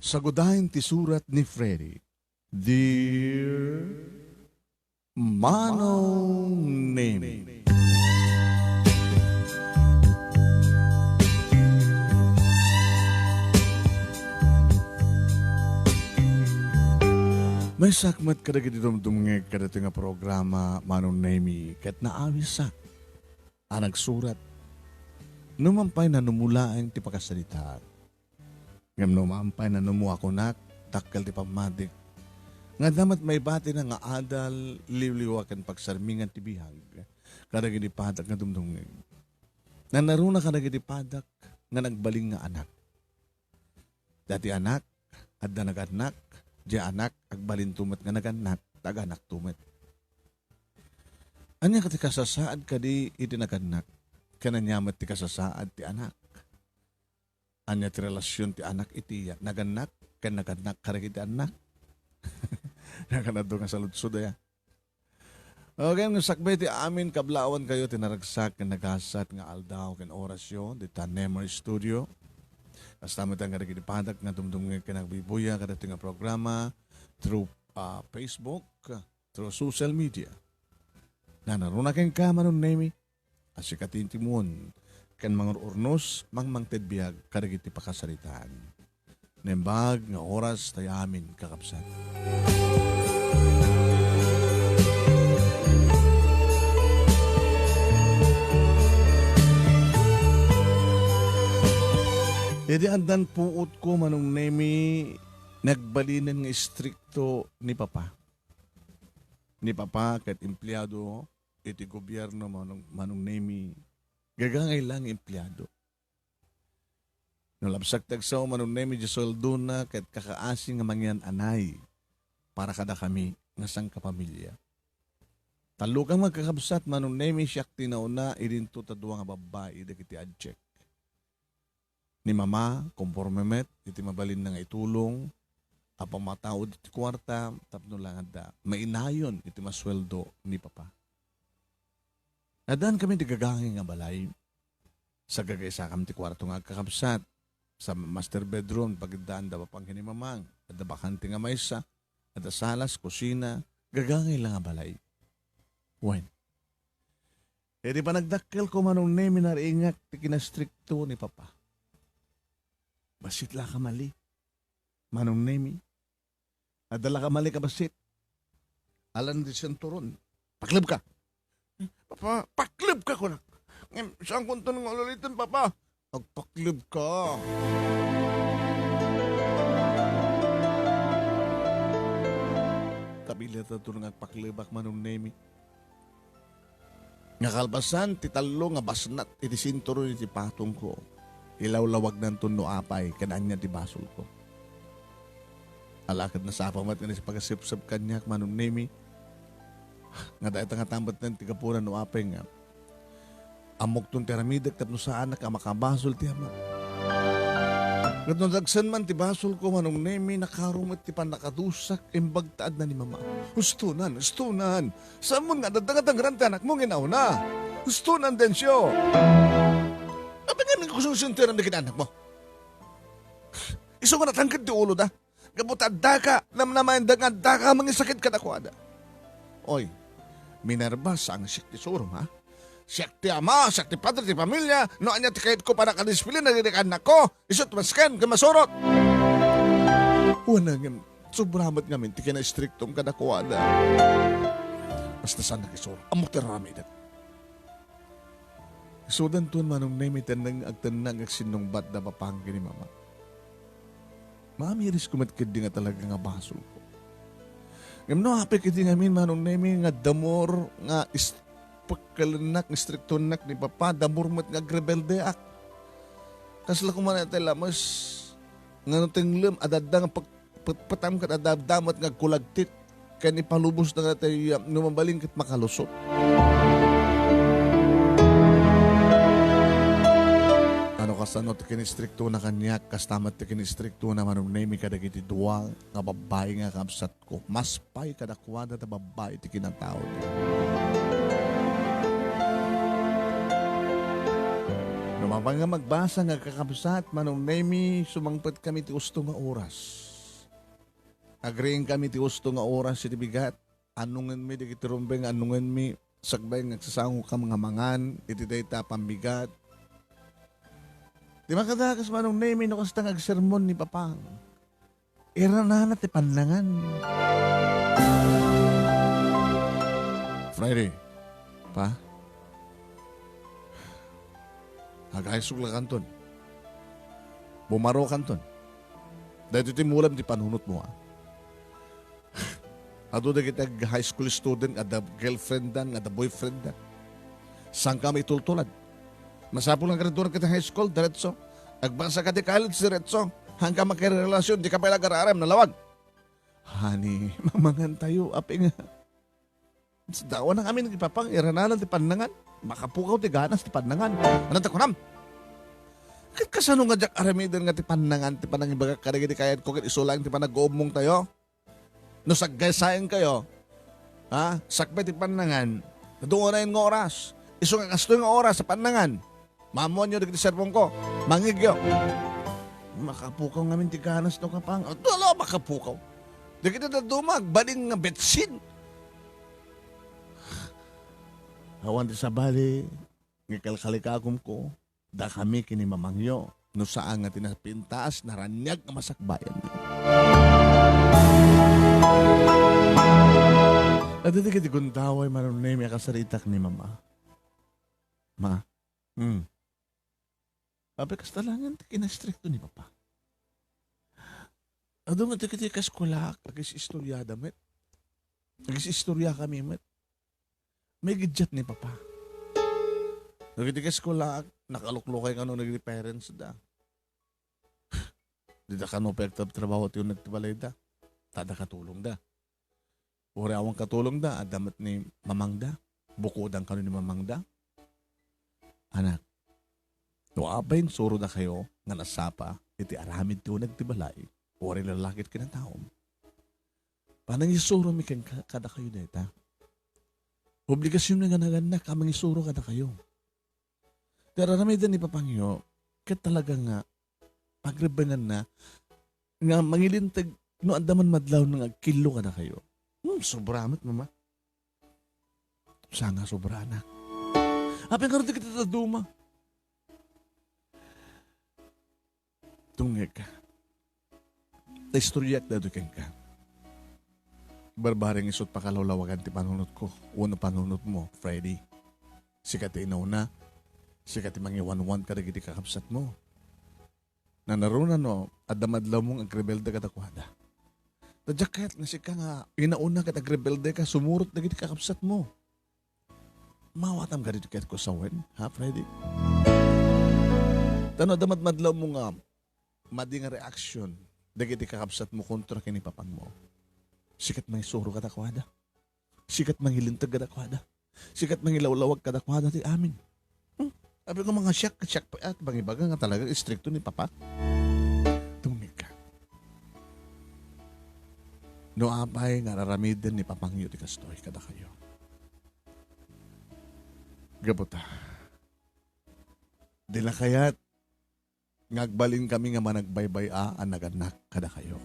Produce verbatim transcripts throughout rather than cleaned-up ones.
Sagudayen ti surat ni Freddy. Dear Manong Nemi. Maysak met kadagiti dumdumngeg kadagiti nga programa, Manong Nemi, ket naawisak a nagsurat. No man pay nanumulaeng ti pakasalitaak. Ngem no man pay nanumo a kunak, dakkel ti pammatik. Nga adda met maibatina nga adal, liwliwa ken pagsarmingan ti biag kadagiti padak nga dumdumngeg. Nanaruna kadagiti padak nga nagbalin nga anak. Dati anak, adda nagannak, di anak, agbalinto met nga nagannak, ta aganakto met. Ania ti kasasaad kadi iti nagannak? Ken ania met ti kasasaad ti anak? Ania ti relasion ti anak iti nagannak ken nagannak kadagiti annak? Nakanado nga saludsod aya. Okay, no sakbay ti amin, kablawankayo ti naragsak ken nagasat nga aldaw ken orasyo dita Nemer Studio. Kasta met kadagiti padak nga dumdumngeg ken agbuybuya kadagiti nga programa through, ah, Facebook, through social media. Nanaruna kenka, Manong Nemi, a sika ti intimon ken mangur-urnos, mangmangted biag kadagiti pakasaritaan. Naimbag nga oras tayo amin, kakabsat. Idi addan puotko, Manong Nemi, nagbalinen nga istrikto ni Papa. Ni Papa ket empleado iti gobierno, Manong, Manong Nemi, gagangay la nga empleado. No labsak ti agsao, Manong Nemi, diay sueldona ket kakaasi nga manginan-anay para kadakami nga sangkapamilia. Tallo kami nga kakabsat, Manong Nemi, siak ti nauna, idinto ta dua nga babbai dagiti adiak. Ni Mama, komporme met iti mabalinna nga itulong a pammataud iti kuarta tapno la nga adda mainayon iti masueldo ni Papa. Addaan kami ti gagangay nga balay. Sagagaysakami ti kuarto nga agkakabsat. Sa master bedroom, pagidaan da Papa ken ni Mamang. Adda bakante nga maysa, adda salas, kusina, gagangay la nga balay. Wen. Idi panagdakkelko, Manong Nemi, nariingak ti kinastrikto ni Papa. Bassit la ka mali, Manong Nemi. Adda la ka mali ka bassit. Alan di sinturon. Paklebka. Papa, paklebka kunak. Ngem, saan kunton nga ululiten, Papa? Agpaklebka. Kabilat adto nga agpaklebak, Manong Nemi. Nga kalpasan ti tallo nga basnat iti sinturon iti patongko, ilawlawagnanton no apay ken ania ti basolko. Ala ket nasapa met nga nagpagasepsep kaniak, Manong Nemi. Nga dayta nga tammetnen ti gapuna no apay nga ammokton ti aramidek tapno saanak a makabasol ti ama. Ket no dagsen man ti basolko, Manong Nemi, nakaro met ti pannakadusak, imbag ta adda ni Mama. Hustonan, hustonan! Saan mo nga adda nga dangran ti anakmo nga inauna? Hustonan, Dencio! Apay nga nagkusunsentiran dagiti anakmo? Isu nga natangked ti uloda. Gapu ta addaka, namnamaenda nga addaka mangisakit kadakuada. Oy, Minerva, saan nga siak ti surom, ha? Siak ti ama, siak ti padre ti pamilia, no ania ti kayatko pannakadisiplina dagiti annakko, isut' masken ken masurot. Wen, ngem, sobra met ngamin ti kinaistriktom kadakuada. Basta saan nakisuro. Ammok ti aramidek. Isudanton, Manong Nemi, ti agtenna nga agsinnungbat da Papang ken ni Mama. Maamirisko met ketdi nga talaga nga basolko. Ngem no apay ketdi ngamin, Manong Nemi, nga damor nga is-, pekkelennak, istriktoennak ni Papa, damor met nga agrebeldeak. Kasla koma ti lames nga no tenglem, adda nga pek-, petpetam ket adda met nga agkulagtit ken ipalubosna nga tay, ah, no mabalin ket makalusot. Ano kasano ti kinistriktona kaniak, kasta met ti kinistriktona, Manong Nemi, kadagiti dua nga babbai nga kabsatko. Mas pay kadakuada ta babbai ti kinataoda. Mapay nga magbasa nga kakabsat, Manong Nemi, sumangpet kami ti usto nga oras. Agriing kami ti usto nga oras iti bigat. Anungenmi dagiti rumbeng, anungenmi sakbay nga agsasango ka nga mangan iti dayta a pambigat. Ti makadakas, Manong Nemi, no kasta nga agsermon ni Papang. Iranana ti pannangan. Friday, pa? Agaysog la kanton. Bumaro kanton. Daytoy ti mulam ti panunotmo, a. Adu dagiti ag-high school student nga adda girlfriend-dan, nga adda boyfriend-dan. Saan ka maitultulad? Masapul nga graduar ka ti high school, diretso. Agbasa ka ti college, diretso. Haan ka makirelasyon, di ka pay agar-aram, nalawag. Honey, mamangan tayo, apay nga. Dawan ang amin ni Papang, irananan ti pannangan. Makapukaw ti ganas ti pannangan. Ano ta kunam? Ket kasano nga diak aramiden nga ti pannangan, ti panangibagak kadagiti kayatko, ket isu laeng ti panagguomong tayo? No saggaysayen kayo, ha? Sakbay ti pannangan, adu unay nga oras. Isu nga kastoy nga oras sa pannangan. Maammoanyo dagiti sermonko. Mangngegyo. Makapukaw ngamin ti ganas no Papang. Adu la makapukaw. Dagiti dadduma, agbalin nga betsin. Awan ti sabali, nga kalkalikakomko, dakami ken ni Mamangyo, no saan nga ti napintas, naraniag nga masakbayan. Adda dagiti gundaway, Manong Nemi, a kasaritak ni Mama. Ma. Hmm. Apay kasta laengen ti kinaistrikto ni Papa. Adu nga dagiti kaeskuelak, agis-istoriada met. Agis-istoria kami met. Maigiddiat ni Papa. Dagiti kaeskuelak, nakaluklukay kano dagiti parents da. Dida kano pay agtrabtrabaho ti uneg ti balayda. Ta adda katulongda. Uray awan katulongda, adda met ni mamangda. Bukodan kano ni mamangda. Anak, no apay insurodakayo nga nasapa iti aramid ti uneg ti balay, uray lalaki ti kinataom, panangisuromi kenka, kadakayo dayta. Obligasionmi nga nagannak a mangisuro kadakayo. Ti aramiden ni Papangyo, ket talaga nga pagrebbenganna nga mangilinteg no adda man madlawna nga agkillo kadakayo. Hmm, sobra met, Mama. Saan nga sobra, anak? Apay ngarud dagiti dadduma? Dumngegka. Ta istoriak daytoy kenka. Barbareng isut' pakalawlawagan ti panunotko wenno panunotmo, Freddy. Sika ti inauna, sika ti mangiwanwan kadagiti kakabsatmo. Nanaruna no adda madlawmo nga agrebelde kadakuada. Ta diak kayat nga sika nga inauna ket agrebeldeka sumurot dagiti kakabsatmo. Maawatam kadi ti kayatko sawen, ha, Freddy? Ta no adda madmadlawmo nga madi nga reaksyon dagiti kakabsatmo kontra ken ni Papangmo, sika ti mangisuro kadakuada. Sika ti mangilinteg kadakuada. Sika ti mangilawlawag kadakuada ti amin. Hmm? Apay nga manga siak, siak pay a mangibaga nga talaga istrikto ni Papa. Dumngegka. No apay nga ar-aramiden ni Papangyo ti kastoy kadakayo. Gapu ta, dina kayat nga agbalinkami nga managbaybay-a a nagannak kadakayo.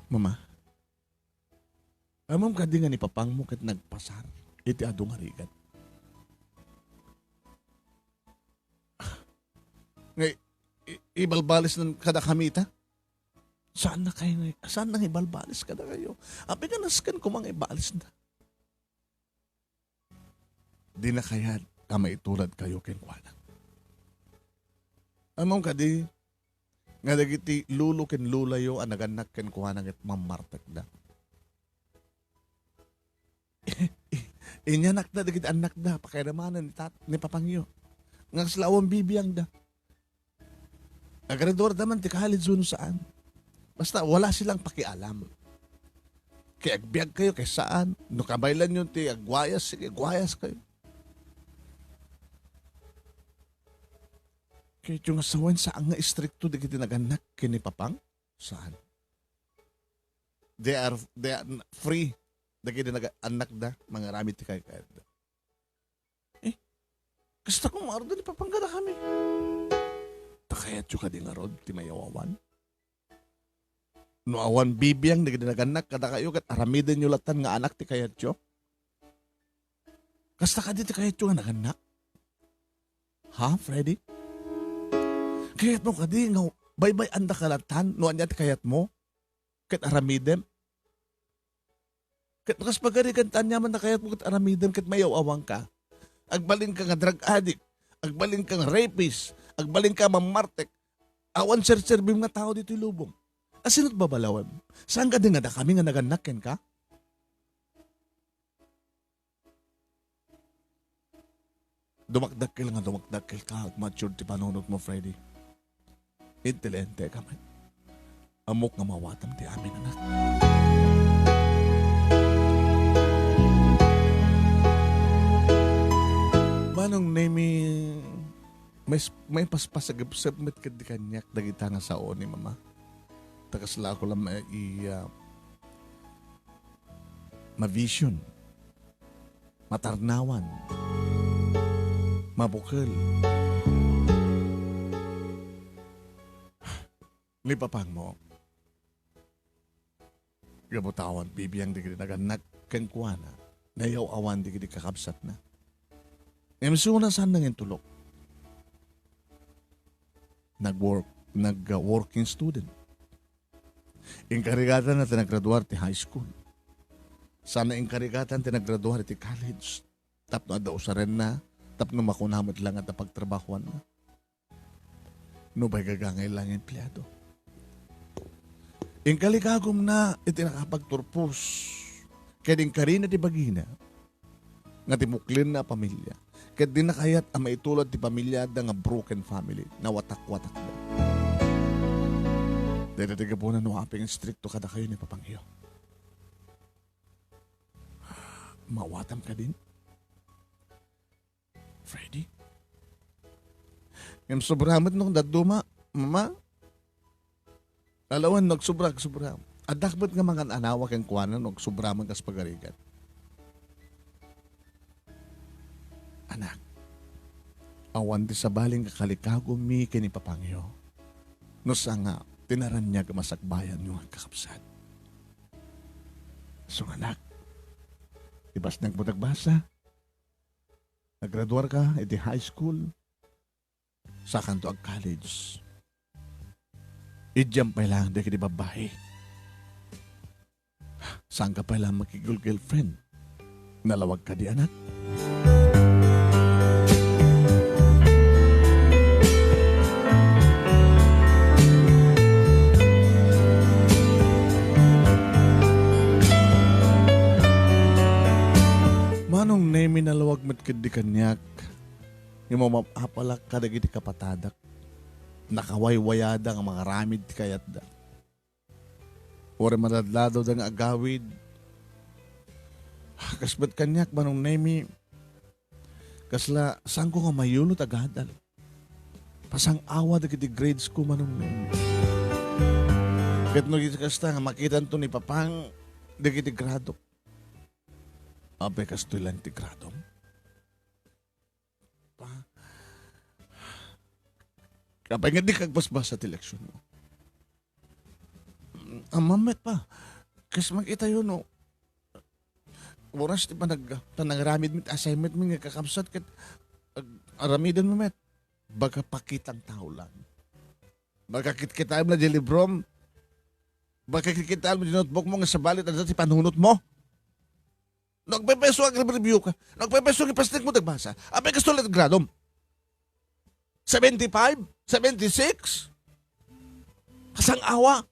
Mama, ammom kadi nga ni Papangmo ket nagpasar iti adu nga rigat? Nga i-, i-, ibalbalisnan kadakami ita? Saanna kay nga, saanna nga ibalbalis kadakayo? Apay nga nasken koma nga ibalisna. Dina kayat a maituradkayo kenkuana. Ammom kadi nga dagiti lolo ken lolayo a nagannak kenkuana ket mammartekda? Inyanakda dagiti annakda, pakairamanen ni tat-, ni Papangyo. Nga kasla awan bibiangda. Agraduarda man ti college wenno saan. Basta wala silang pakialam. Kay agbiag kayo, kay saan. No kabaylanyo ti agwayas, sige, agwayas kayo. Kay iti nga sawen, saan nga istrikto dagiti nagannak ken ni Papang? Saan. They are, they are free. Dagiti naga-, annakda, mangaramid ti kaykayatda. Eh, Kasta koma ardo ni papanggada kami. Ta kayatyo kadi ngarud ti mayaw-awan? No awan bibiang dagiti nagannak kadakayo ket aramidenyo lattan nga anak ti kayatyo? Kasta kadi ti kayatyo nga nagannak? Ha, Freddy? Kayatmo kadi nga baybay-andaka lattan no ania ti kayatmo? Ket aramidem? Ket no kas pagarigan ta aniaman a kayatmo ket aramidem ket mayaw-awanka. Agbalinka nga drug addict, agbalinka nga rapist, agbalinka mammartek, awan serserbim nga tao ditoy lubong. A, sino't babalawem? Saan kadi nga dakami nga nagannak kenka? Dumakdakkel nga dumakdakkel ka, agmature ti panunot mo, Freddy. Intelihente ka met. Ammok nga mawatam ti amin, anak. Manong Nemi, may, may paspasagepsep met kadi kaniak dagita nga sao ni Mama. Ta kasla ako lang mai-, ah, ma-vision, matarnawan, mabukel. Ni papangmo, gapu ta awan bibiang dagiti nagannak kenkuana, nayaw-awan dagiti kakabsatna. Ngem isuna saan nangintulok. Nag-work, nag-, uh, working student. Inkarigatanna ti naggraduar ti high school. Sana inkarigatan ti naggraduar ti college. Tapno adda usarenna, tapno makuna met lang adda pagtrabahuanna. Nupay gagangay lang nga empleyado. Inkalikagumna iti nakapagturpos, ket inkarina ti bagina nga ti muklenna a pamilia, ket dina kayat a maitulod ti pamiliada nga broken family, nawatak-watakda. Dayta ti gapuna no apay nga istrikto kadakayo ni papangyo. Mawatam kadin? Freddy? Ngem sobra met no dadduma, Mama? Alawan no agsobra, agsobra. Addak met nga mangan-anawa kenkuana no agsobra man kas pagarigan. Anak, awan ti sabali nga kalikagummi ken ni papangyo no saan nga ti naraniag a masakbayanyo nga agkakabsat. So, anak, ibasnagmo ti agbasa. Naggraduarka iti high school, saankanto ag-college. Idiam pay laeng dagiti babbai. Saanka pay laeng makigirlfriend. Nalawag kadi, anak? Manong Nemi, nalawag met ketdi kaniak. Ngem mapapalak kadagiti kapatadak. Nakawaywayada nga mangaramid ti kayatda. Uray maladladawda nga agawid. Kas met kaniak, Manong Nemi, kasla saanko nga mayulot a gadal. Pasang-awa dagiti grades ko, Manong Nemi. Ket no iti kasta nga makitanto ni Papang dagiti gradok. Apay, kastoy lang ti gradom? Pa. Apay nga dika agbasbasa ti leksionmo? Ammom met, Pa. Kas makitayo no oras ti panag-, panangaramid mi ti assignment mi nga kakabsat ket ag-, aramiden mo met. Baga pakitang tao lang. Baga kitkitaem la di librom. Baga kitkitaem di notebook mo nga sabali adda ti panunot mo. No agpepeso, agreview ka. No agpepeso, ipasnek mo ti agbasa. Apay, kastoy lang ti gradom? Seventy-five? Seventy-six? Pasang-awa.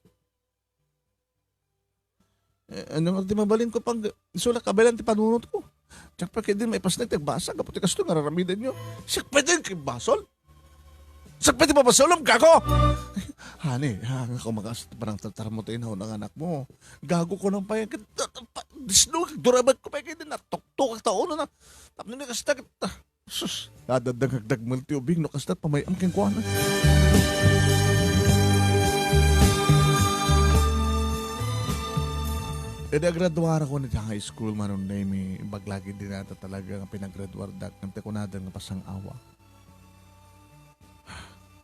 Eh, ania nga ti mabalinko pag isu la kabaelan ti panunot ko? Diak pay ketdi maipasnek ti agbasa, gapu ti kastoy nga araramidenyo. Siak pay ti imbasol? Siak pay ti mabasolem, gago! Honey, ha, nga kumakas ti panangtartarmo ti inauna nga anakmo. Gago ko nang pay, ket, ta-, ta-, pa-, disno, durabag ko pay, ket natuktok ta ulo na. Tapno ni kasta, ket, ah, sus, adda dagdagmel ti ubing, no kasta, pamay-am kenkuana. Idi agraduarakon iti high school, Manong Nemi, imbag la ket dina ta talaga nga pinagraduardak, ngem ti kunadan nga pasang-awa.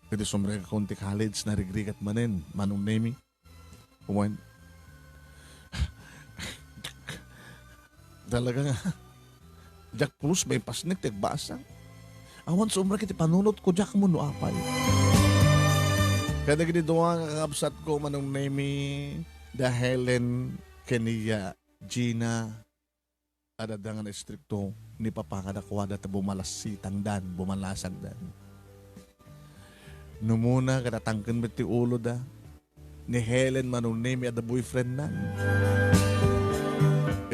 Idi sumrekakon ti college, narigrigat manen, Manong Nemi. Wen, talaga nga, diak pulos maipasnek ti agbasang. Awan sumrek iti panunotko, diak ammo no apay. Kadagiti dua nga kakabsatko, Manong Nemi, da Helen ken ni Gina, adda nga naistrikto ni Papa kadakuada ta bumalasitangdan, bumalasangdan. Numuna, kada tangken met ti uloda, ni Helen, Manong Nemi, adda boyfriendna.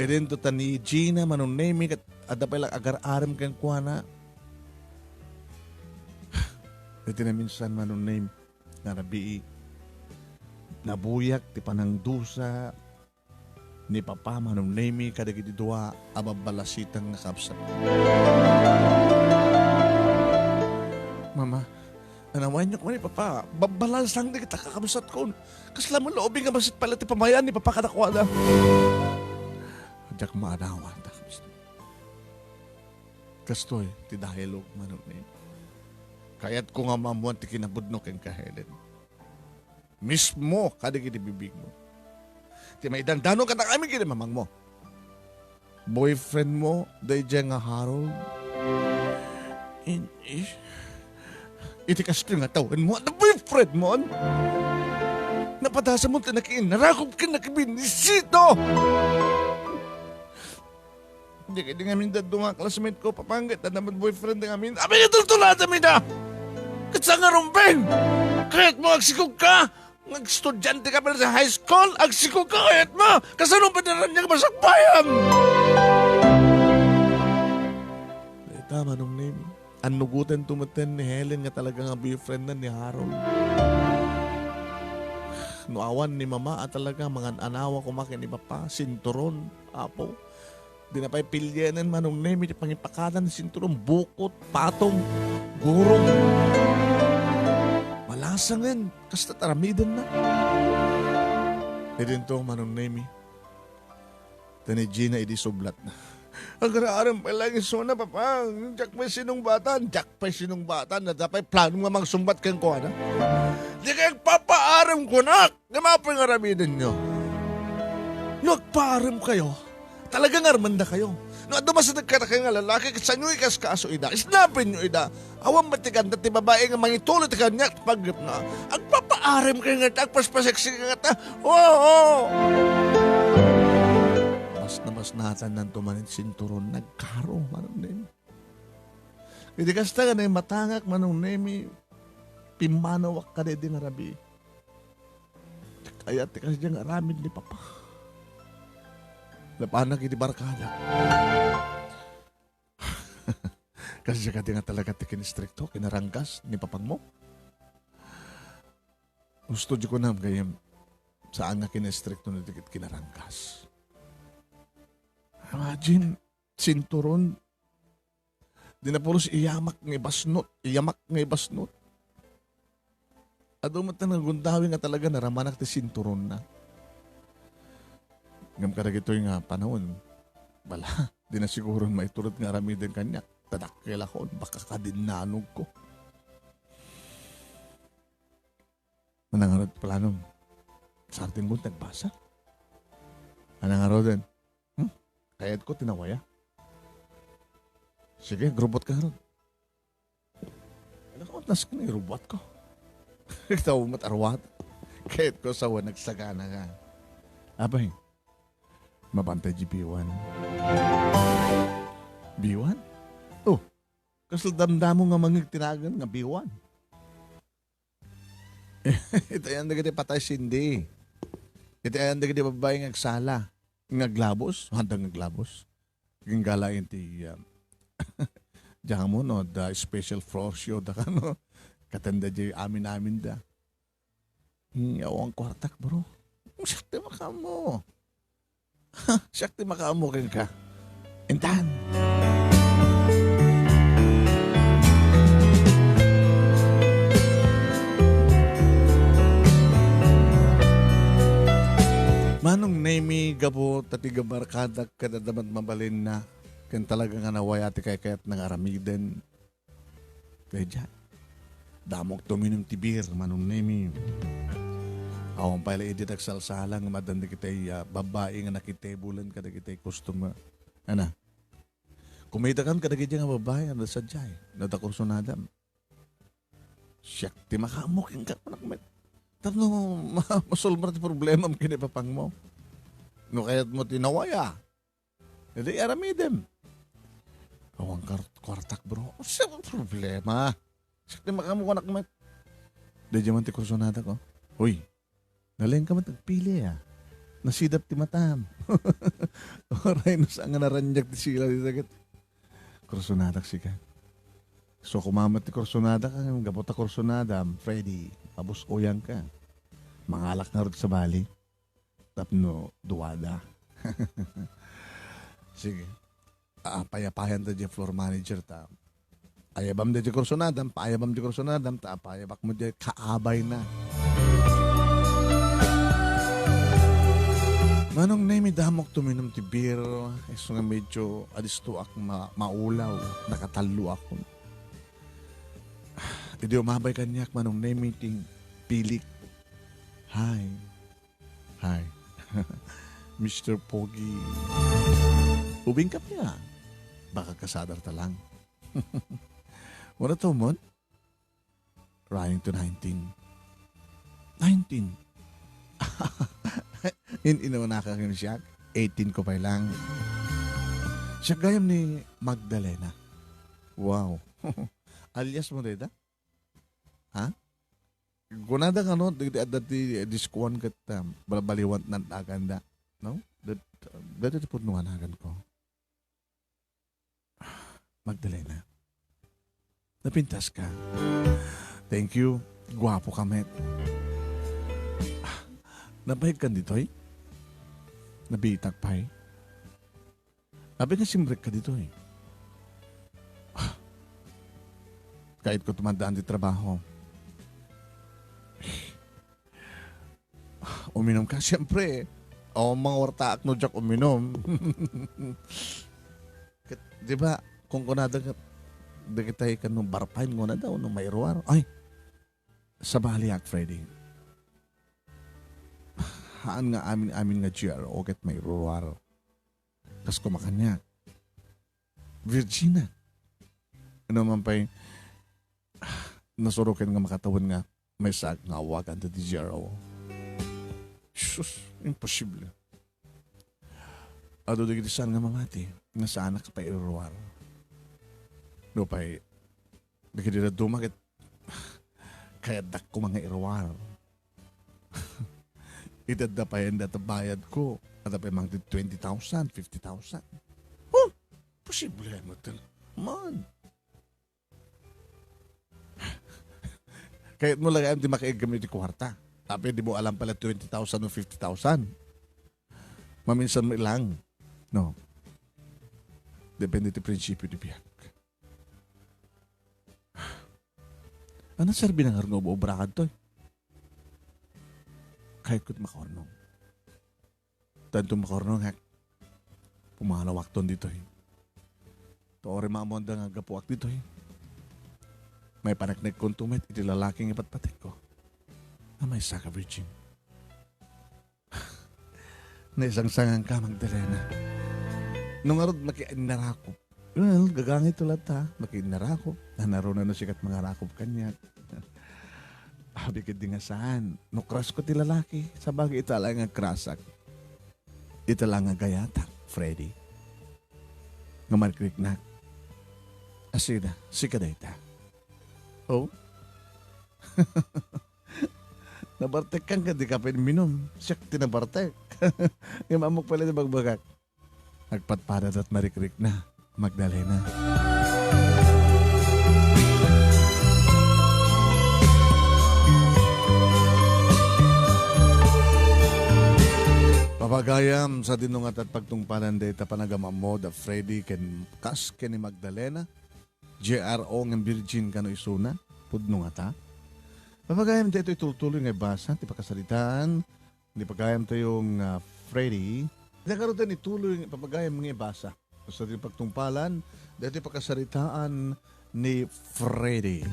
Idinto ta ni Gina, Manong Nemi, ket adda pay la agar-arem kenkuana. Iti naminsan, Manong Nemi, nga rabii, nabuyak ti panangdusa ni Papa, Manong Nemi, kadagiti dua a babbalasitang nga kabsat. Mama, anawayenyo koma ni Papa. Babbalasang dagiti kakabsatkon. Kasla met la ubing nga bassit pay la ti pamay-an ni Papa kadakuada. Diak maanawa, ta, kastoy ti dialogue, Manong Nemi. Kayatko nga maammoan ti kinapudno kenka, Helen. Mismo kadagiti bibigmo. Ti maidangdanon kadakami ken ni mamangmo. Boyfriendmo daydiay nga Harold. In, i-, iti kastoy nga tawenmo, adda boyfriendmon? Napadasamon ti nakiinnarakop ken nakibinisita. Dagidi ngamin dadduma a classmate ko, Papa, ket adda met boyfriend ngamin. Apay nga tultuladam ida? Ket saan nga rumbeng? Kayatmo agsikog ka? Nga estudiante ka pa sa high school, agsikog ka kayatmo? Kasano pay ti raniag masakbayan? Dayta, Manong Nemi, annugoten to metten ni Helen nga talaga nga boyfriend na ni Harold. No awan ni Mama a talaga mangan-anawa koma ken ni Papa, sinturon, Apo. Dina pay pilienen, Manong Nemi, ti pangipakadan ti sinturon, bukot, patong, gurong. Malasangen, kasta aramidenna. Idinto, Manong Nemi, ta ni Gina idi sublatna. Agar-arem pay laeng isuna, Papa. Diak pay sinungbatan. Diak pay sinungbatan. Adda pay plano nga mangsungbat kenkuana. Dikay agpapaarem kunak. Ngem apay nga aramidenyo? No agpaarem kayo, talaga nga armendakayo. No adda masideg kadakayo nga lalaki, ket saanyo ikaskaso ida, isnapenyo ida. Awan met ti kanta ti babai nga mangituloy ti kaniak ti paggepna. Agpapaarem kayo ngata, agpaspaseksi ngata. Oo. Basnabasnatannan to manen sinturon, nagkaro, Manong Nemi. Iti kasta nga naimatangak, Manong Nemi, pimmanawak kadaydi nga rabii. Kayat ti kasdiay nga aramid ni Papa. Napanak iti barkada. Kasdiay kadi nga talaga ti kinistrikto, kinaranggas ni Papangmo? Gusto di kunam, gayyem, saan nga kinistrikto no di ket kinaranggas. Imagine, sinturon, di na pulos iyamak nga ibasnot, iyamak nga ibasnot. Adu met nga gundaway nga talaga naramanak ti sinturonna. Ngem kadagitoy nga panawen, bala, di na siguron maiturod nga aramiden kaniak. Tadakkelakon, baka kadinnanogko. Nanangarod planom. Sartingko ti agbasa. Nanangaroden. Hmm? Kayatko ti nawaya. Sige, agrubot ka, Harold. Anak ko, nas ka na, irubot ko. Nagtawo mat arwat. Kayatko, sawa, nagsagana ka. Apay, mabantay di biwan. Biwan? Oh, kasla damdamo nga mangigtinagan nga biwan. Iti ayan dagiti patay sindi. Iti ayan dagiti babbai nga agsala. Nga aglabos, handa nga aglabos. Ginggalain ti, ah, jamu, no, the special floor show, da kano. Katanda di amin-amin da. Hmm, awan kwartak, bro. Siak ti makaammo. Siak ti makaammo kenka. Intan. Manong Nemi, gapu ta ti gabarkadak ket adda met mabalinna, ken talaga nga nawaya ti kaykayatna nga aramiden. Daydiay. Damok tuminum ti beer, Manong Nemi. Awan pay la idi nagsalsala nga madan dagiti, ah, babbai nga nakitebulan kadagiti customer. Ana, kumitakan kadagiti nga babbai, ano, sadiay, no, ta kursunadam. Siak ti makaammo kenka, kunak met. Tapno ma-, masolbar ti problemam ken ipapangmo. No kayatmo ti nawaya, idi aramidem. Awan kar-, kuartak, bro. Siak ti problema. Siak ti makaammo, kunak met. Daydiay man ti kursunada ko. Uy, nalaingka met agpili, a. Nasidap ti matam. Uray no saan nga naraniag ti sila dita ket. Kursunadak sika. So, kumamat ti kursunadak, gapu ta kursunadam, Freddy, abus-uyanka. Mangalak ngarud sabali. Tapno duada. Sige. Ah, payapayan ta di floor manager ta. Ayabam di kursunadam, paayabam di kursunadam, ta paayabak mo di kaabayna. Manong Nemi, damok tuminum ti beer, isu nga medyo adistoak ma-, maulaw, nakatalloakon. Idi umabay kaniak, Manong Nemi, ti pilik. Hi. Hi. Mister Pogi. Ubing ka pa. Baka kasadar ta lang. Wala to, mon? Running to nineteen. Nineteen. In-, inuna ka kami siya. Eighteen ko pa lang. Siya gayam ni Magdalena. Wow. Alias mo, dayta? Ha? Kunada kano, di, di, adda ti, eh, diskuan ket, um, balbaliwan nan aganda, no? Dat-, dati ti pudno nga nagan ko. Magdalena. Napintas ka. Thank you. Guapo ka met. Nabayag kan ditoy? Nabitak pay? Abi nga simrek ka ditoy. Ah, kayat ko tumandaan ti trabaho. Uminom ka? Siyempre. O, mangwartaak no diak uminom. Ket, di ba, kung kunada nga, dagitay kano barpain, kunada, no mairuar. Ay, sabaliak, Freddy. Haan nga amin-amin nga G R O ket mairuar. Kas kumakaniak. Virgina. Ano man pa'y, ah, nasuroken nga makatawen nga maysa nga awagan ti G R O. Sus, imposible. Adu dagiti saan nga mamati, nga saanak pay iruruar. Nupay, dagiti dadduma ket, kayatdak koma nga iruar. Iti adda pay enda ta bayad ko. Adda pay mangted twenty thousand, fifty thousand. Oh, posible mo ito. Man. Kayat mo lang ti makaiggam iti kuwarta. Tapi di mo alam pala twenty thousand o fifty thousand. Maminsan mo ilang. No. Depende ti prinsipyo ti biag. Ano, sir, binangar nga obra kadtoy? Kayat ko't makaurnong. Tanto makaurnong, hek. Pumanawakton ditoy. Tuori maamuanda nga gapuak ditoy. May paneknek konto met iti lalaki nga ipatpatek ko. Amay saka virgin. Naisangsangan ka, Magdalena. No ngarud, makiinnarakop. Well, gagangay to latta. Makiinnarakop. Nanaruna no sikat mangarakop kaniak. Abi ket di nga saan. No crush ko ti lalaki, sabagay ita lang nga crush-ak. Ita lang nga gayatak, Freddy. Nga markriknak. Asida, sika dayta. Oh? Nabartek kan ket di ka pay minum. Siak ti nabartek. Ngem ammok pay la ti bagbagak. Agpadpadadat marikrikna, Magdalena. Papagayam, sadino nga tat pagtungpalan dayta panagamammo da Freddy ken kas ken ni Magdalena? G R O nga virgin kano isuna, pudno ngata. Papagayam, daytoy tultuloy nga ibasa ti pakasaritaan ni pagayam tayo nga Freddy. Nagaro ta ni tuloy nga ipapagayam nga ibasa. Basta ti pagtungpalan, dati pakasaritaan ni Freddy.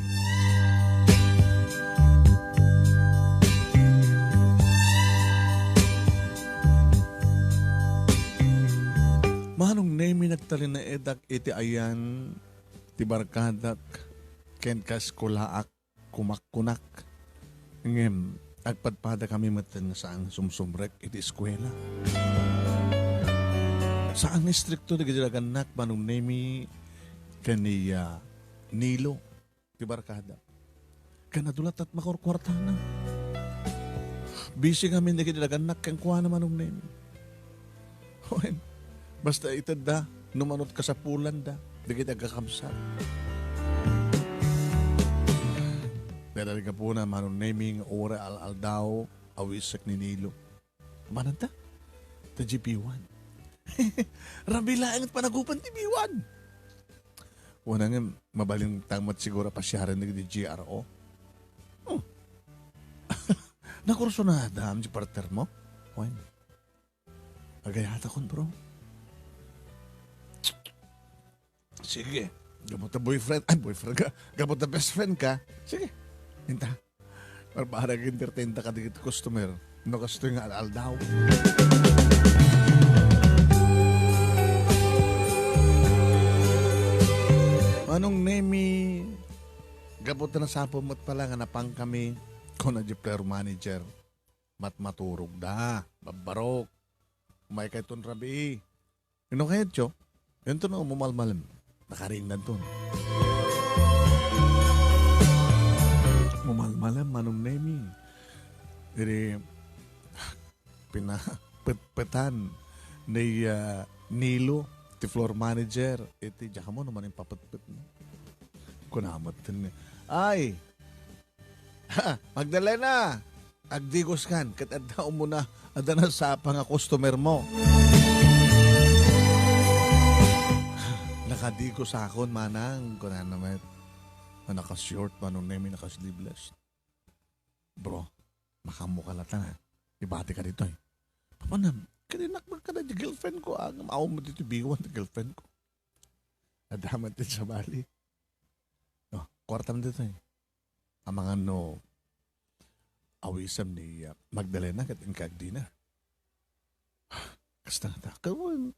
Manong Nemi, nagtalinaedak iti ayan ti barkadak ken kaskolaak, kumakkunak. Ngem agpadpadakami metten nga saan nga sumsumrek iti eskuela. Saan nga istrikto dagiti dagannak, Manong Nemi, ken ni, ah, Nilo ti barkada. Ken adu latta ti makurkuartana. Busy ngamin dagiti dagannak kenkuana, Manong Nemi. Wen, basta itedda, no manut kasapulanda, dagiti agkakabsat. Dayta ti gapuna, Manong Nemi, nga uray al-aldaw, awisek ni Nilo. Mananta? Ta G P one. Rabii laeng ti panagupan ti B one. Wen, ngem, mabalin ta met siguro a pasiaren dagiti G R O. Hmm. Nakursunada, am, ti partner mo? Wen. Agayatakon, bro. Sige. Gapu ta boyfriend, ay, boyfriend ka. Gapu ta best friend ka. Sige. Inta. Para, para entertain ta kadagiti customer. No kastoy nga al-aldaw. Manong Nemi, gapu ta nasapul met pala nga napankami, kuna di floor manager. Matmaturog da, babbarok. Umay kayton rabii. Inno kayatyo? Inton no, mumalmalem. Nakariingdanton. Mumalmalem, Manong Nemi. Iri, pinapetpetan ni, ah, Nilo, ti floor manager. Iti, diak ammo no man impapetpet. Kuna met ten, ay, Ha, Magdalena, agdigoskan, ket adda umuna, adda nasapa nga customer mo. Nakadigosakon, manang, kunana met. Nga naka-short, Manong Nemi, naka-sleeveless. Bro, makaammoka latta, ha? Ibati ka ditoy. Papanam, kadi nakbag ka na di girlfriend ko, ah, nga maaw mo dito, biwan ti girlfriend ko. Adda met ti sabali. Oh, kuartam ditoy. Amangan no awisem ni, ah, Magdalena ket inka agdinner. Kasta nga ta, kawan.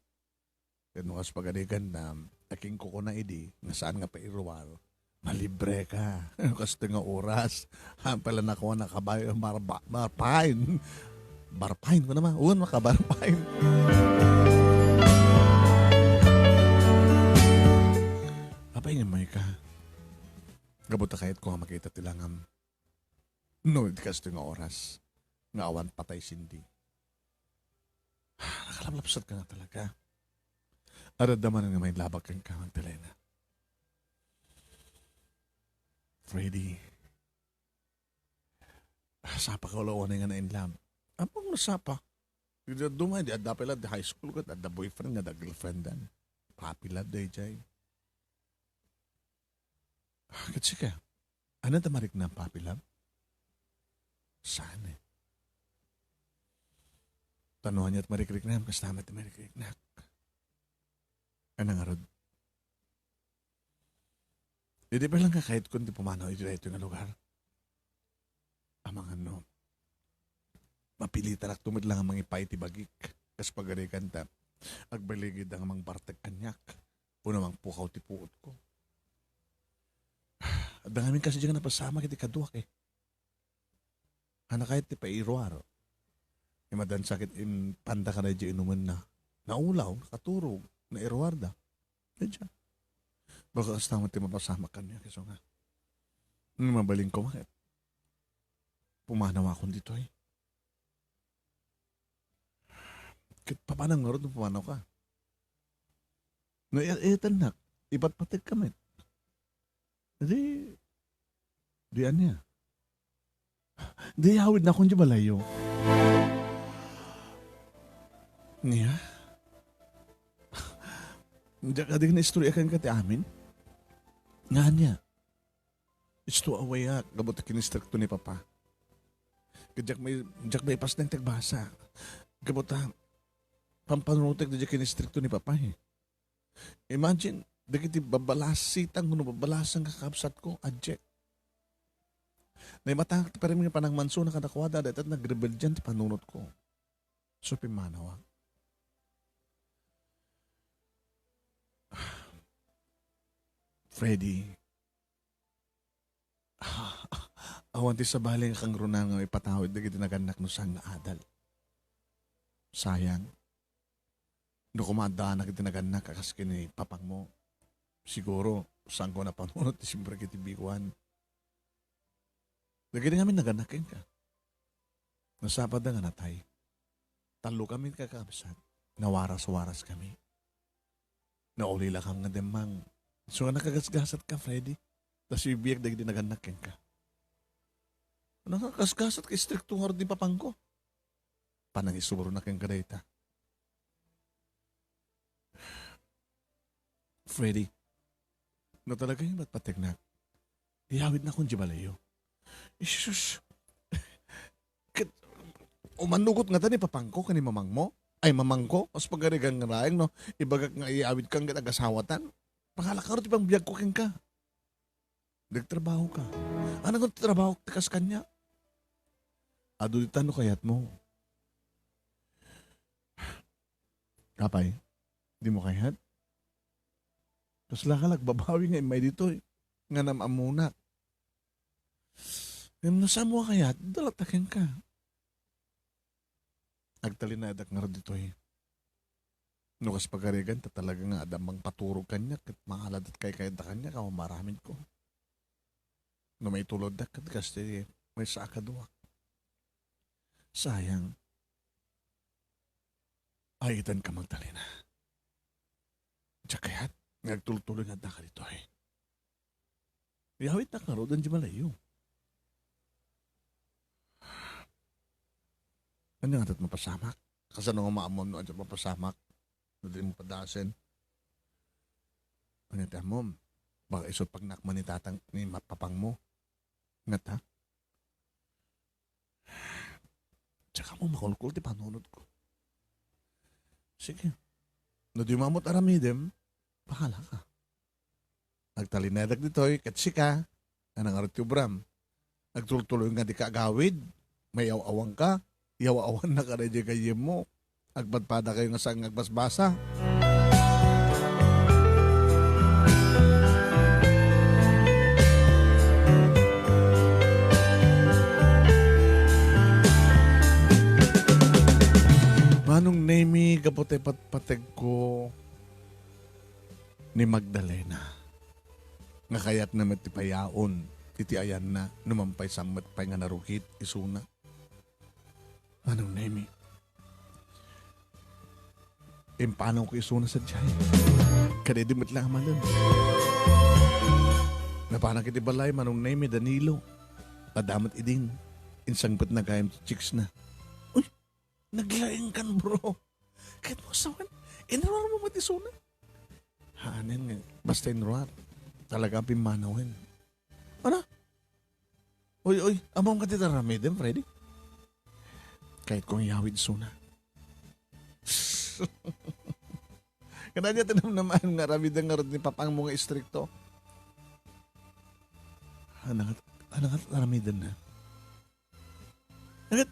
Ket no kas pagarigan na, akinkukuna idi, nga saan nga pairuar, malibre ka. Kasto nga oras. Hampay la nakuan a kabayo, marba-, barpain. Barpain ko naman. Uwan, makabarpain. Apay nga may ka? Gapu ta kayatko nga makita ti langam. No, iti kastoy nga oras, nga awan patay sindi. Nakalaplapsat ka nga talaga. Adda manen nga mailabak kenka, Magdalena. Freddy, sapa ka ula unay nga na-in love? Ammom no sapa. Idi adda umay, di adda pay la, di high school ket adda boyfriend nga adda girlfriend dan. Puppy love daydiay. Ah, ket sika, ania ta mariknam, puppy love? Saan, eh? Ta no ania ti marikriknam, kasta met ti marikriknak. Ania ngarud? Idi pay la nga kayatkon ti pumanaw iti daytoy nga lugar. Amangan no, mapilitarakto met la nga mangipaay ti bagik, kas pagarigan ta, agbaligidda nga mangbartek kaniak, wenno mangpukaw ti puotko. Adda ngamin kasi diay nga napasamak iti kaduak, eh. Ania kayat ti pairuar? Imadansa ket impanda kada diay inumenna. Naulaw, nakaturog, nairuarda. Diay. Baka kasta met ti mapasamak kaniak, isu nga. Nga mabalinko met. Pumanawakon ditoy. Ket papanam ngarud no pumanawka? No, i-, iyatennak, ipatpategka met. Di, di ania? Di awidnakon diay balayyo. Nia? Diak kadi nga naistorya kenka ti amin? Nga ania? Isu a wayak, gapu ta kinistrikto ni Papa. Ket diak mai-, diak maipasdeng ti agbasa. Gapu ta, pampanunotek daydiay kinistrikto ni Papa, eh. Imagine, dagiti babalasitan wenno babalasan nga kakabsatko, adjek. Naimatangak ti paririm nga panagmansona kadakuada, dayta nagrebeldian ti panunotko. So, pimmanawak. Freddy, awan ti sabali nga kangrunaan nga maipatawid dagiti nagannak no saan nga adal. Sayang. No koma addaanak iti nagannak a kas ken ni papangmo, siguro, saanko napanunot ti siempre iti bigoan. Dagiti ngamin nagannak kenka. Nasapadda nga natay. Tallo kami kakabsat. Nawaras-waras kami. Naulila kam nga demmang. So nga nakagasgasat ka, Freddy. Ta sibibiag dagiti nagannak kenka. Nakagasgasat ka, istrikto ngarud ni papangko. Panangisuro na kenka dayta. Freddy, no talaga yung matpategnak, iyawidnakon di balayo. Jesus, ket, umanugot ngata ni papangko ken ni mamangmo? Ay, mamangko, as pagarigan nga raeng, no? Ibagak nga iyawidkan ket agasawatan. Pangalakaro ti pangbiagko kenka. Nagtrabaho ka. Ano nga trabaho ti kas kanya? Adu ditan no kayatmo. Apay, di mo kayat? Kasla ka nagbabawi nga immay ditoy, nga nam-ammonak. Ngem no saan mo a kayat, dalatta kenka. Agtalinaedak ngarud ditoy. No kas pagarigan, ta talaga nga adda mangpaturog kaniak, ket maala dat kaykayatda kaniak, awan maaramidko. No maituloddak, ket kas ti maysa a kaduak. Sayang. Ay, itan ka, Magdalena. Diak kayat nga agtultuloy nga addaka ditoy. Iyawidnak ngarud, di malayo. Ania ngata ti mapasamak? Kasano nga maammoam no ania ti mapasamak? No di mo padasen. Ania ti ammom? Baka isu ti pagnak man ni tatang, ni ma-, papangmo. Ngata? Diak ammo makulkol ti panunotko. Sige. No di mo ammo ti aramidem, bahala ka. Agtalinaedak ditoy, ket sika, ania ngarud ti obram? Agtultuloy nga dika agawid, mayaw-awangka, yaw-awannaka daydiay gayyemmo. Agpadpadakayo nga saan nga agbasbasa. Manong Nemy, gapu ta ipatpategko ni Magdalena nga kayatna met ti payaon iti ayanna no mampaysam met pay nga narugit isuna. Manong Nemy, impanawko isuna sadiay. Kadaydi met la a malem. Napanak iti balay, Manong Nemy, Danilo. Adda met idin. Insangpetna gayam ti chicks na. Uy, naglaingkan, bro. Ket mo sawen, inruarmo met isuna. Haanen nga, basta inruar. Talaga pimmanawen. Ano? Uy, uy, ammom kadi ti aramidem, Freddy? Kayatko nga iyawid isuna. Kanadia ti namnamaen nga aramiden ngarud ni papangmo nga istrikto? Ania nga, ania nga aramidenna? Ket,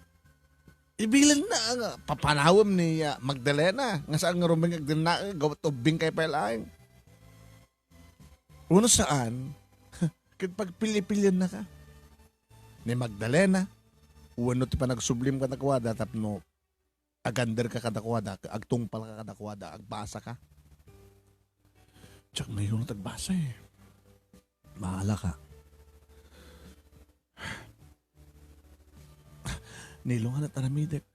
ibilenna nga papanawem ni, ah, Magdalena, nga saan nga rumbeng agdenna, gapu ta ubbingkay pay laeng. Wenno saan, ket pagpili-piliennaka. Ni Magdalena, wenno ti panagsublim kadakuada tapno aganderka kadakuada, agtungpalka kadakuada, agbasaka. Diak mayunot agbasa eh. Bahala ka. Nilongan at aramidek.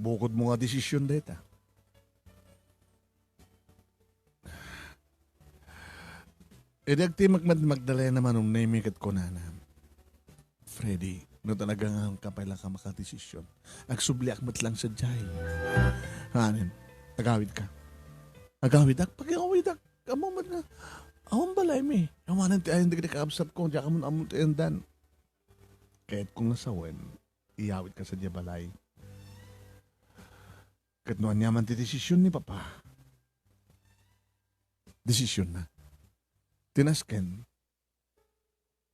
Bukodmo nga desisyon dayta. Idi agtimek met ni Magdalena, Manong Nemy, ket kunana, "Freddy, no talaga nga kapaila ka makadesisyon, agsubliak met lang sadiay." Haanen, agawidka. Agawidak, pagawidak. Ammom met nga, awan balaymi. Awanen ti ayan dagiti kakabsatko, diak ammo ti ayandan. Kayatko nga sawen, iyawidka sadiay balay. Ket no aniaman ti desisyon ni Papa, desisyon na. Ti nasken,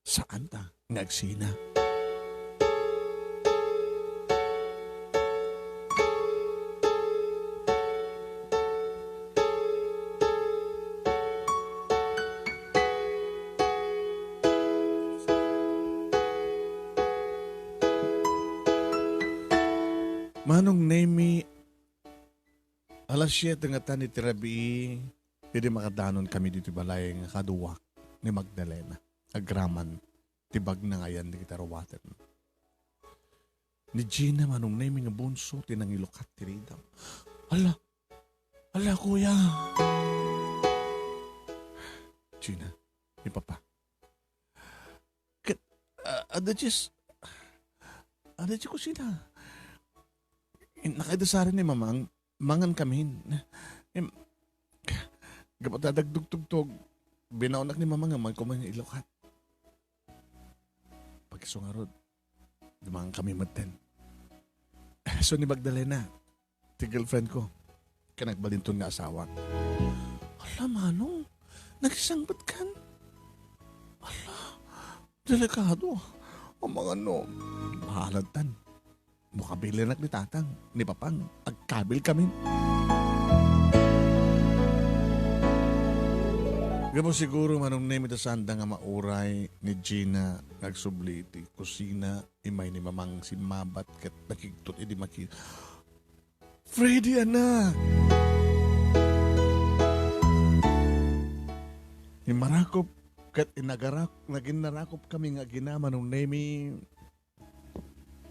saan ta nga agsina. Manong Nemi, alas siete nga tan iti rabii, idi makadanon kami ditoy balay nga kaduak ni Magdalena, agraman ti bagna nga ayan dagiti aruaten. Ni Gina, Manong Nemi, nga bunso ti nangilukat ti ridam. "Ala! Ala, kuya!" Gina, ni Papa. Ket, ah, adda diay, adda diay kusina. In-, nakaidasaren ni Mamang, mangan kamin. Em, gapu ta adda agtugtugtog, binaonak ni Mamang nga manko man ilukat. Pagisu ngarud, dumangan kami metten. So ni Magdalena, ti girlfriend ko, ken agbalinton nga asawak. Ala, Manong, nagsisangpetkan? Ala, delikado. Amangan no, bahalantan. Mukabilinak ni Tatang, ni Papang, agkabil kami. Gapu siguro, Manong Nemi, ta saanda nga mauray ni Gina nga agsubli iti kusina, immay ni Mamang simmabat ket nakigtot idi maki-, "Freddy, anak!" Immarakop ket inagarak-, naginnarakop kami nga agina, Manong Nemi.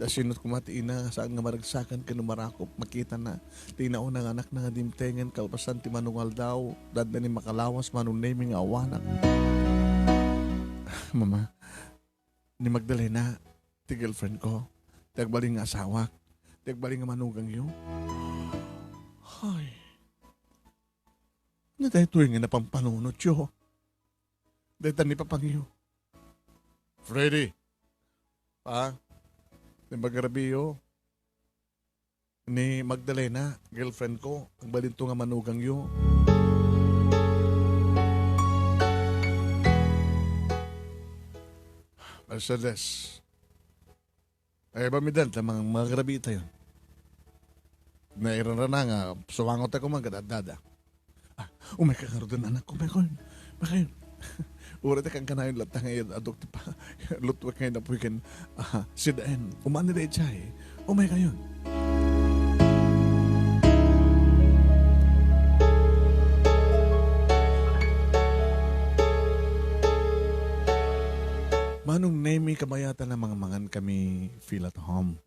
Ta sino koma ti ina, saan nga maragsakan ken umarakop, makitana ti inauna nga anakna nga dimtengen kalpasan ti mano nga aldaw, dadda ni makalawas, Manong Nemi, nga awanak. Mama, ni Magdalena, ti girlfriend ko, ti agbalin nga asawak, ti agbalin nga manugangyo. Hay. Ania daytoy nga napampanunotyo? Dayta ni Papangyo. Freddy. Pa, ni Magarabio, ni Magdalena, girlfriend ko, agbalinto nga manugangyo. Mercedes. Ay, bamidan, ta mga, mga karabitayon. Nairanrana nga, sumangot ako man, ket addada. Ah, umayka ngaruden, anak, umayka. Umayka. Uray ta kankanayon latta nga iya adok ti pa-, lutwek nga inapuy ken, ah, sidaen. Umani da ijay. Umaykayon. Manong Nemi, kabayatan a mangmangan kami feel at home.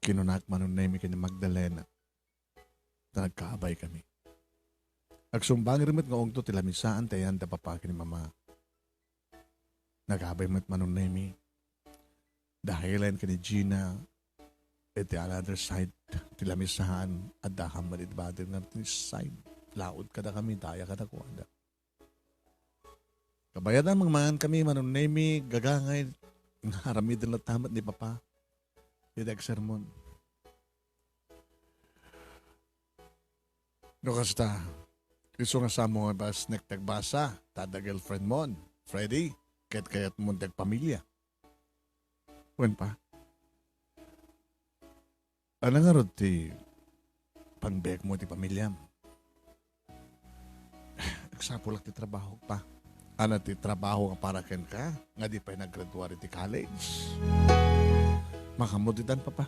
Kinunak, Manong Nemi, ken ni Magdalena. Ta nagkaabay kami. Agsumbangir met nga ungto ti lamisaan ti ayan da papa ken ni mama. Nagabay met, Manong Nemi. Da Helen ken ni Gina, iti another side ti lamisaan, adda Hamlet iti badir nga ti side. Laod kadakami, daya kadakuada. Kabayatan, mangmangan kami, Manong Nemi, gagangay, nga aramiden latta met ni Papa. Iti agsermon. No kasta, isu nga samo nga bas nektagbasa, ta adda girlfriend mon, Freddy, ket kayatmon ti agpamilya. Wen pa? Ania ngarud ti pangbiagmo iti pamiliam? Agsapulak ti trabahok, Pa. Ania ti trabaho nga para kenka nga di pay naggraduar iti college? Makaammo ditan, Papa.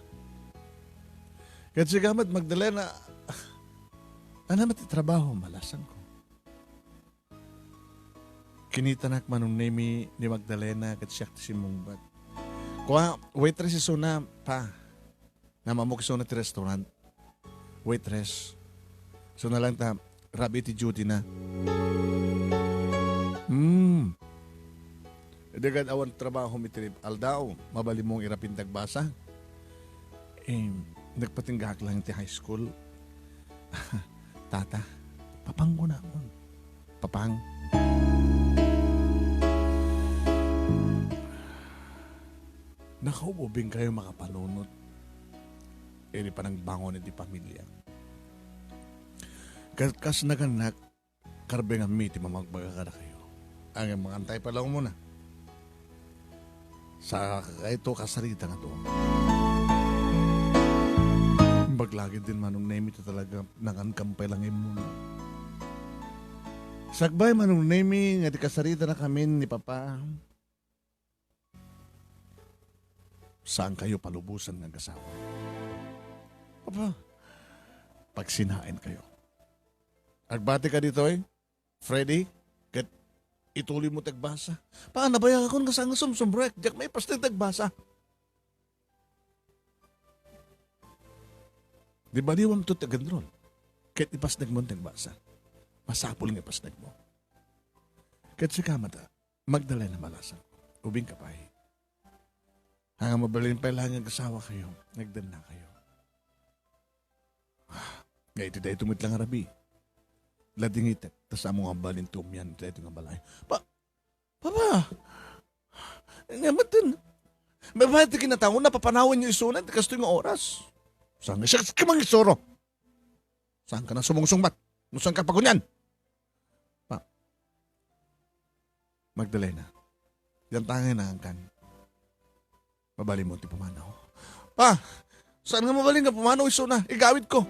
Ket sika met, Magdalena, ania met ti trabaho, malasangko? Kinitanak, Manong Nemi, ni Magdalena ket siak ti simmungbat. Kua, waitress isuna, Pa. Namamok isuna ti restaurant. Waitress. Isuna lang ta, rabii ti duty na. Hmm. Idi kad awan trabahom iti aldaw, mabalinmong irapin ti agbasa. Eh, nagpatinggak lang ti high school. Tata, papang ko na. Papang. Nakaubing kayo makapanunot. iti panangbangon iti pamiliak. Ket kas nagannak, karbenganmi ti mamagbaga kadakayo. Ngem mangantay pay la umuna. Sa kayto kasarita nga tua. Imbag la ketdin Manong Nemi ta talaga nangankam pay la nga immuna. Sakbay Manong Nemi nga ti kasaritanakamin ni Papa, saankayo palubosan nga agasawa. Papa, pagsinaenkayo. Agbatika ditoy, Freddy, ket ituloymo ti agbasa. Pa, nabayagakon nga saan nga sumsumrek, diak maipasnek ti agbasa. Di baliwamto ti agenrol, ket ipasnekmon ti agbasa. Masapul nga ipasnekmo. Ket sika met, Magdalena Balasang, ubingka pay. Haan nga mabalin pay la nga agasawakayo, nagdennakayo. Nga iti daytoy met la nga rabii, ladingitek, ta saan nga mabalin ti umian iti daytoy nga balay. Pa, Papa! Nga met, babaen ti kinataona, papanawenyo isuna iti kastoy nga oras. Saan nga siak ka mangisuro? Saanka a sumungsungbat? No saanka pagunian? Pa, Magdalena, dianta ngay nangankan. Mabalinmo ti pumanaw. Pa, saan nga mabalin nga pumanaw isuna? Igawidko.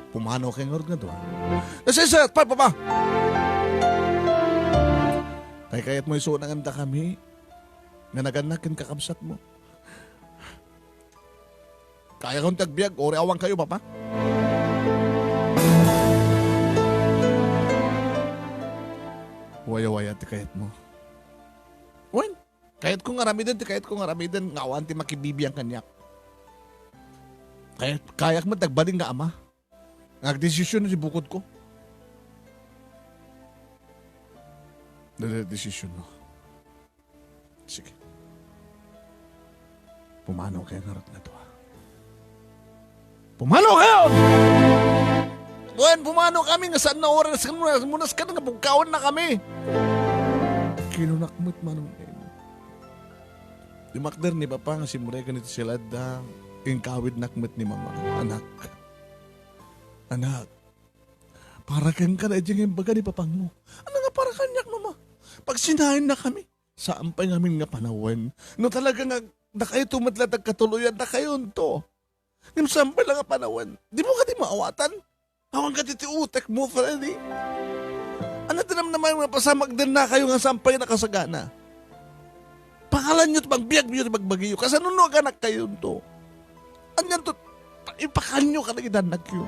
Pumanawkay ngarud nga dua. Nasaysayaat pay, Papa! Kaykayatmo isuna ngem dakami nga nagannak ken kakabsatmo. Kayakon ti agbiag, uray awankayo, Papa. Wayawaya ti kayatmo. Wen, kayatko nga aramiden ti kayatko nga aramiden nga awan ti makibibiang kaniak. Kayat, kayak met ti agbalin nga ama. Nga agdesisyon ti bukodko. Dada desisyon mo. Sige. Pumanaw kayo ngarud nga dua. Pumanaw kayo! Wen, pumanaw kami nga saan nga oras nga munas ka nga bugkawan na kami. Kinunak met Manong Nemo. Dimakder ni Papa nga simreken iti siladda, inkawidnak met ni Mama. Anak. Anak. Para kenka na iti nga imbaga ni Papangmo. Ano nga para kaniak, Mama? Pagsinaenna kami. Saan pay ngamin nga panawen. No talaga nga, dakayto met la ti agkatuloyan, dakayonto. Ngem saan pay la nga panawen. Dimo kadi maawatan? Awan kadi ti utekmo, Freddy. Ania ti namnamaem nga pasamagdennakayo nga saan pay nakasagana? Pangalanyo ti pagbiagyo ti bagbagiyo. Kasano no aganakkayonto? Anianto, ipakanyo kadagiti annakyo.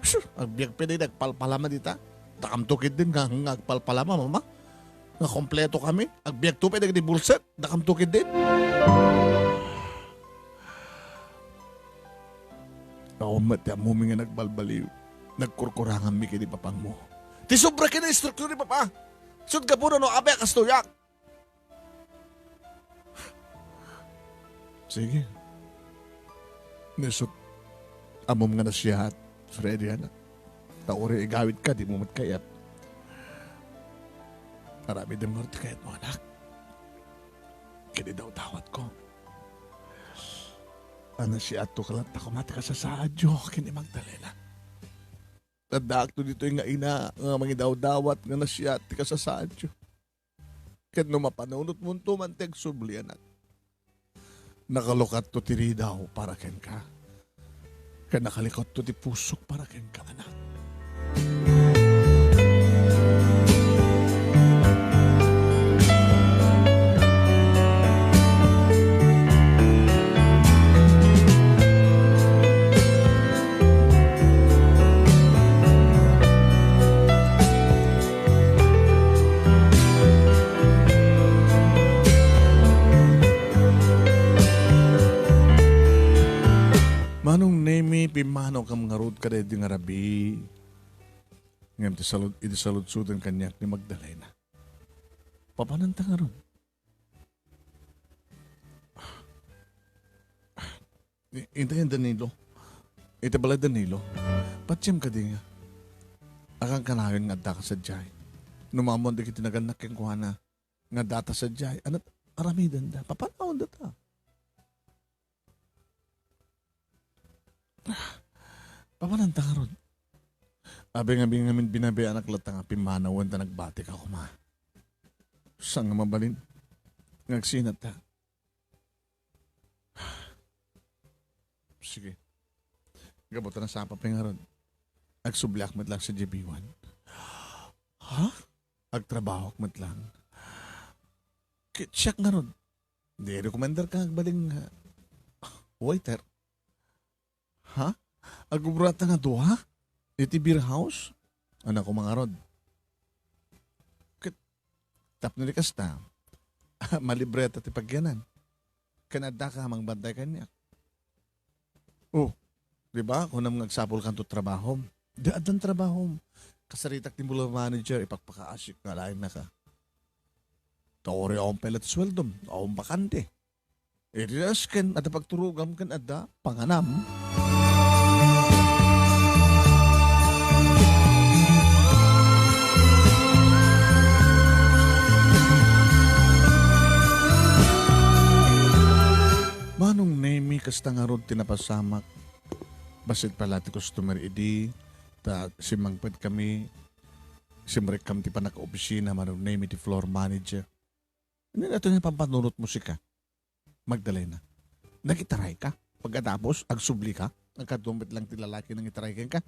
Sus, agbiag pay daydi agpalpalama dita. Dakamto ketdin nga, nga agpalpalama, Mama. Nga kompleto kami. Agbiagto pay dagiti bulset. Dakamto ketdin. Awan met ti ammomi nga nagbalbaliw. Nagkurkuranganmi ken ni Papangmo. Ti sobra ken ni instruktor ni Papa. Sut gapuna no apay a kastoyak. Sige. Nisut, ammom nga nasiat, Freddy, anak. Ta uray igawidka, dimo met kayat. Aramidem ngarud ti kayatmo, anak. Ken idawdawatko. A nasiatto ka latta koma ti kasasaadyo ken ni Magdalena. Addaakto ditoy nga ina nga mangidawdawat nga nasiat ti kasasaadyo. Ket no mapanunotmonto man ti agsubli, anak, nakalukatto ti ridaw para kenka, ket nakalikatto ti pusok para kenka, anak. Manong Nemi, pimmanawkam ngarud kadaydi nga rabii. Ngem ti salud-, idi saludsoden kaniak ni Magdalena. Papananta ngarud. I-, intayen Danilo. Iti balay Danilo. Patiem kadi nga. Akan kanayon nga addaka sadiay. No maammoan dagiti nagannak kenkuana nga addata sadiay. Ania, aramidenda. Papanawendata. Papananta ngarud. Abing-abing ngamin binabayanak latta nga pimmanawen ta nagbatika koma. Saan nga mabalin? Nga agsinatta. Sige. Gapu ta nasapa pay ngarud. Agsubliak met lang sa J B one. Ha? Agtrabahok met lang. Ki-, siak ngarud. Di recommender ka agbaling, ah, waiter. Ha? Agubrata nga dua? Iti beer house? Ana ko mangarod. Ket, tapno di kasta, malibreta ti pagyanan. Ken adda ka mangbantay kaniak. Oh, di ba? Kunam nga agsapul kanto trabahom. Di addan trabahom. Kasaritak ti mula manager, ipakpakaasik nga lain na ka. Tauri awan pala ti sweldom, awan bakante. Iti dasken, adda pagturogam ken adda panganam. Manong Nemi, kasta ngarud ti napasamak. Bassit pala ti customer idi, ta simmangpet kami, simrek kam ti panakaopisina, Manong Nemi ti floor manager. Ania daytoy nga pampanunot mo sika? Magdalena. Nagitaray ka? Pagkatapos, agsubli ka? Nagkadua met lang ti lalaki nangitaray kenka?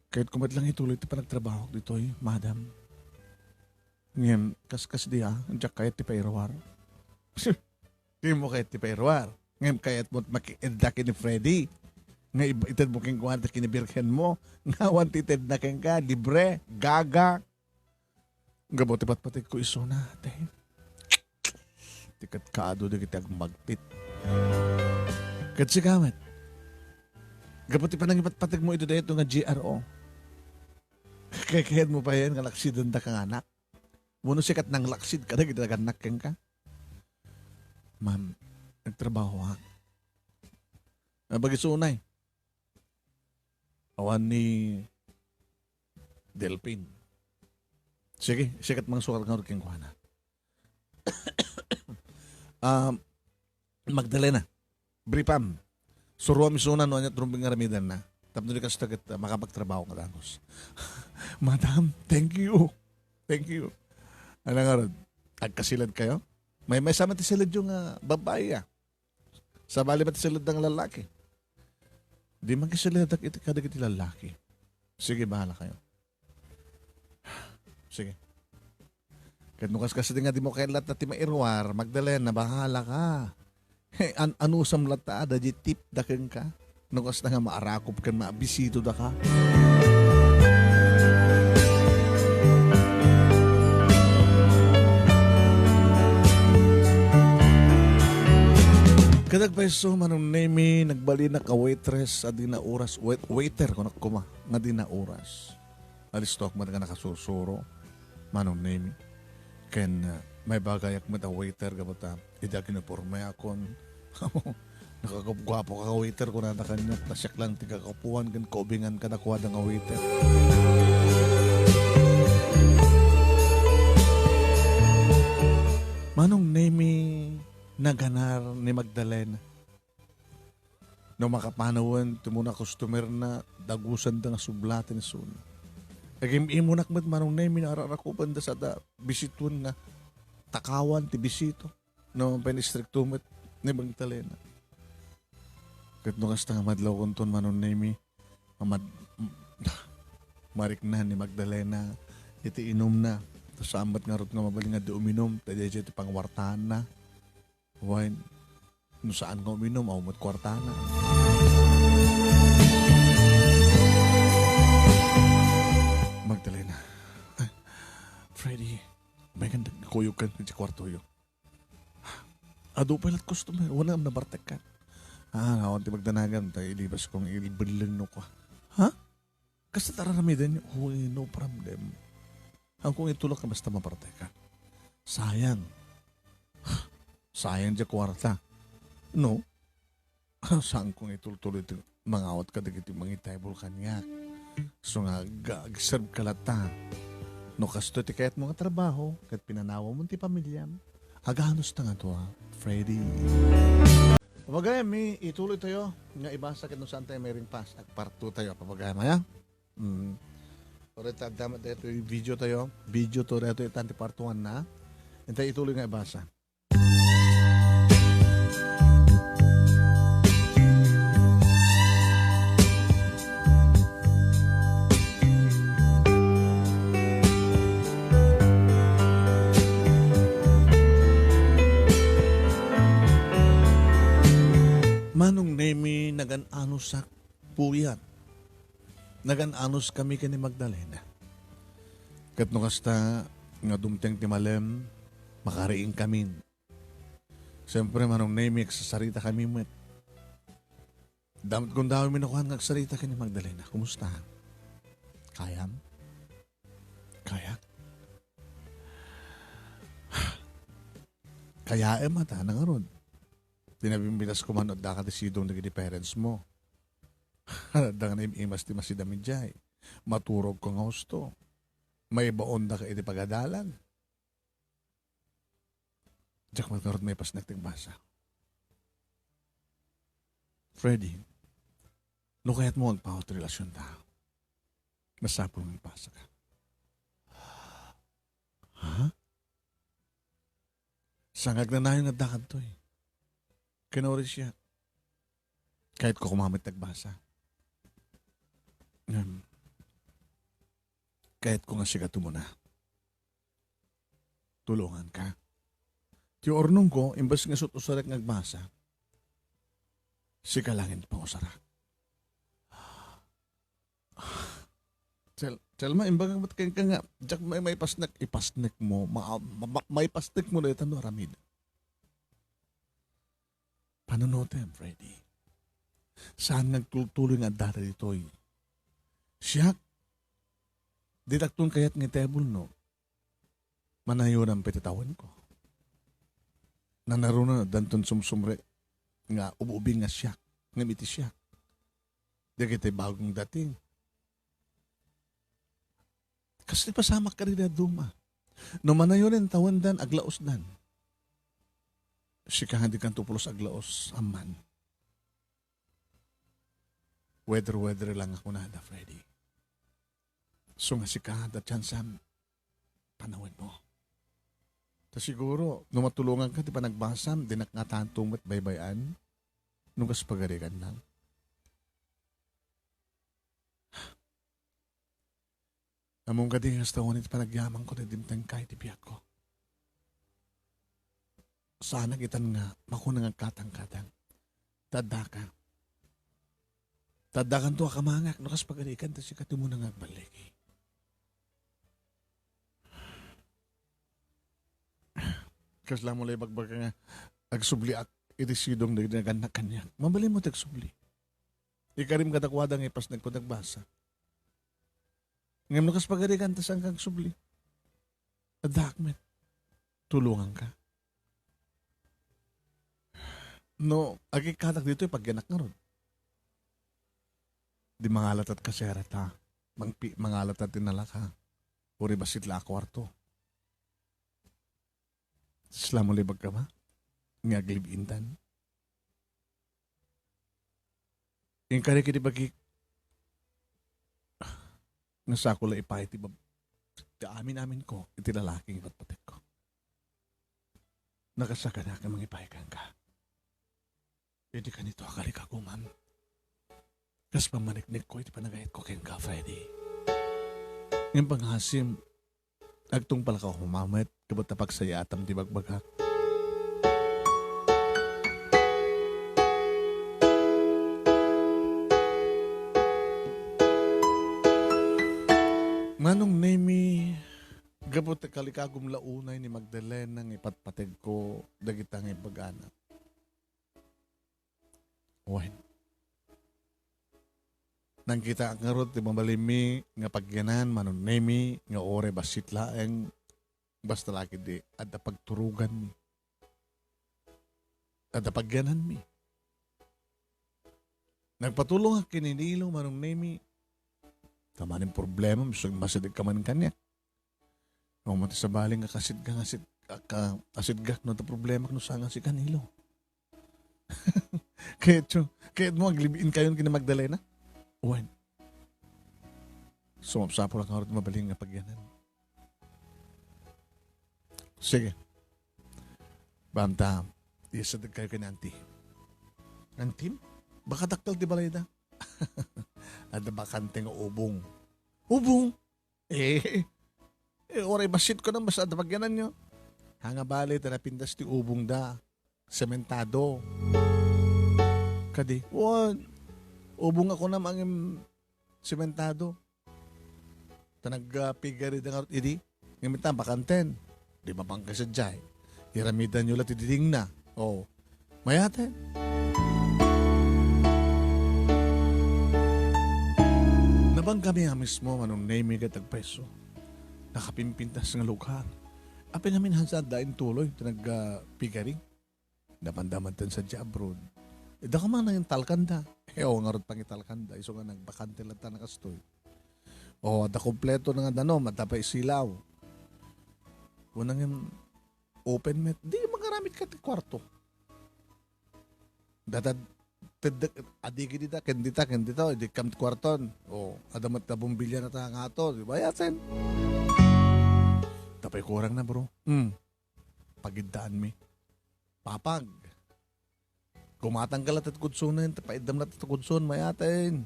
Kayat ko met lang ituloy ti panagtrabahok ditoy, madam. Ngem, kaskas di, ah, diak kayat ti pairuar. Di mo kayat ti pairuar. Ngem, kayat mo makikidda ken ni Freddy. Nga ib-, ited mo kenkuana ti kinibirhen mo. Nga awan ti ited na kenka, libre, gaga. Gapu ti patpatik ko isuna, te. Ti kadkado dagiti agmagtit. Ket sika met. Gapu ti panangipatpatik mo iti dayto nga G R O. Kaykayan mo pa yan nga laksiden da ka nga anak. Wano sikat nang laksid ka dagiti nagannak kenka. Ma'am, nagtrabaho ha. Nabagisunay. Awan ni Delpin. Sige, sikat mangsukat nga kenkuana. Ah, Magdalena, bripam. Suruam isuna no aniat rumbeng nga aramidenna. Tapno di kasta ket, ah, makapagtrabaho nga dagus. Madam, thank you. Thank you. Ano nga rod? Agkasilad kayo? May, may sama ti siladyo nga babae, ah. Sabali met ti siladda nga lalaki. Di man kisaladak iti kadagiti lalaki. Sige, bahala kayo. Sige. Ket no kaskasdi nga di mo kayat latta ti mairuar, Magdalena, bahala ka. He, an-, anusam latta, ada di tip da kenka. No kasta nga maarakop ken maabisito da ka. Ket agpayso, Manong Nemi, nagbalinak a waitress a dina oras, wait-, waiter, kunak koma, nga dina oras. Alisto ak met nga nakasursuro, Manong Nemi. Ken, uh, maibagayak met a waiter gapu ta idi aginipormeakon. Nakagupguapo ka waiter, kunada kaniak, ta siak lang ti kakapuan ken kaubingan kadakuada nga waiter. Manong Nemi, naganar ni Magdalena. No makapanawen ti umuna a customer na, dagusanda nga sublaten isuna. Agim-imunak met Manong Nemi, naararakupanda sada bisituen nga takawan ti bisito. No, paistrikto met ni Magdalena. Ket no kasta nga madlawkonton Manong Nemi, mamad-, marikna ni Magdalena iti inumna. Ta saan met ngarud nga mabalin nga di uminum, ta daydiay ti pangwartaanna. Wen, no saan nga uminum, awan met kuartana. Magdalena. Ay, Freddy, may kandag kuyog kan ti kuartoyo. Adu pay lat customer, wala am nabartek ka. Ah, awan ti magdanagan, ta ilibas kong ilbelleng no kwa. Ha? Kasta ta araramidenyo? Uy, no problem. Haanko nga itulak nga basta mapartek ka. Sayang. Sayang diay kuarta. No? Saanko nga itultuloy ti mangawat kadagiti mangitaybol kaniak. So nga, ga-, agserb ka latta. No kastoy ti kayatmo nga trabaho, ket pinanawam ti pamiliam, aganus ta nga dua, Freddy. Wagay, mi ituloy tayo nga ibasa ket no saan tayo may ringpas. Agparto tayo, papagay, maya? Mm. Ore ta, damat daytoy video tayo. Video to, daytoy itan ti part one na. Intay ituloy nga ibasa. Manong Nemi, nagan-anusak puyat. Nagan-anuskami ken ni Magdalena. Ket no kasta nga dumteng ti malem, makariingkamin. Siyempre, Manong Nemi, agsasaritakami met. Damat gundawami no kuan nga agsarita ken ni Magdalena. Kumusta? Kayam? Kayak? Kayaem ata, nangarod. Ti nabimbitas ko man, adda ka ti sidong dagiti parents mo. Adda nga naim-imas ti masidam idiay. Maturog ko nga husto. Maibaon da ka iti pagadalan. Diak man ngarud maipasnek ti agbasa. Freddy, no kayat mo agpaut ti relasyon ta, masapul nga agbasa ka. Ha? Saan nga agnanayon nga adda kadtoy? Kinuri siya. Kayat ko koma met ti agbasa. Ngem, kayat ko nga sika ti umuna. Tulongan ka. Ti urnong ko, imbes nga isut' usarek nga agbasa, sika laeng ti pangusarak. Sel-, Selma, imbagak met kenka nga, diak may, maipasnek, ipasnek mo, ma-, ma-, ma-, maipasnek mo dayta no aramid. Panunotem, Freddy. Saan nga agtultuloy nga adda ditoy? Siak, ditakton kayat nga itebol no manayonam pay ti tawenko. Nanaruna danton sumsumre nga ub-ubing nga siak, ngem iti siak. Dagiti bagong dating. Kas ti pasamak kadi dadduma. No manayonen tawendan, aglaosdan. Sika nga di kanto pulos aglaos, amman. Weder-weder lang a kunada, Freddy. So nga sika, da chansam, panawen mo. Ta siguro, no matulongan ka ti panagbasam, dinak nga tanto met baybay-an, no kas pagarigan lang. Ammom kadi nga kasta wen ti panagyamanko ti dimtengka iti biagko. Saanak itan nga makuna nga agkatangkatang. Ta addaka. Ta addakanto a kamangak no kas pagarigan ta sika ti umuna nga agballigi. Kasla mo la ibagbaga nga agsubliak iti sidong dagiti nagannak kaniak. Mabalin mo ti agsubli. Ikarim kadakuada nga ipasnek ko ti agbasa. Ngem no kas pagarigan ta saan ka agsubli. Addaak met. Tulongan ka. No, agikkatak ditoy, pagyanak ngarud. Di mangalatat ka, Sera, ta. Mangpi-, mangalatat ti nalaka. Uri bassit la a kuarto. Isla mo la ibagka ba? Nga aglive-intan. Inkari ket ibagik nga sako la ipay ti bab-, ti amin-aminko iti lalaki nga ipatpatekko. Nakasakana ka mangipay kenka. Idi kanito a kalikagumam, kas pammaniknikko iti panagayatko kenka, Freddy. Ngem pangasim, agtungpalka koma met, ket ta pagsayaatam ti bagbagak. Manong Nemi, gapu ta kalikagum la unay ni Magdalena nga ipatpategko dagita nga imbag-ana. Wen. Nangkitaak ngarud ti mabalinmi nga pagyanan, Manong Nemi, nga uray bassit laeng, basta la ketdi adda pagturoganmi. Adda pagyananmi. Nagpatulongak ken ni Nilo, Manong Nemi. Ta manen problema, isu nga masideg ka manen kaniak. Awan ti sabali nga kasidga, nga sid-, ka-, asidgak no ta problemak no saan nga sika, Nilo. Kayatyo, kayatmo aglive-in kayon ken ni Magdalena? Wen. Sumapsapulak ngarud mabalin nga pagyanan. Sige. Bamta, isadeg kayo ken Auntie. Auntie? Baka dakkel ti balayda. Adda bakante nga ubong. Ubong? Eh, eh, uray bassit ko na mas adda pagyananyo. Hanga bale, ta napintas ti ubongda. Sementado. Kadi, wen, ubong ako na mangin sementado. Ta nagpigari da ngarud idi. Ngem ita, bakanten. Di mapangka sadiay. Iramidanyo la ti didingna. Oh. Mayaten. Nabangkami a mismo, Manong Nemi ket agpayso. Nakapimpintas nga lugar. Apay ngamin haansa adda intuloy ti nagpigari. Napanda met ten sadiay abroad. Daka man nangin talkanda. Eh, o, ngarud pangitalkanda. Isu nga nagbakante latta na kastoy. O, adda kompleto na nga danum, adda pay silaw. Wen nangin open met. Di, mangaramid ka ti kuarto. Dada, tedek, adigi dita, ken dita, ken dita, di kam ti kuarton. O, adda met da bombilya na ta nga ato. Di ba, yaten? Tapay kurang na, bro. Hmm. Pagiddaanmi. Papag. Gumatang ka latta ti kudsonen, ta paiddam latta ti kudson, mayaten.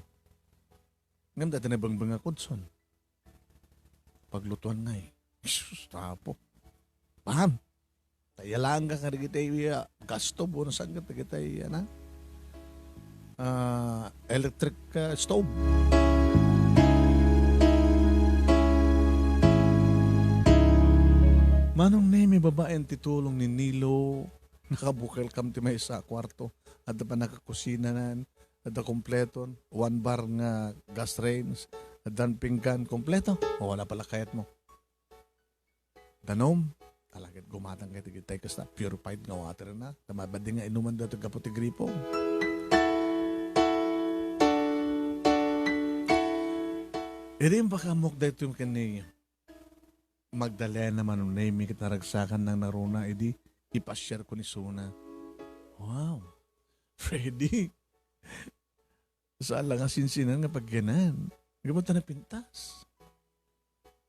Ngem dayta nabengbeng a kudson. Paglutuan ngay. Jesus, tapo. Paham. Ta iyalaan ka kadagiti, ah, gas stove, no, saan ka dagiti, ah, na? Ah, electric, ah, stove. Manong Nemi, babaen ti tulong ni Nilo. Nakabukel kam ti maysa a kuarto. Adda pay nakakusinanan, adda kompleton, one bar nga gas range, addan pinggan, kompleto. O, wala pala kayatmo. Danum, talagat gumatang kay ti, tay kasta, purified nga water na. Ta mabadi nga inuman daytoy gapu ti gripo. Idi impakaamok daytoy ken ni Magdalena, Manong Nemi, ket naragsakan nangngaruna idi ipasiarko ni Suna. Wow! Freddy! Saan la nga sinsinan nga pagyanan. Gapu ta napintas.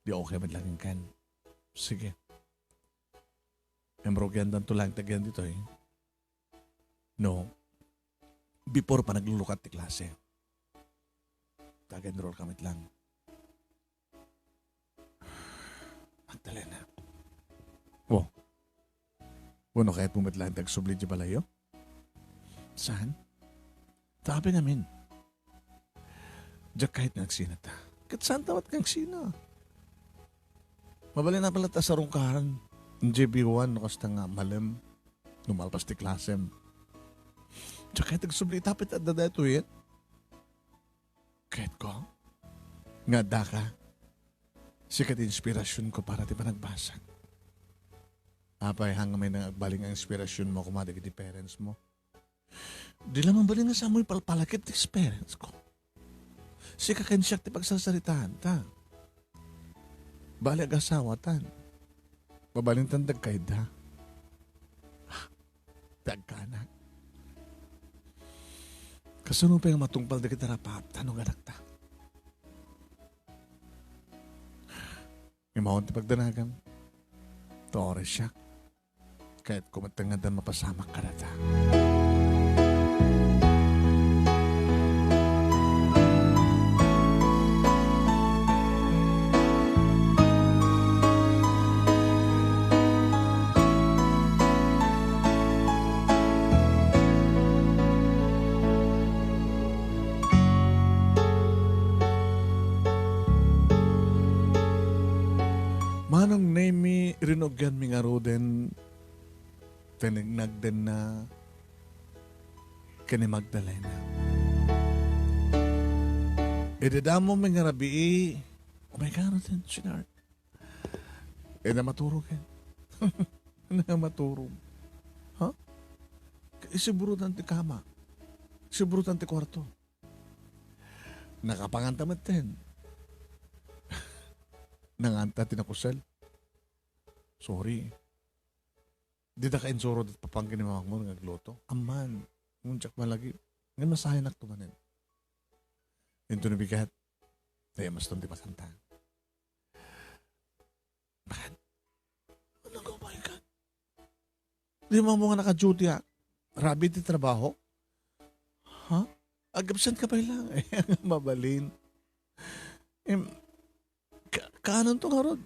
Di okay met la kenka. Sige. Imrugiandanto lang tagian ditoy. No. Before pa naglulukat ti klase. Tag-enroll ka met lang. Magdalena. Oh. Wenno kayatmo met laeng ti agsubli iti balayyo? Saan? Ta apay ngamin. Diak kayat nga agsinata. Ket saanta met nga agsina. Mabalin a pala ta sarungkaran. J B one no kasta nga malem. No malpas ti klasem. Diak kayat agsubli, tapit adda daytoyen. Kayatko nga addaka. Sika ti inspirasionko para ti panagbasa. Apay, hanga may nang agbalin nga inspirasionmo koma dagiti parentsmo? Di la mabalin nga saanmo ipalpalakip ti experience ko. Sika ken siak ti pagsarsaritaanta. Bali, agasawatan. Mabalintan dagkayda. Dagkanak. Kasano pay nga matungpal dagiti rapaapta no ganakta? Imaon ti pagdanagam. Torres siak. Kayatko met nga addan mapasamak kadata. Manong Nemi, rinugianmi ngaruden ti nagnagdenna ken ni Magdalena. Idi damo mi nga rabii, umay ka ngaruden, sweetheart. Ida maturom ken. Ida maturom. Ha? Isiburutan ti kama. Isiburutan ti kuarto. Nakapanganta metten. Nanganta ti nakusel. Sorry. Dida ka insuro dayta papan ken ni mamangmo nga agluto. Amman. Diak malagi. Ngem nasayanakto manen. Inton bigat, ay, maston ti masanta. Bakit? Ano ka, my God? Di mo nga naka-duty, ah. Rabi ti trabaho? Ha? Ag-absent ka pa lang. Mabalin. Em, ka-, kanan to nga rod?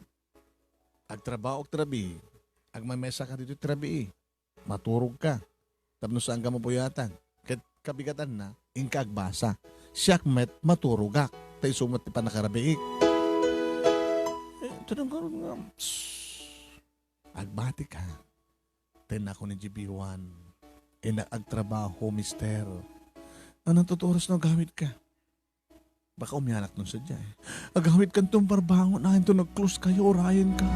Agtrabaho, agtrabi. Agmamesa ka dito, trabi. Maturog ka. Tapno saan ka mapuyatan. Ket kabigatan na, inka agbasa. Siak met, maturogak. Ta isu met ti pannakarabiik. Eh, ito nang karon nga, psst, agbati ka. Ten ako ni G B one. Inak agtrabaho, mister. Anong tuturos no gamit ka? Baka umianak nun sadya, eh. Agawid kanto parbangon, ayan to nag-close kayo, orayan ka.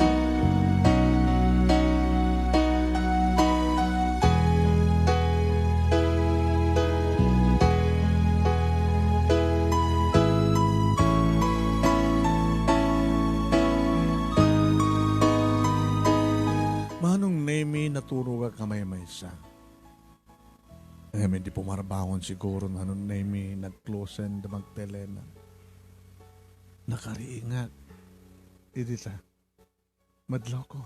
Manong Nemi, naturog a kamay maysa. Ngem idi pumarbangon siguro, Manong Nemi, nagklosen da Magdalena. Nakariingak. Idi ta, madlawko.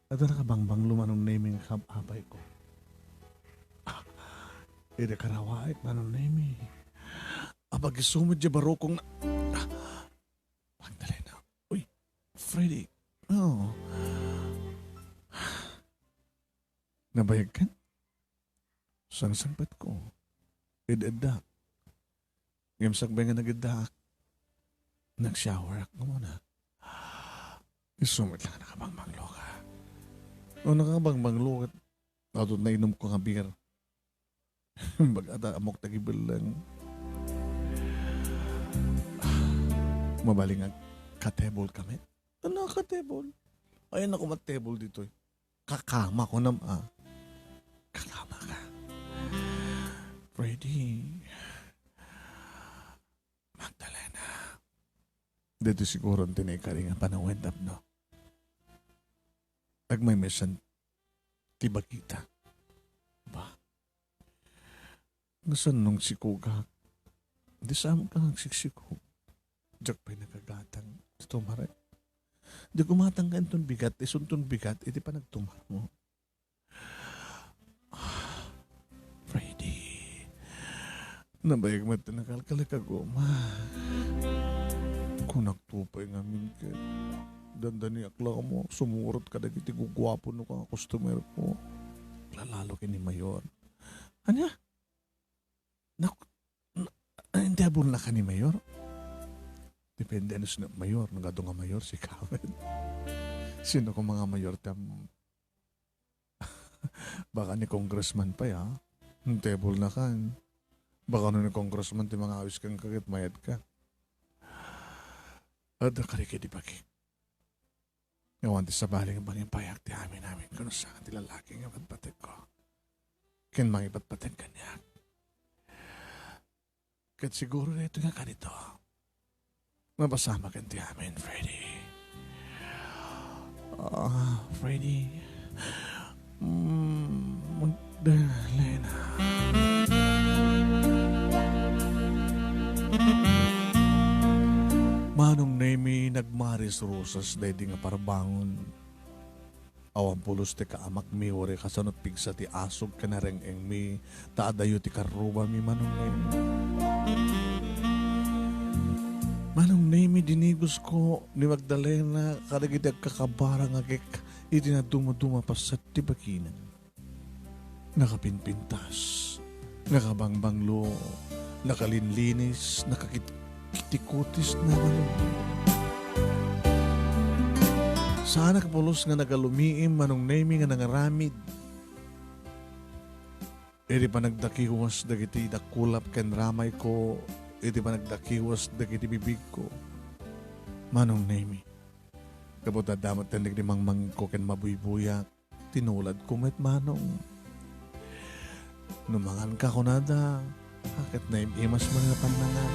Adda nakabangbanglo, Manong Nemi, nga kaab-abay ko. Ah, idi karawaek, Manong Nemi. Apagisumid di barukong na, ah, Magdalena. Uy, Freddy. Oh. Nabayag kan? Sangsangpet ko. Ed-eddak. Ngem sakbay nga nageddaak, nag-shower ak nga muna. Isumit lang nakabangbanglo ka. O nakabangbanglo ket adun nainom ko nga beer. Bagata amok ta gibelleng. Mabaling agkatebol kami. Ano katebol? Ay, naku, matebol ditoy. Kakama ko nam, ah. Kakama ka. Freddy. Magdalena. Dito siguro ang tinay kari nga panawen tapno. Agmaymaysan ti bagita. Ba? Nga saan nung sikugak? Di saan ka nagsiksiko? Diak pay nakagatang. Ito, Mare. Di gumatang ka inton bigat, isunton bigat, iti panagtumar mo. Freddy. Nabayag met ti nakalkal a kaguma. Kunak to pay ngamin ket dandaniak la mo, sumurot kadagiti guguapo no ka nga customer ko. Lalalo ken ni Mayor. Ania? Nak-, na-, intebol na ka ni Mayor? Depende no sino Mayor. Nagado nga Mayor, si Kamen. Sino ko mga Mayor tam? Baka ni Congressman pa, ya. Intebol na kan. Baka no ni Congressman, ti mga awis kang kagat, mayat ka. Ada ka rin kay di paki. Awan ti sabali nga mangipayak ti amin-amin ko no saan ti lalaki nga patpatek ko. Ken mangipatpatek kaniak. Ket siguro daytoy nga kanito. Mapasama ken ti amin, Freddy. Ah, Freddy. Mm, Magdalena. Manong Nemi, nagmaris-rusas daydi nga parbangon. Awan pulos ti kaamakmi, uray kasano pigsa ti asog ken nareng-engmi, ta adayo ti karrubami, Manong Nemi. Manong Nemi, dinigosko ni Magdalena kadagiti agkakabara nga agek iti nadumaduma a paset ti bagina. Nakapinpintas, nakabangbanglo, nakalinlinis, nakakitikutis na Manong. Saanak pulos nga nagalumiim, Manong Nemi, nga nangaramid. Iti panagdakiwas dagiti dakulap ken ramay ko, iti panagdakiwas dagiti bibig ko, Manong Nemi. Gapu ta adda met ti mangmangko ken mabuybuyak, tinulad ko met, Manong. No mangan ka kunada, a, ket naim-imas man nga pannangan.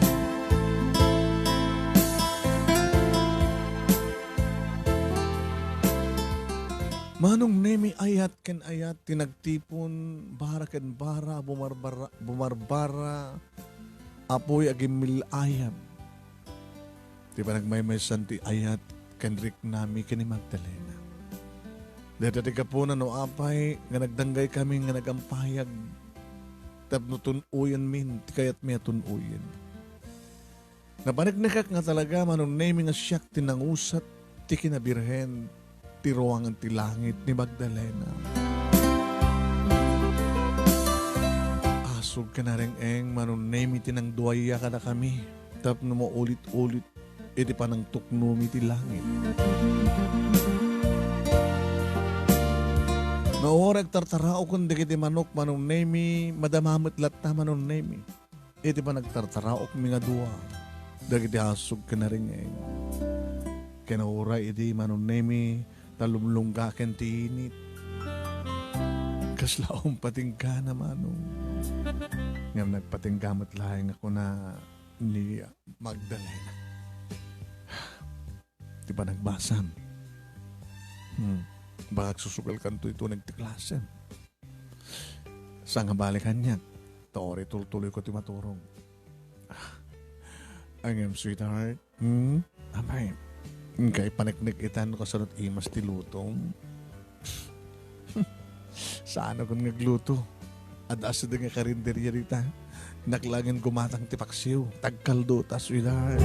Manong Nemi, ayat ken ayat ti nagtipon, bara ken bara, bumarbara, bumarbara, apuy agimmil-ayab. Ti panagmaymaysan ti ayat ken riknami ken ni Magdalena. Dayta ti gapuna no apay nga nagdanggaykami nga nagampayag tapno tun-oyenmin ti kayatmi a tun-oyen. Napaneknekak nga talaga, Manong Nemi, nga siak ti nangusat ti kinabirhen ti ruangan ti langit ni Magdalena. Asog ken areng-eng, Manong Nemi, ti nangduaya kadakami tapno maulit-ulit iti panangtuknomi ti langit. No, uray agtartaraoken dagiti manok, Manong Nemi, madama met latta, Manong Nemi, iti panagtartaraokmi nga dua dagiti asog ken areng-eng. Ken uray idi, Manong Nemi, ta lumlunggaken ti init. Kasla umpatinggana, Manong. Ngem nagpatingga met laeng a kuna ni Magdalena. Ti panagbasam. Hmm. Baka agsusugalkanto iti uneg ti klasem. Saan nga bale kaniak, ta uray tultuloyko ti maturog. Ah, ngem, sweetheart, hmm? Apay, inkay paneknek itan no kasano't imas ti lutom? Saan a kun nga agluto? Adda asideg nga karinderia dita. Naklagen gumatang ti paksiw. Tagkaldo ta, sweetheart.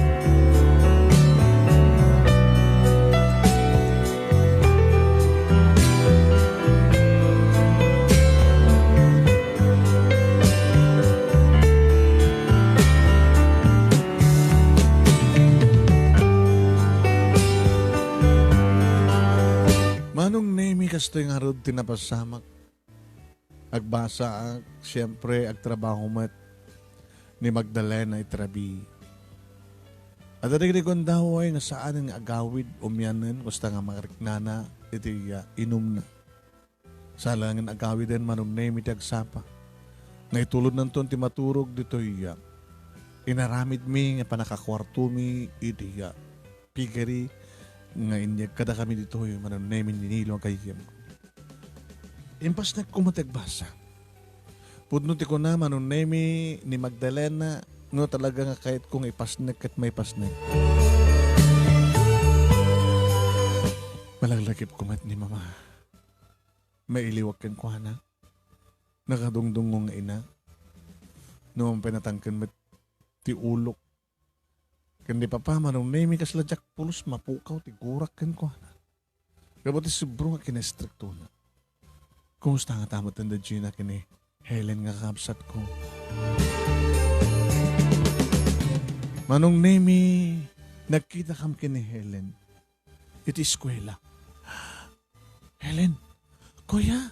Manong Nemi, kastoy ngarud ti napasamak. Agbasaak, siempre, agtrabaho met ni Magdalena iti rabii. Adda dagiti gundaway nga saanen nga agawid, umianen, kasta nga mariknana iti, ah, inumna. Saan laengen agawiden, Manong Nemi, ti agsapa nga itulodnanton ti maturog ditoy, ah, inaramidmi nga pannakakuartomi iti, ah, piggery nga inyeg kadakami ditoy, Manong Nemi, Ninilo a gayyemko. Impasnekko met ti agbasa. Pudno ti kuna, Manong Nemi, ni Magdalena, no talaga nga kayatko nga ipasnek ket maipasnek. Malaglagipko met ni Mama. Mailiwak kenkuana. Nakadungdungngo nga ina. No, pinatangken met ti ulok. Ken ni Papa, Manong Nemi, kasla diak pulos mapukaw ti gurak kenkuana. Gapu ti subro nga kinaistriktona. Kumusta ngata met ni Gina ken ni Helen nga kakabsatko? Manong Nemi, nagkitakam ken ni Helen iti eskuela. Helen, kuya,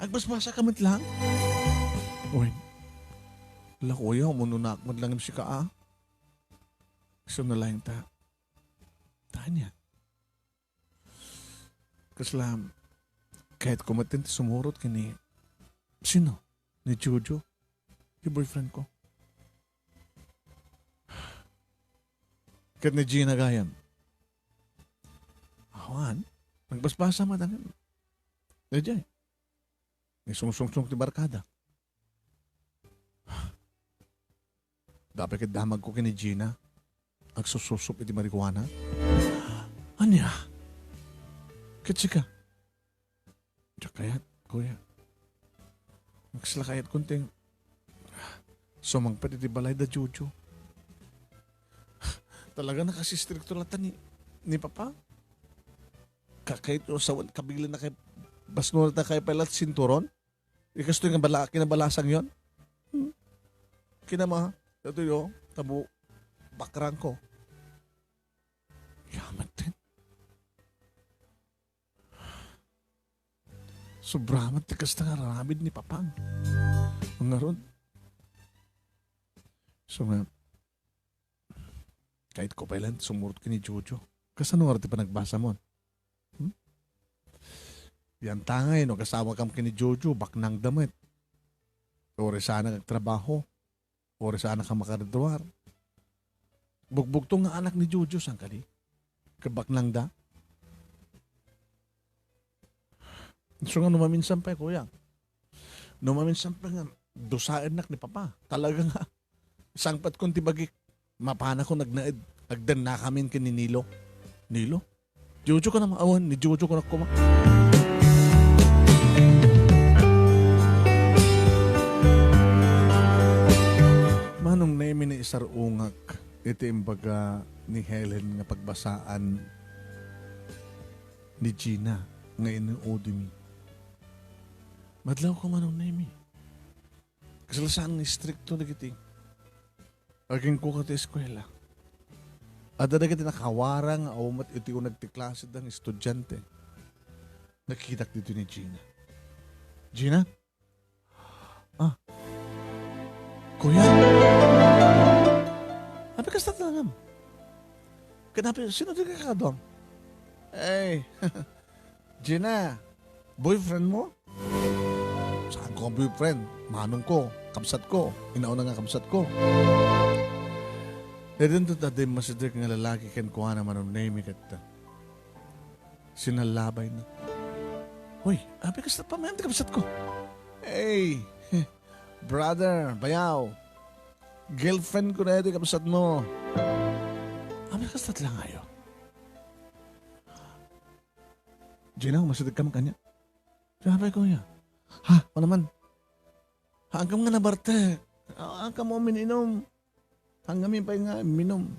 agbasbasa ka met lang? Uy, la kuya, umunonak met lang sika, a. Isu na laeng ta. Tanya. Kasla, kayatko met ti sumurot ken ni, sino? Ni Jojo, ti boyfriend ko. Ket ni Gina gayam. Awan, nagbasbasa met. Daydiay. Ni sungsungsong ti barkada. Dapay ket damagko ken ni Gina, agsususup iti marijuana. Ania? Ket sika? Diak kayat, kuya. Kasla kayat kunting sumangpet iti balay da Jojo. Talaga nakasistrikto latta ni, ni Papa. Kakayat o sawan, kabilan na kay basno na kay palat sinturon. Ikastoy nga bala-, kinabalasang yon? Hmm? Kinama, ito yo, tabo, bakrang ko. Yaman din. Sobra man ti kasta nga aramid ni Papang. Ngarud. So nga, kayatko pay lang sumurot ken ni Jojo. Kasano nga ti panagbasa mo? Hmm? Yan tangay, no, kasama kam ken ni Jojo, baknang da met. Uray saan nga agtrabaho. Uray saan nga makaridruar. Bugbugto nga anak ni Jojo, saan kadi? Kabaknang da? So nga, no maminsan pay, kuya. No maminsan pay nga, dusaennak ni Papa. Talaga nga, sangpetkon ti bagik. Mapanakon agnaed. Agdennakamin ken ni Nilo. Nilo? Jojo ka naman. Awan, ni Jojo ko na kuma. Manong Nemi, naisarungak iti imbaga ni Helen nga pagbasaan ni Gina nga inuudimi. Madlaw ka, Manong Nemi. Kasla saan nga istrikto dagiti agingko iti eskuela. Adda dagiti nakawarang nga awan met iti uneg ti klaseda nga estudiante. Nakitak ditoy ni Gina. Gina? Ah. Kuya? Abi, kasta talaga. Kanapi, sino di kakaduam? Ay, Gina, boyfriend mo? Saan ko nga boyfriend? Manong ko, kabsat ko, inauna nga kabsat ko. Daytoy adda immasideg nga lalaki kenkuana, Manong Nemi, ket sinalabayna. Hoy, abi, kasta pa man ti kabsat ko? Hey, brother, bayaw. Girlfriend ko na iti kabsat mo. Abi, kasta ti langayo. Gina, masideg ka man kaniak? Siya pay, kuya. Ha? Ano man? Hangkam nga nabartek. Hangkam mo mininom. Hangkam pay nga minum.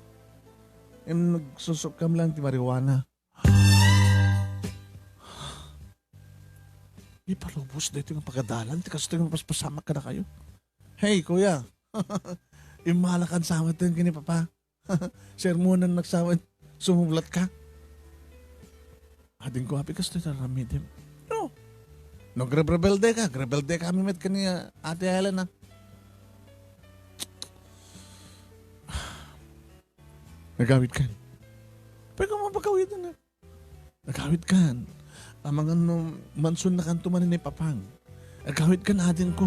Em, nagsusukam lang ti marijuana. Ipalubos daytoy nga pagadalan, ti kastoy nga mapaspasamak kadakayo. Hey, kuya. Immalakan sa amin ken ni Papa. Sermonan nak sa amin. Sumublat ka. Adingko, abi, kastoy ti aramidem. No. No, agrebrebelde ka. Agrebelde kami met ken ni, ah, Ate Helen, ah. Nagawid kan. Pwede ka mapagawid na. Nagawid kan. Amangan no, mansion na kanto man ni Papang. Nagawid kan, adingko.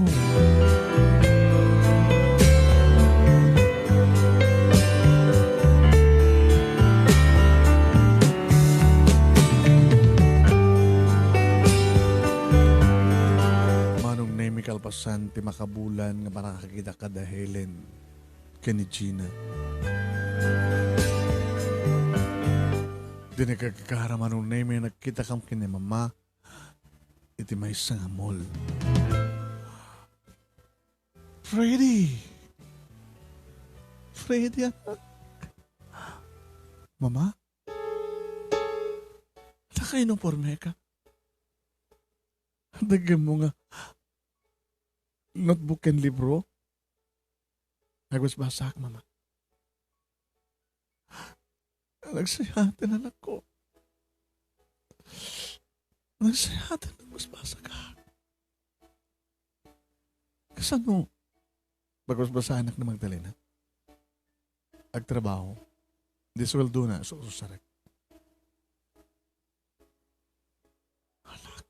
Manong Nemi, kalpasan ti makabulan nga panangakita kada Helen ken ni Gina. Di nagkakakara, Manong Nemi, nagkitakam ken ni Mama iti maysa nga mall. Freddy! Freddy, anak! Mama? Naka-uniforme ka? Dagem mo nga notebook ken libro? Nagbasbasak, Mama. Nagsayaten, anakko. Nagsayaten, nagbasbasak. Kasano? Bagbasbasanak ni Magdalena. Agtrabaho. Di suweldona, su-, susarek. Anak,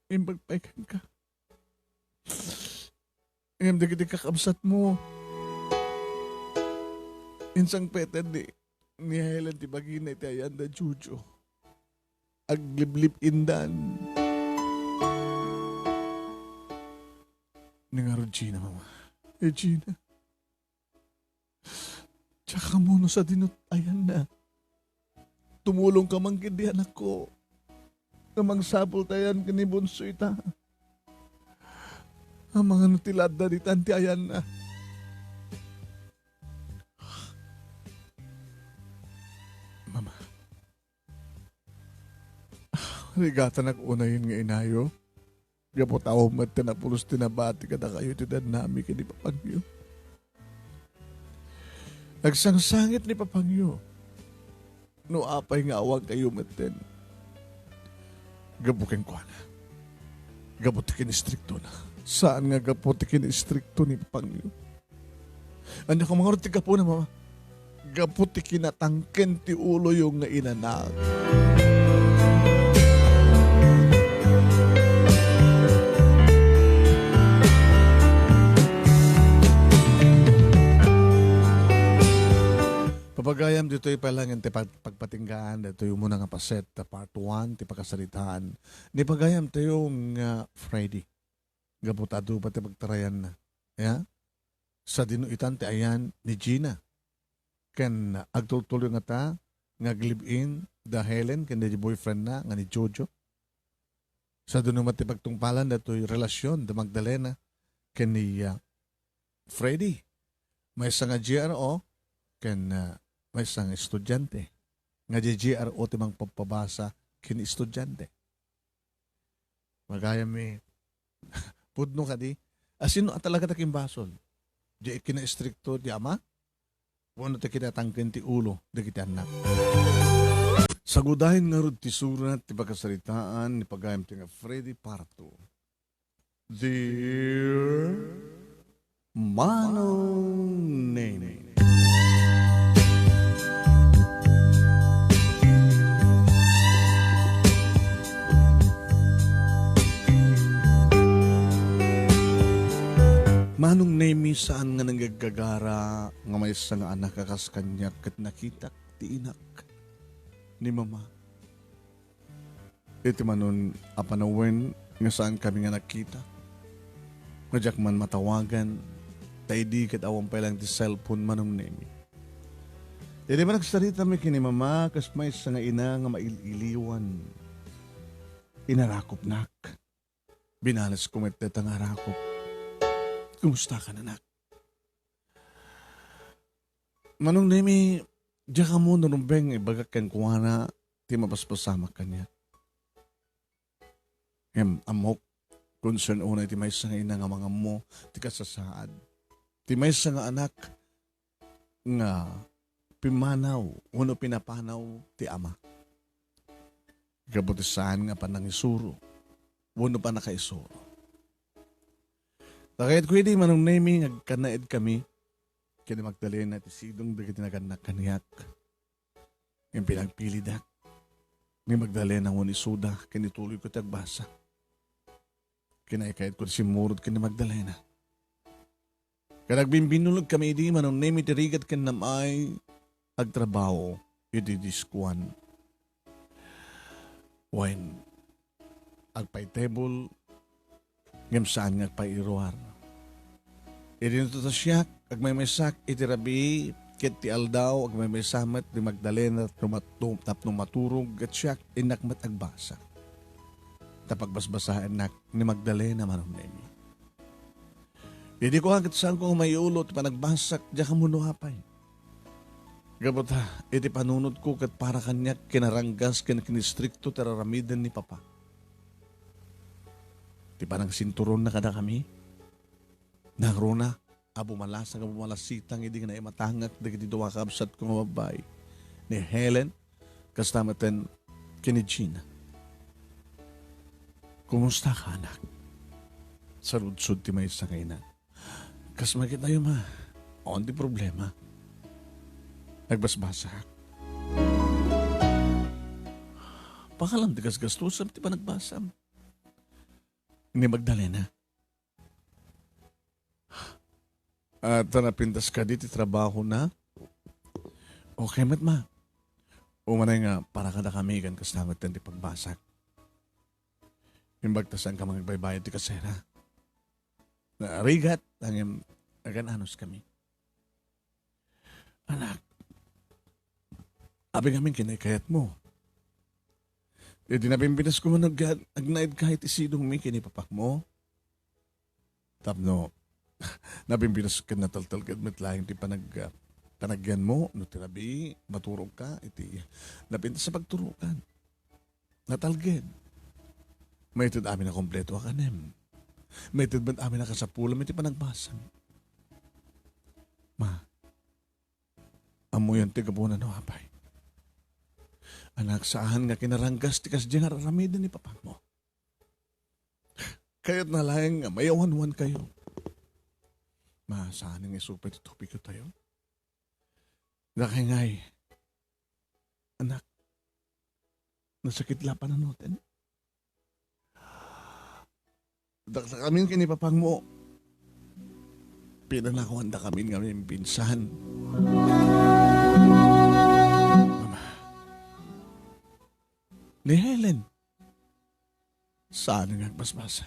imbag pay kenka. Ngem dagiti kakabsat mo, insangpeten ni, ni Helen ti bagina iti ayanna, Jojo. Agliblib-indan. Ni ngarud, Gina, Mama. Eh, Gina. Diak ammo no sadino ti ayanna. Tumulongka man ketdi, anakko. Nga mangsapul ti ayan ken ni Bunsoy ta. Amangan no ti ladda ditan ti ayanna. Mama. Rigatanak unayen nga inayo. Gapu ta awan met ti napulos ti nabati kadakayo iti dannami ken ni Papangyo. Nagsangsangit ni Papangyo. No apay nga awan kayo metten, gapu kenkuana. Gapu ti kinistriktona. Saan nga gapu ti kinistrikto ni Papangyo. Ania ko mangarud ti gapuna, Mama? Gapu ti kinatangken ti uloyo nga inanak. Pagayam ditoy pay laeng ti pag-, pagpatinggaan ditoy umuna nga paset, ta part one ti pakasaritaan ni pagayam tayo nga Freddy. Gapu ta adu pay ti pagtarayanna. Ya? Sadino itan ti ayan ni Gina. Ken agtultuloy ngata nga ag-live-in da Helen ken daydi boyfriendna nga ni Jojo. Sadino met ti pagtungpalan datoy relasyon da Magdalena ken ni, ah, Freddy. Maysa nga G R O ken, ah, maysa nga estudiante. Nga di G R O ti mangpabpabasa ken estudiante. Magayam mi, pudno kadi. Asino a talaga ti kimbasol? Di kinaestrikto ti ama? Wenno ti kinatangken ti ulo dagiti annak? Sagudayen ngarud ti surat ti pakasaritaan ni pagayam ti nga Freddy Parto. Dear Manong Nemi. Manong Nemi, saan nga nanggagagara nga maysa nga anak a kas kaniak ket nakitak ti inak ni Mama. Iti manon a panawen nga saankami nga nagkita, nga diak man matawagan, ta idi ket awan pay laeng ti cellphone, Manong Nemi. Idi man agsaritami ken ni Mama, kas maysa nga ina nga mail-iliwan, inarakopnak. Binanesko met dayta nga arakop. Kumustakan, anak? Manong Nemi, diak ammo no rumbeng ibagak kenkuana ti mabasbasamak kaniak. Ngem ammok, concern unay ti maysa nga ina nga mangammo ti kasasaad ti maysa nga anak nga pimmanaw wenno pinapanaw ti ama. Gapu ti saan nga panangisuro wenno pannakaisuro. Ta kayatko idi, Manong Nemi, nga agkanaedkami ken ni Magdalena ti sidong dagiti nagannak kaniak. Ngem pinagpilidak ni Magdalena wenno isuda ken ituloyko ti agbasa. Kinaykayatko ti simmurot ken ni Magdalena. Ket agbimbinulodkami idi, Manong Nemi, ti rigat ken nam-ay agtrabaho iti diskoan. Wen, agpaitebol, ngem saan nga agpairuar. Idi natutasiak, agmaymaysak iti rabii, ket ti aldaw, agmaymaysa met ni Magdalena tapno matu-, tapno maturog, ket siak, innak met agbasa. Ta pagbasbasaennak ni Magdalena, Manong Nemi. Idi kua ket saanko nga maiulo ti panagbasak, diak ammo no apay. Gapu ta, iti panunotko ket para kaniak kinaranggas ken kinistrikto ti ar-aramiden ni Papa. Ti panangsinturonna kadakami, nangruna a bumalasang a bumalasitang idi nga naimatangak dagiti dua a kabsatko nga babbai, ni Helen, kasta met ken ni Gina. Kumusta ka, anak? Sarudsod ti maysa nga ina. Kas makitayo, ma. Awan ti problema. Nagbasbasak. Pakalam ti gasgastusam ti panagbasam. Ni Magdalena. At napintas kadi ti trabaho na? Okay met, ma. Umanay nga para kadakami ken kasta met ti pagbasak. Imbag ta saanka mangagbaybayad ti kasera. Narigat, ngem agan-anos kami. Anak, abi ngamin kinaykayatmo. Idi nabimbinasko man agnaed ka iti sidongmi ken ni papakmo. Tapno, nabimbinas ken nataltalged met laeng ti panag-, panagyanmo, no ti rabii, maturogka iti napintas a pagturokan. Natalged. Maited amin a kompleto a kanem. Maited met amin a kasapulam iti panagbasam. Ma, ammoyon ti gapuna no apay. Anak, saan nga kinaranggas ti kasdi nga ar-aramiden ni papakmo. Kayatna laeng nga mayawanwankayo. Ma, saan nga isu pay ti topikyo tayo? Dakay ngay, anak, nasakit la pananuoten. Dakdakamin ken ni papakmo. Pinanakowandakamin ngamin pinsan. Saan nga agbasbasa?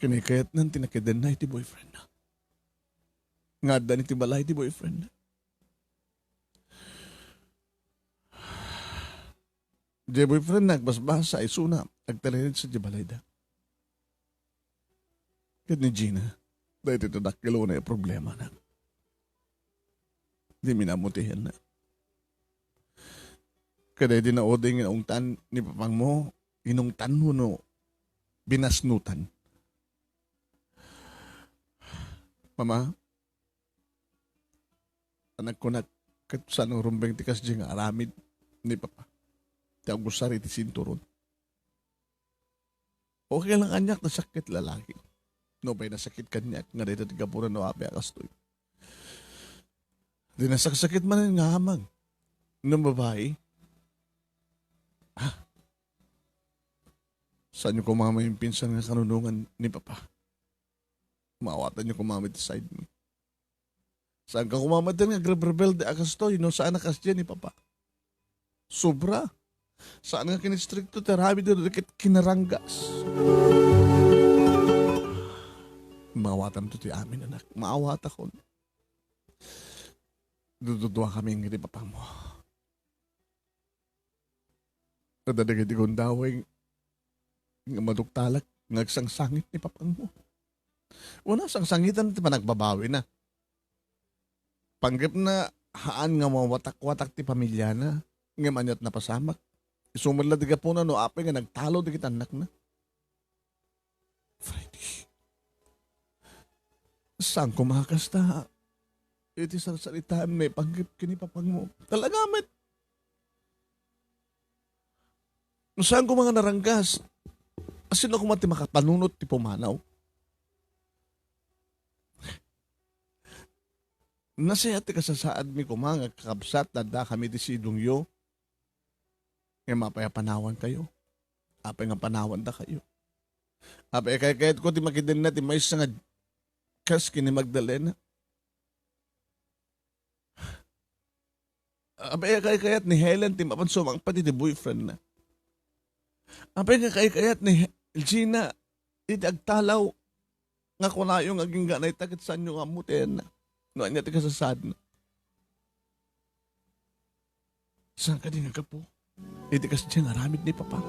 Kinaykayatnan ti nakidenna iti boyfriendna. Nga addan iti balay ti boyfriendna. Diay boyfriendna agbasbasa isuna, agtalinaed sadiay balayda. Ket ni Gina, daytoy ti dakkelona a problema na. Di mi namutienna. Kadaydi nauding nga naungtan ni papangmo, inungtan wenno binasnutan. Mama, nagkunak, ket saan nga rumbeng ti kasdi nga aramid ni Papa. Ti agusar iti sinturon. Okay lang kaniak, nasakit lalaki. Nupay nasakit kaniak, nga dayta ti gapuna no apay a kastoy. Di nasaksakit manen nga amag. No babai, ah, saanyo koma maimpinsan nga kanunongan ni Papa? Maawatanyo koma met ti side mi. Saanka koma met nga agrebrebelde a kastoy no saan a kasdiay ni Papa. Sobra. Saan nga kinistrikto ti aramid dagiti kinaranggas. Maawatanto ti amin, anak. Maawatakon. Dududuakami iti papangmo. Adda dagiti gundaway nga maduktalak nga agsangsangit ni papangmo. Una, sangsangitan ti panagbabawina. Panggepna, haan nga mawatak-watak ti pamiliana, ngem ania't napasamak. Isu met la ti gapuna no apay nga nagtalo dagiti annakna. Freddy, saan koma a kasta iti sarsaritaem maipanggep ken ni papangmo? Talaga met. No saan koma nga naranggas, a sino koma ti makapanunot ti pumanaw? Nasayaat ti kasasaadmi koma nga kakabsat, adda kami ti sidongyo. Ngem apay a panawankayo? Apay nga panawandakayo? Apay a kaykayatko ti makidenna ti maysa nga kas ken ni Magdalena? Apay a kaykayat ni Helen ti mapan sumangpet iti boyfriendna? Apay nga kaykayat ni He-, Gina iti agtalaw nga kunayo nga agingga dayta ket saanyo nga ammo ti ayanna no ania ti kasasaadna? Saan kadi nga gapu iti kasdiay nga aramid ni Papa?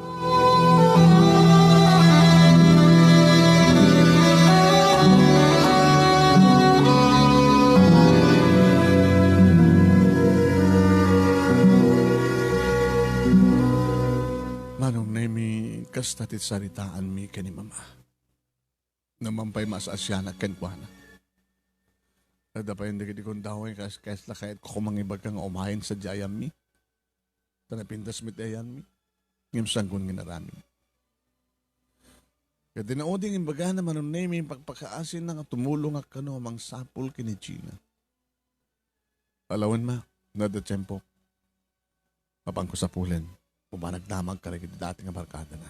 Manong Nemi, kasta ti saritaanmi ken ni Mama. Naman pay maasiasianak kenkuana. Adda pay dagiti gundaway kas, kas la kayatko koma nga ibaga nga umayen sadiay ayanmi. Ta napintas met ti ayanmi. Ngem saanko nga inaramid. Ket di nauding imbagana, Manong Nemi, pagpakaasinna nga tumulongak kano a mangsapul ken ni Gina. Alawen, Ma, no adda tiempo, mapanko sapulen. Umanag damag kadagiti dati nga barkadana.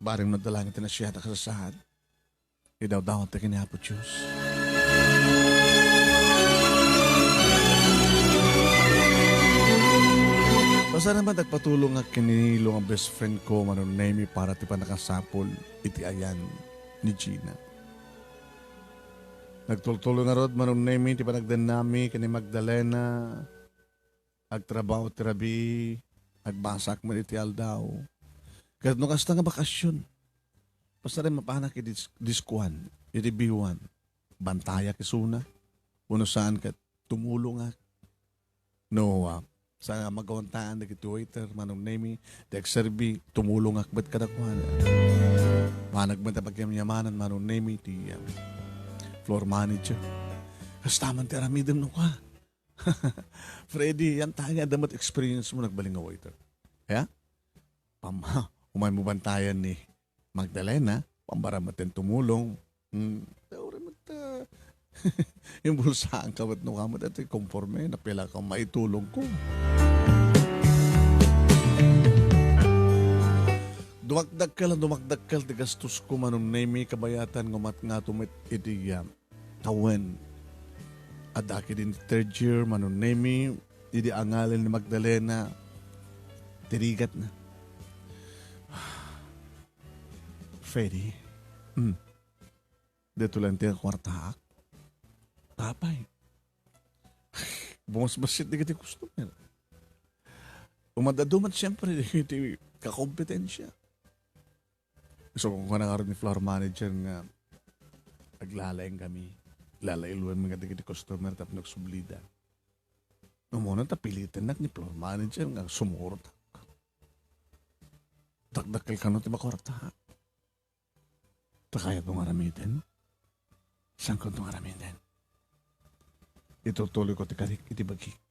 Bareng no adda laeng ti nasayaat a kasasaad, idawdawat ken ni Apo Dios. Pasaramat agpatulongak ken ni Nilo nga best friend ko, Manong Nemi, para ti pannakasapul iti ayan ni Gina. Nagtultulo ngarud, Manong Nemi, ti panagdennami ken ni Magdalena. Agtrabaho ti rabii, agbasak met iti aldaw. Ket no kasta nga bakasion, pasarem mapanak iti dis-, diskuan, iti biuan, bantayak isuna, wenno saan ket tumulongak. No, ah, sa magawantaan dagiti waiter, Manong Nemi, ti agserbi, tumulongak met kadakuada. Manak met a pagyamyamanan, Manong Nemi, ti, ah, floor manager. Kasta man ti aramidem no ka. Freddy, yan tayo nga, damat experience mo nagbaling nga waiter. Ya? Pam-, umay mo bantayan ni Magdalena, pambara met ten tumulong. Hmm. Daw rin met, ah, yung bulsaan ka, ba't no ka mo, dati konforme, napila ka maitulong ko. Dumakdakkel, dumakdakkel, ti gastos ko, Manong Nemi, kabayatan, ngumat nga tumit iti, ah, tawen. Adda ketdi third year, Manong Nemi, idi angalin ni Magdalena, ti rigatna. Freddy. Hmm. Dito lang ti kuwartaak. Apay. Bumasbasit dagiti customer. Umadado met siyempre dagiti kakompetensiya. So, kung kana ngarud ni floor manager nga aglalaeng kami, lalailuen mi nga dagiti customer tapno agsublida. Umuna ta pilitennak ni floor manager nga sumurot. Dakdakkel kano ti makuarta. Ta kayatmo nga aramiden? Saanko nga aramiden? Itutuloyko ti karik iti bagik.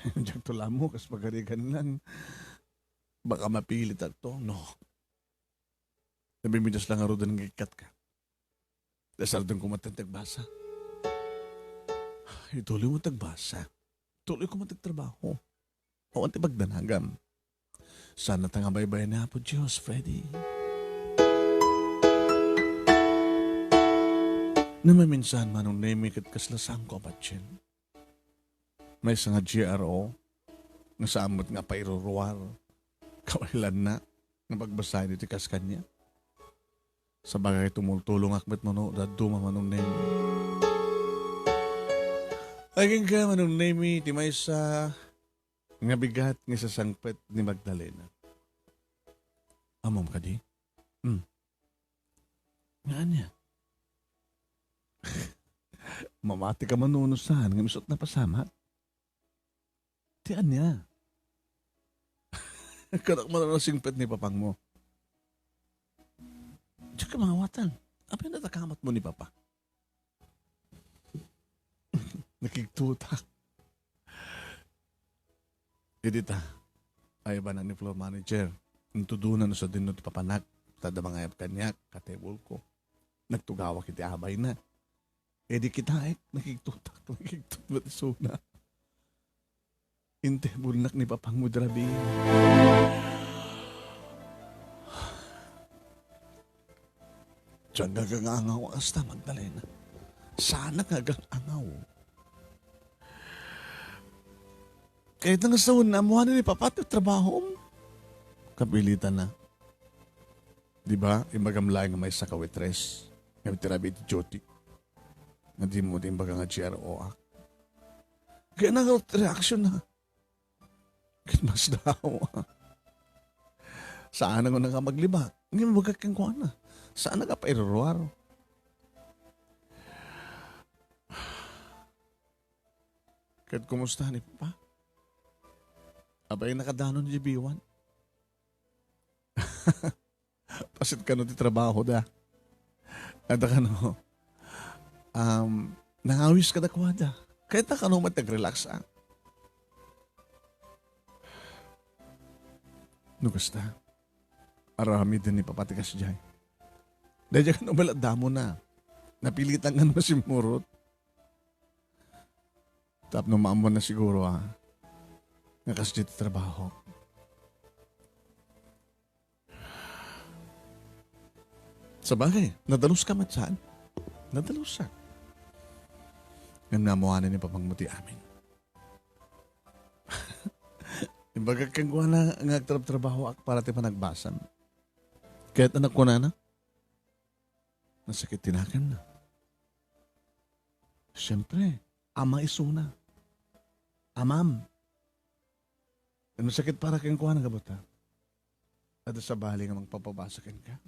Diak to lamo, kas pagarigan lang. Baka mapilitak to, no? Nabimidas lang ngaruden nga ikkatka. Dasarden ko met ti agbasa. Ituloy mo ti agbasa. Tuloy ko met ti agtrabaho. Awan ti pagdanagam. Saan ta nga baybay ni Apo Dios, Freddy. Namaminsan, Manong Nemi, ket kasla saanko a patien. Maysa nga G R O, nga saan met nga pairuruar. Kawalanna, nga pagbasaen iti kas kaniak. Sabagay, tumultulongak met mano, dadduma, Manong Nemi. Ay, kenka, Manong Nemi, ti maysa nga bigat nga isasangpet ni Magdalena. Ammom kadi? Hmm. Nga ania? Mamati ka manunusan, nga misut napasamak? Ti ania? Kanak man a nasingpet ni papang mo. Diak ka mangawatan. Apay nadakamat mo ni papa? Nakigtutak. Idi ta, ay ba na ni floor manager? Intuduna no sadin no ti papanak, ta adda mangayab kaniak, katebol ko. Nagtugawak iti abay na. Idi kitaek, nakigtutak, nakigtut met isuna. Intebulnak ni papang mo drabi. Diak nga agangaw, asta, Magdalena. Saanak nga agangaw. Kayat nga sawen na, ammoan ni papa ti trabahom. Kapilitan na. Di ba? Imbagam laeng nga maysa ka waitress. Nga ti rabi iti duty. Nga di mo ti imbaga nga G R O ak. Kaya na nga reaction na. Ket mas dawa. Saan nga naka maglibak? Ngem bagak kenkuana. Saan nga pairuruar? Ket kumusta ni Papa? Apay nakadanon di biwan? Pasit kano ti trabaho da. Adda kano, um, nangawis kadakuada. Kayat na kano met nag-relax, ah. No kasta, aramiden ni Papa ti kasdiay. Daydiay kano met la damo na. Napilitan nga masimmurot. Tapno maammoanna siguro, ah, nga kasdiay ti trabaho. Sabagay, nadaluska met saan? Nadalusak. Ngem naammoanan ni Papang mo ti amin. Imbagak kenkuana nga agtrabtrabahoak para ti panagbasam. Ket anak kunana, nasakit ti naganna. Siempre, ama isuna. Amam. Ano sakit para kenkuana, gabuta? Adda sabali nga mangpapabasa kenka?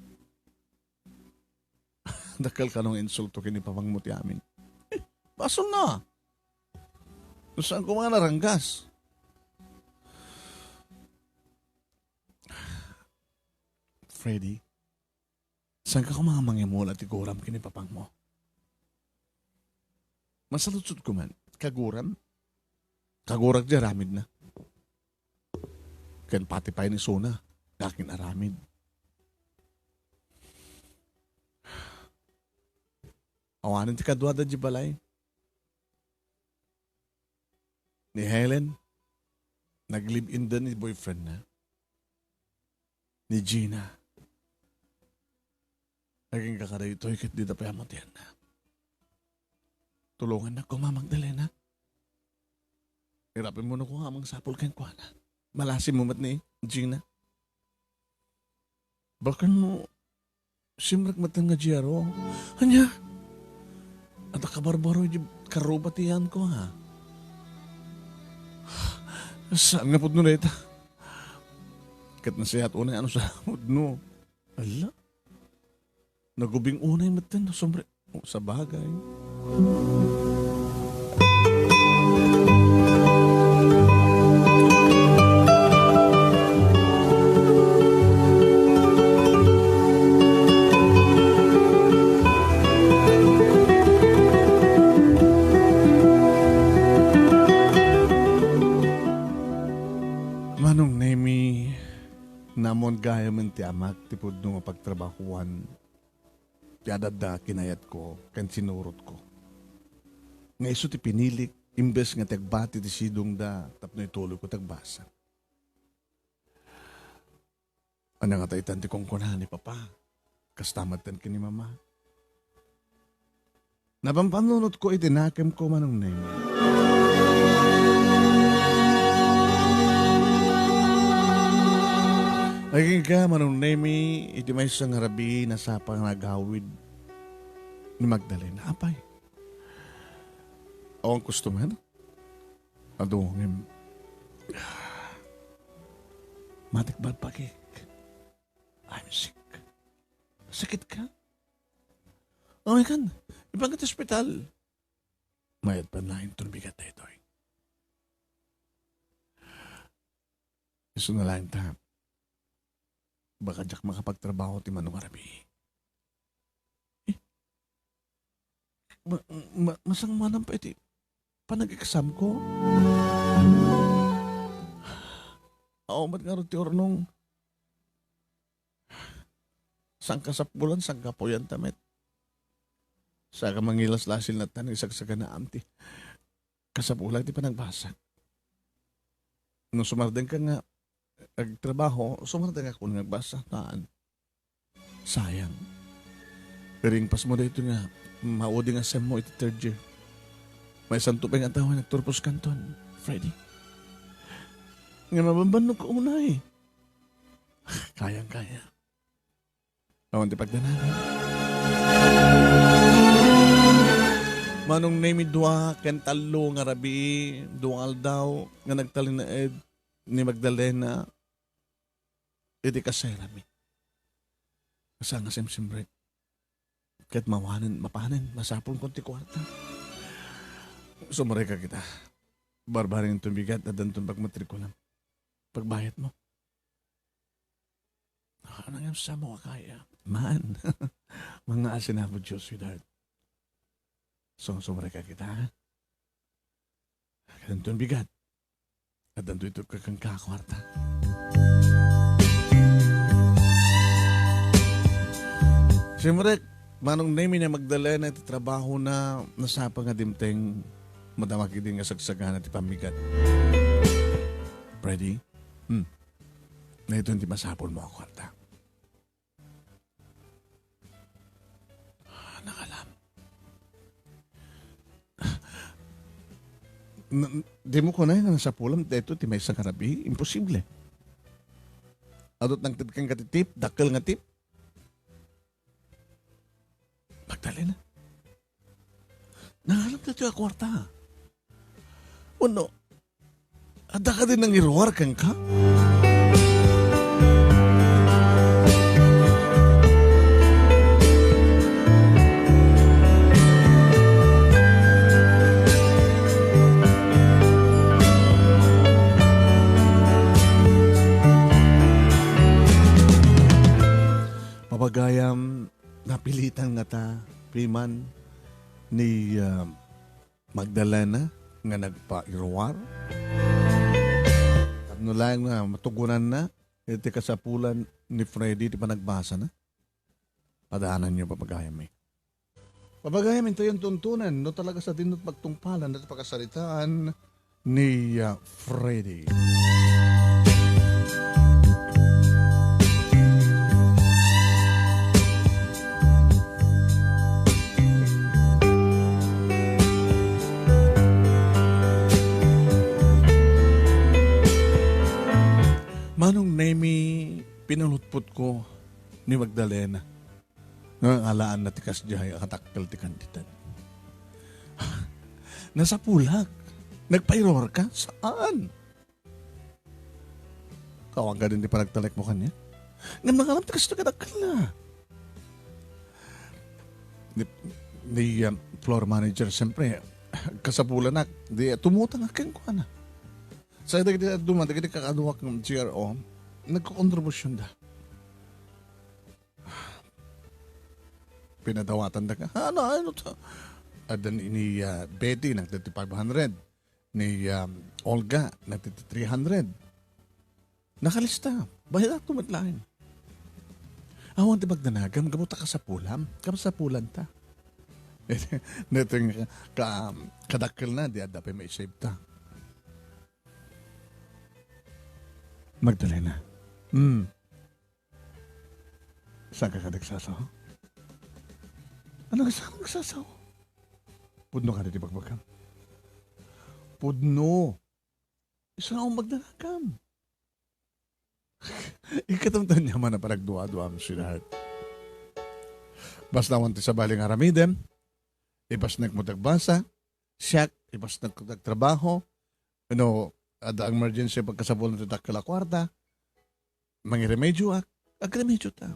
Dakkel kano nga insulto ken ni Papang mo ti amin. Eh, basol na. No saan ko nga naranggas? Freddy, saan ka koma nga mangimula ti guram ken ni Papang mo? Masaludsod ko man, kaguram? Kagurak di aramid na. Ken pati pay ni Sona, nga akin aramid. Awanen ti kaduada di balay. Ni Helen, nag-live-in da ni boyfriend na. Ni Gina. Agingga kadaytoy ket dida pay amatianna. Tulongannak koma, Magdalena. Irapen mo no kung amang sapul kenkuana. Malasim mo met ni Gina. Baken no, simrek metten nga G R O. Ania? Adda kabarbaro iti karruba ti yanko, ha? Saan nga pudno dayta? Ket nasayaat unay a no saan a pudno. Ala? Nagubing unay metten, sumre-, o, sabagay. Manong Nemi, naammoan gayamen ti amak ti pudno nga pagtrabahoan ti adda kinayatko ken sinurotko. Nga isu ti pinilik, imbes nga ti agbati ti sidongda tapno ituloyko ti agbasa. Ania ngata itan ti kunkuna ni Papa? Kasta metten ken ni Mama. Napampanunotko iti nakemko, Manong Nemi. Agingga, Manong Nemi, iti maysa nga rabii, nasapa nga agawid ni Magdalena. Apay? Awan customer? Adu ngem, matik balbagik. I'm sick. Sakit ka? O, ikan, ipanka ti ospital. Mayat pay laeng ti bigat daytoy. Isu na laeng ta, baka diak makapagtrabaho ti mano nga rabii. Eh, ma-, ma-, masangmanan pay ti panag-examko. Awan met ngarud ti urnong. Sangkasapulan, sangkapuyan ta met. Saka mangilaslasil na ta no isagsaganaam ti kasapulan ti panagbasa. No sumardengka nga agtrabaho, sumardengka kun nga agbasa. Haan. Sayang. Pero impasmo daytoy nga maudi nga semmo iti third year. Maysanto pay nga tawen, agturpos kanton, Freddy. Nga mabambannogko unay. Kayang-kaya. Awan ti pagdanagem. Manong Nemi, dua ken tallo nga rabii, dua nga aldaw nga nagtalinaed ni Magdalena iti kaserami. Saan nga simsimrek. Ket mawanen, mapanen, masapulkon ti kuarta. Sumrek ka kita. Barbareng inton bigat, addanton pagmatrikulam. Pagbayadmo. Ano nga sa mo kaya? Man. Mga asin na po, Diyos, sweetheart. So, sumrek ka kita, ha? Addanton bigat. Addanto ito kakanka a kuarta. Simrek, Manong Nemi, ni Magdalena iti trabahona, nasapa nga dimteng madamag idi nga sagsagana ti pammigat. Freddy? Hmm. Daytoy ti masapulmo a kuarta. Ah, nakalam. Na, dimo kunay nga nasapulam daytoy ti maysa nga rabii? Imposible. Adut nangted kenka ti tip, dakkel nga tip. Magdalena. Nangalam daytoy a kuarta. Wenno, adda kadi nangiruar kenka? Papagayam, napilitan ngata piman ni, ah, Magdalena nga nagpairuar? Tapno laeng nga matugonanna iti kasapulan ni Freddy ti panagbasana? Padaananyo, papagayammi. Papagayam, intayon tuntunan no talaga sadino ti pagtungpalan dati pakasaritaan ni, ah, Freddy. Manong Nemi, pinalutpotko ni Magdalena. Nga alaanna ti kasdiay a kadakkel ti kandidat. Nasapulak. Nagpaerror ka? Saan? Awan kadin ti panagtalekmo kaniak. Ngem nakaram ti kastoy kadakkelna. Ni, ni, um, floor manager, siyempre, kasapulanak. Di, tumutang kenkuana. Sa dagiti adu man, dagiti kakaduak ng G R O, nagkokontribusyonda. Pinadawatanda ka. Ano, ano to? Adda ni, ni, ah, Betty, nagtiti five hundred. Ni, um, Olga, nagtiti three hundred. Nakalista. Bayad ato met laeng. Awan ti magdanagam, gapu ta kasapulam. Kasapulanta. Neteng ka, kadakkelna, di adda pay maisave ta. Magdalena. Hmm. Saan ka kadi agsasaw? Ano nga saan agsasaw? Pudno ka di bagbagam? Pudno. Isuna akong magdanagam. Ikatamtan niya man a panagdua-duam, sweetheart. Basta awan ti sabali nga aramidem, ipasnek mo ti agbasa, siak, ipasnek ko ti agtrabaho, no, adda emergency pagkasapul ti dakkel a kuarta, mangiremedio ak, agremedio ta.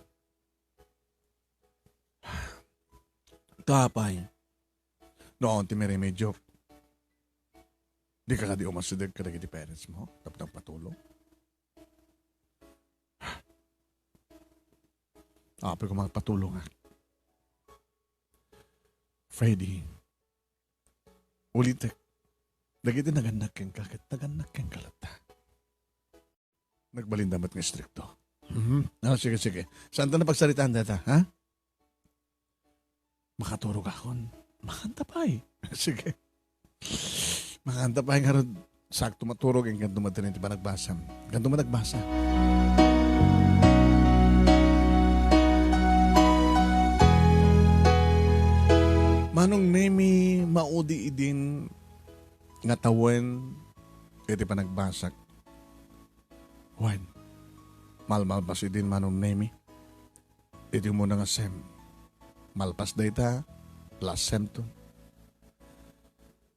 Tapay, no, awan ti mairemediok, di ka kadi umasideg kadagiti parents mo, tapno agpatulong? Apay, kung magpatulong, ah. Freddy, ulitek, dagiti nagannak kenka, ket nagannak kenka latta. Nagbalinda met nga istrikto. Mhm. Ah, sige, sige. Saan ta napagsaritaan dayta, ha? Makaturog akon. Makanta pay. Sige. Makanta pay ngarud. Sakto maturog, inkanto madrin ti panagbasam. Inkanto managbasa. Manong Nemi, maudi idin nga tawen iti panagbasak. Wen, malmalpas idin Manong Nemi. Iti umuna nga sem, malpas dayta, last sem to.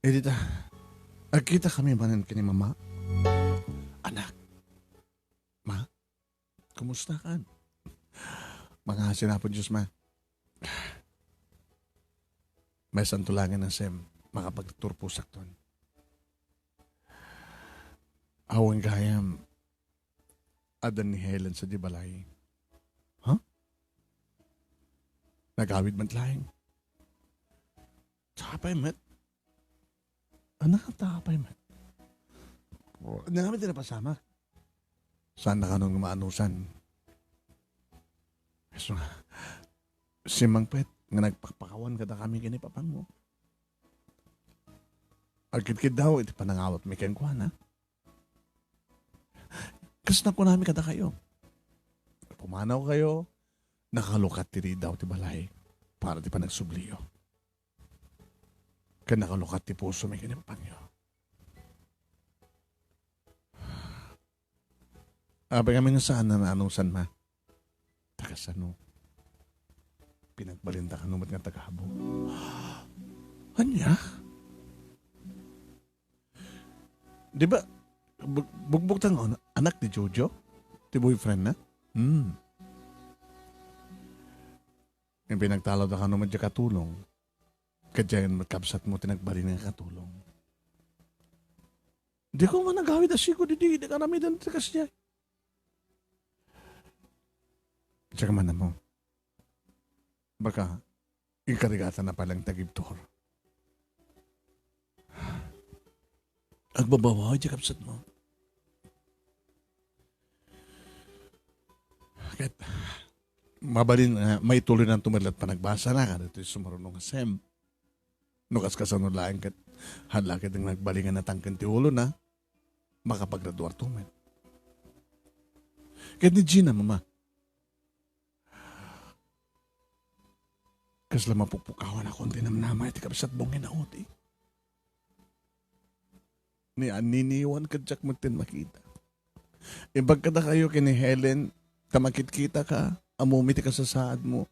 Iti ta, agkitakami manen ken ni Mama. Anak, Ma, kumusta kan? Mangngaasin Apo Dios, Ma. Maysa to laeng nga sem, makapagturposakton. Awan gayam, adda ni Helen sadiay balay. Ha? Nagawid met laeng. Sapay met. Anak, sapay met. Nangami ti napasamak. Saan na kanon nga maanusan? Isu nga, simmangpet nga nagpakpakawan kadakami ken ni Papangmo. Agkidkiddaw iti panangawatmi kenkuana. Kas nakunami kadakayo, pumanawkayo, nakalukat ti ridaw ti balay para ti panagsubliyo. Ken nakalukat ti pusomi ken ni Papangyo. Apay kami nga saan na naanusan, Ma? Taga sano? Pinagbalinda kano met nga taga Habo. Ania? Di ba, bug-, bugbog ta nga anak ni Jojo? Ti boyfriend na? Hmm. Yung pinagtalaw da kano met diay katulong. Kadiay met kabsat mo ti nagbalin nga katulong. Di ko man nagawid a sigud idi, di ka aramiden ti kasdiay. Diak man mo. Baka, inkarigatan na pay laeng ti agibtur. Agbababaw, diay kabsat mo. Ket, mabalin, ah, maituloy na tumirlat panagbasa na, kada ito'y sumaruno nga sem. No kaskasano laeng ket, haan la ket nagbalin nga natangken ti ulona, makapagraduar to met. Ket ni Gina, Mama, kasla mapukpukawan akon ti namnama iti kabsat mo nga inaudi. Ni aniniwan kadiak met ti makita. Imbag kadakayo ken ni Helen, ta makitkita ka, Ammom iti kasasaadmo.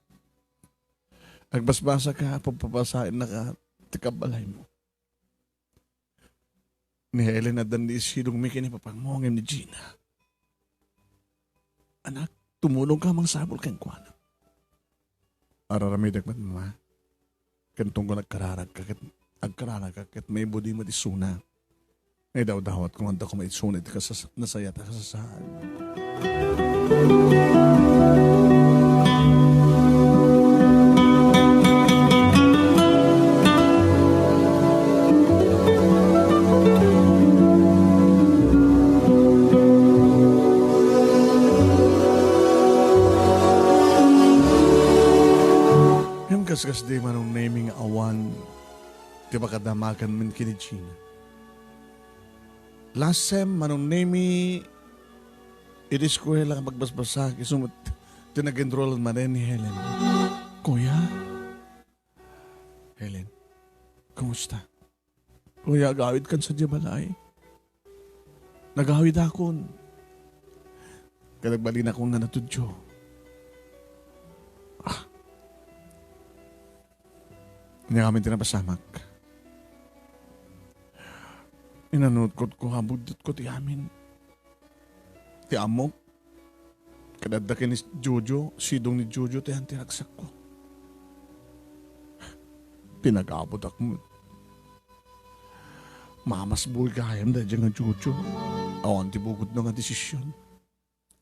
Agbasbasaka, pagpapasaennaka ti kabbalaymo. Ni Helen, addan ni isidongmi ken ni papangmo ngem ni Gina. Anak, tumulongka a mangsapul kenkuana. Ar-aramidek met, Mama. Ken tunggal agkararagka ket, agkararagka ket maibudi met isuna. Naidawdawatko nga adda koma isuna iti kasas-, nasayaat a kasasaad. Ngem kaskas di Manong Nemi nga awan ti makadamagan men ken ni Gina. Last sem, Manong Nemi, iti eskuela nga pagbasbasaak, isu met ti nag-enroll manen ni Helen. Kuya? Helen, kumusta? Kuya, agawidkan sadiay balay. Nagawidakon. Ket agbalinakon nga natudyo. Ah. Ania ngamin ti napasamak? Inanutkotko, abuddutko ti amin. Ti ammok, ket adda ken ni Jojo, sidong ni Jojo ti ayan ti ragsakko. Pinag-abudak met. Mamasbul gayam daydiay nga Jojo. Awan ti bukodna nga desision.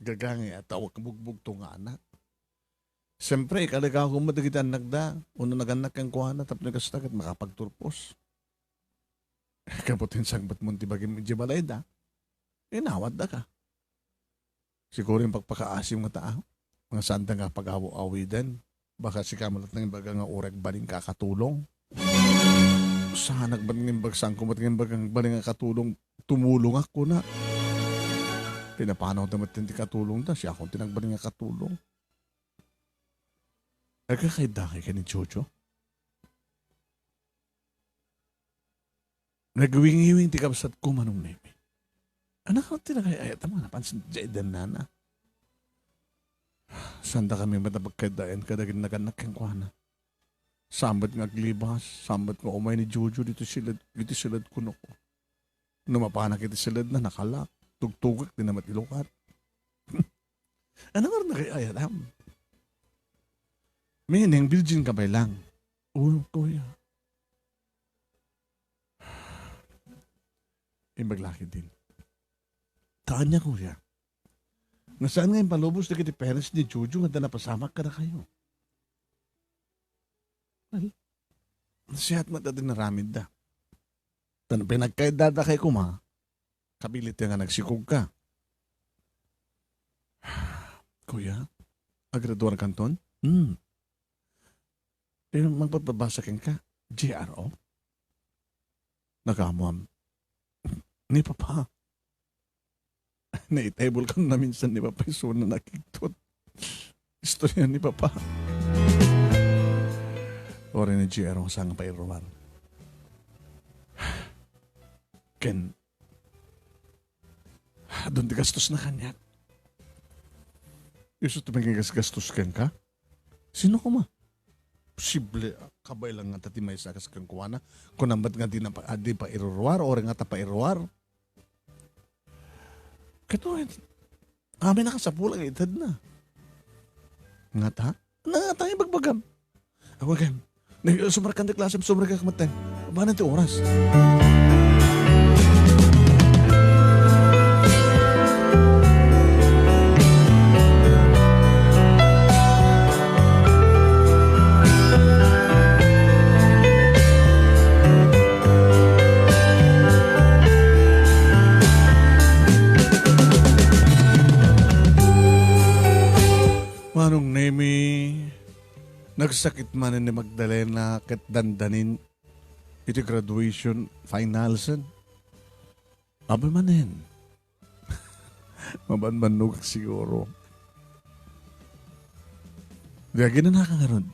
Gagangay a tao a kabugbugto nga anak. Siempre, ikalegako met dagiti annakda, wenno nagannak kenkuana, tapno kasta ket makapagturpos. Gapu ta insangbatmon ti bagim idiay balayda, inawatdaka. Siguro impakpakaasim nga tao, nga saanda nga pagaw-awiden. Baka sika met latta nga imbaga nga uray agbalin ka a katulong. Saanak met nga imbag, saanko met nga imbaga nga agbalin nga katulong, tumulongak kuna. Pinapanawda met ti katulongda, siakon ti nagbalin nga katulong. Agkakaidakay ken ni Jojo? Nagwiwiring ti kabsatko, Manong Nemi. Anak, ti nagay-ayat a mga napansin diay dennana. Saanda kami met a pagkaidaen kadagiti nagannak kenkuana. Saan met nga aglibas, saan met nga umay ni Jojo ditoy siled, ditoy siledko, no. No mapanak iti siledna, nakalak, tugtugak, dina met ilukat. Ania nga nagay-ayatam? Meaning, virgin ka pay lang. Oo, kuya. Imbag la ketdin. Ta ania, kuya? Nga saan nga impalubos dagiti parents ni Jojo nga adda napasamak kadakayo? Well, siak met ti inaramidda. Tan pinagkaiddada kay kuma, kabiit nga nagsikog ka. Kuya, agraduar kanton? Hmm. Pero magpapabasa kenka, J R O? Nagamuam. Ni Papa. Naitaybol kan na minsan ni Papa isuna nakigtot. Istorya ni Papa. Ori ni J R O, saan nga pairuar? Ken, adun ti gastos na kaniak. Isu ti mangigasgastos kenka? Sino koma? Posible, kabay lang nga ta ti maysa a kas kenkuana. Kuna met nga di na pa, di pairuruar, o nga ta pairuar. Kato, amin a kasapulan nga itedna. Nga ta? Nga ta, ibagbagam. Awagan. Nag-, sumrekka ti klasem, sumrekka metten. Mabain ti oras. Manong Nemi, nagsakit manen ni Magdalena ket dandanin iti graduation finalsen. Abe manen. Mabanbannogak siguro. Di aginanaka ngarud.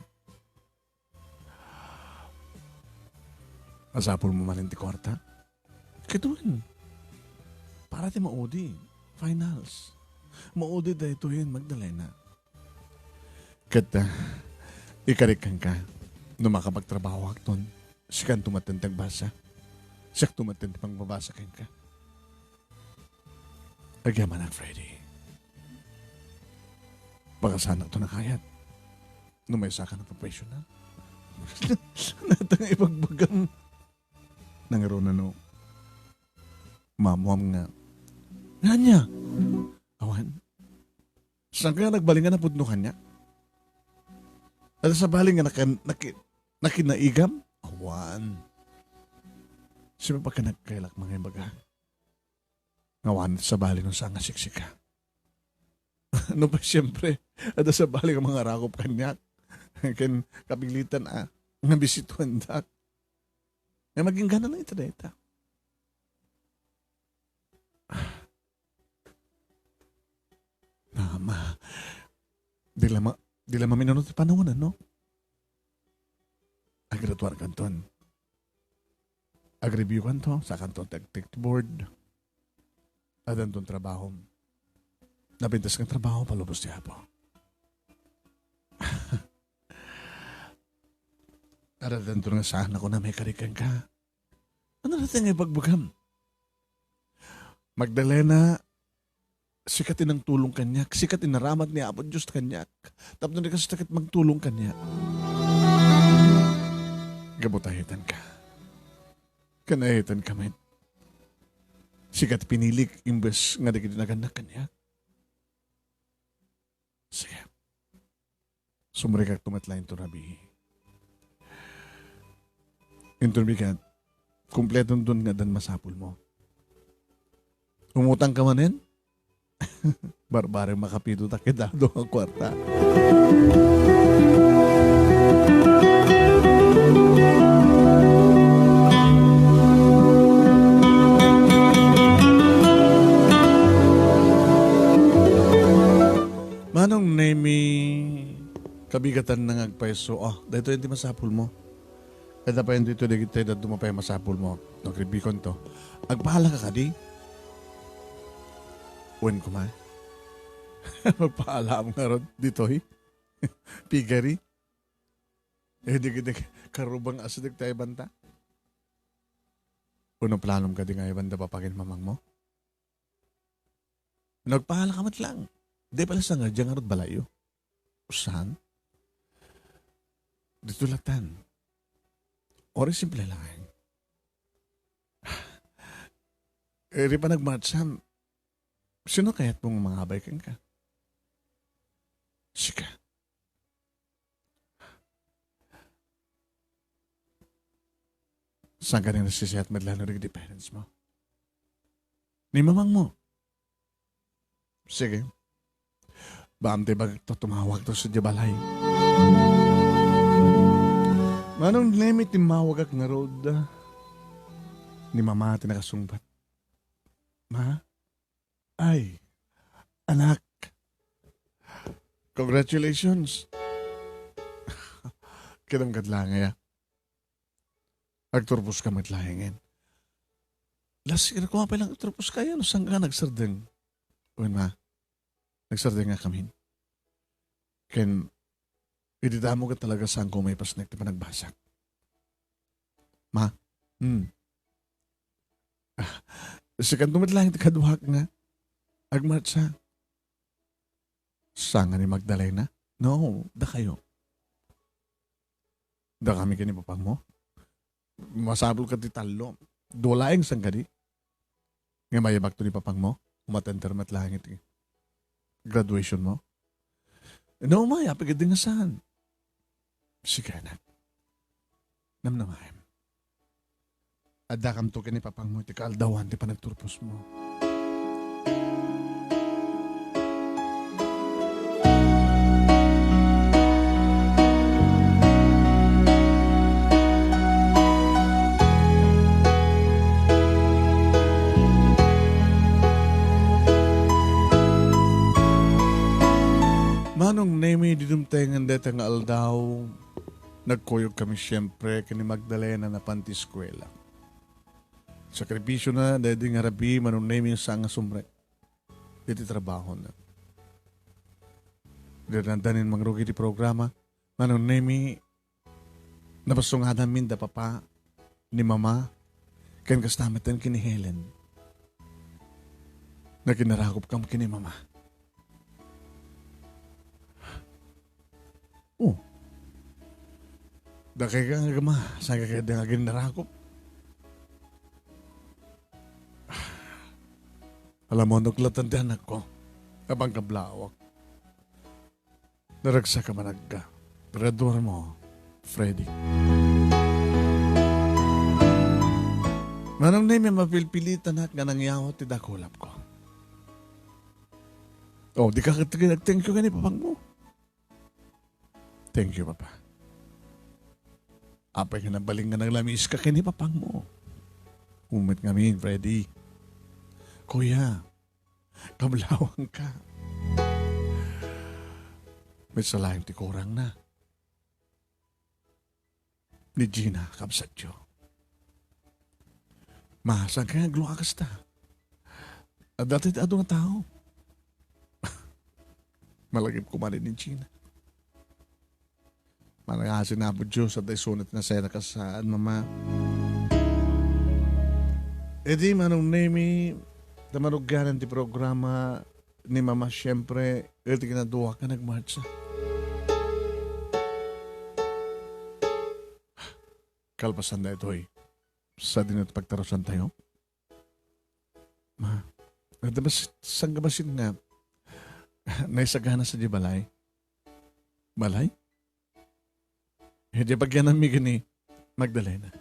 Masapulmo manen ti kuarta? Kitaen. Para ti maudi. Finals. Maudi daytoyen, Magdalena. Ket, ah, ikarik kenka, no makapagtrabahoakton, sikanto met ti agbasa. Siakto met ti pangbabasa kenka. Agyamanak, Freddy. Pakasaanakto a kayat. No maysaka a professional. Natang ibagbagam. Nangruna no, maammoam nga. Ania? Awan. Saan kaya nagbalin nga napudno kaniak? Adda sabali nga nakan-, naki-, nakinaigam? Awan. Sino pa ka nagkailak mga ibaga? Nga awan sabali no saan nga siksika. No pa, siyempre, adda sabali nga mangarakop kaniak. Ken kapilitan a, nga bisituandak. Nga maging gana lang ita dayta. Nama, di la ma-, di la maminunot ti panawen, no? Aggraduarkanton. Agreview kanto, sakanto ti agtake board. Adanton trabaho. Napintas nga trabaho, palubos ti Apo. Adanton nga saan ako na may karikan ka. Ano na nga ibagbagam? Magdalena, sika ti nangtulong kaniak, sika ti naramag ni Apo Dios kaniak. Tapno di kasta ket magtulong kaniak. Gapu ta ahitan ka. Ken ahitan ka met. Sika ti pinilik imbes nga dagiti nagannak kaniak. Sige. Sumrekakto met laeng inton rabii. Inton bigat, kumpletonton nga addan masapulmo. Umutang ka manen? Barbareng makapito ta ket adu nga kuarta. Manong Nemi, kabigatan na nga agpayso. Ah, daytoy ti masapulmo. Kayatna pay ditoy dagiti dadduma pay masapulmo. No, agribikon to. Agpaala ka kadi? Wen koma. Magpaalaam ngarud ditoy. Pigari. Eh, di, di, karubang asideg tayo banta. Uno planom kadi nga ibanda papanginmamangmo? Nagpaala ka met lang. Di pala sa nga, diyan nga rod balayo. Saan? Dito latan. Ori simple lang. Eh, di pa nagmatsam. Sino kayat mong mangabay kenka? Sika. Saan ka na nasisiat met lalo dagiti parents mo? Ni mamang mo. Sige. Baam ti bagak to, tumawag to sa balay. Manong Nemi, timmawagak ngarud. Ni mama ti nakasungbat. Ma? Ay, anak. Congratulations. Kinam kad langay, ah. Agturpos ka met laengen. Las, kaya ko apay lang agturpos kayo, no, saan ka nagsardeng? Wen, ma, nagsardeng nga kamin. Ken, idi damo ka talaga saan ko may pasnek ti panagbasak. Ma, hmm. Ah, sikanto met lang ti kaduak nga agmartsa. Saan nga ni Magdalena? No, dakayo. Dakami ken ni papang mo? Masapul ka ti tallo. Dua laeng saan kadi? Nga mayabak to ni papang mo? Umatender met laeng iti graduation mo? No, may, apigad nga saan? Sige, anak. Namnamaem. Adda kamto ken ni papang mo iti kaaldawan ti panagturpos mo. Manong Nemi, di dumtengen deta nga aldaw, nagkuyog kami siempre ken ni Magdalena napan ti eskuela. Sakripisiona daydi nga rabii, Manong Nemi, saan nga sumrek iti trabahona. Dandanin mangrugi ti programa. Manong Nemi, napasungadanmin da papa ni mama, ken kasta metten ken ni Helen. Naginarakupkam ken ni mama. Oh. Dakay ka nga gama, saan ka kaya nga ginrakup? Alam mo, nuklat ti anakko. Abang kablawak. Naragsak a managka. Graduar mo, Freddy. Manong Nemi, mapilpilitanak nga nangyawat ti dakulapko. Oh, di ka ket nag-thank you ken ni papang mo. Thank you, Papa. Apay nga nabalin nga naglamiis ka ken ni papang mo. Umet ngamin, Freddy. Kuya, kablawang ka. Met sa laeng ti kurang na. Ni Gina, kabsatyo. Ma, saan ka nga agluakas ta? Adda ti adu nga tao. Malagip ko man ni Gina. Malagasin na po Diyos at isunat na sa kasaan, Mama. E di, Manong Nemi, ta marugyanan ti programa ni Mama, siyempre, iti kinaduak nga nagmartsa. Kalpasan na itoy. Sa dinut pagtarusan tayo? Ma, adda bas-, saan ka basin nga naisagana sa di balay? Balay? Iti pagyananmi ken ni Magdalena.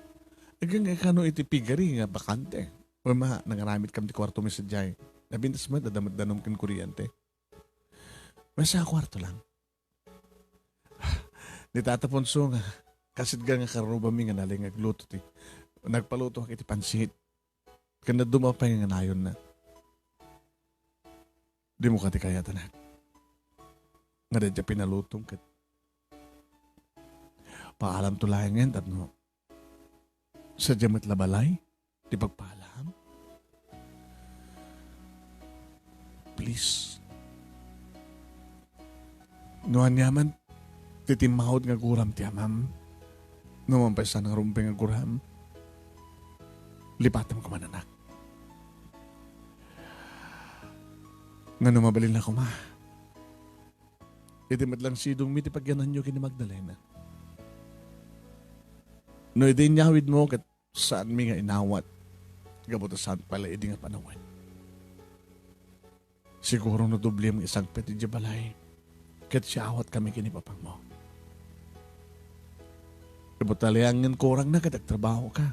Aging kano iti pigari nga bakante. O ma, nangaramid kam ti kwarto mi sadiay. Nabintas met, adda met danum ken kuryente. Maysa a kwarto lang. Ni Tata Ponso nga, kasidga nga karrubami nga nalingag luto ti, nagpaluto iti pansit. Ken dadduma pay nga nayonna. Dimo kadi kayat, anak? Nga dadya pinalutom ket paalamto laengen tapno sadja met la balay ti pagpaalam. Please. No aniaman ti timmawod nga guram ti amam, no mampaisan nga rumbeng nga guram, lipatam koma, anak. Nga no mabalin la koma, iti met lang sidongmi ti pagyananyo ken ni Magdalena. No idi inyawidmo ket saanmi nga inawat, gapu ta saan pay la idi nga panawen. Siguro no doblem nga isangpet idiay balay, ket siawat kami ken ni papangmo. Ibutaliangen kurang na ket agtrabaho ka.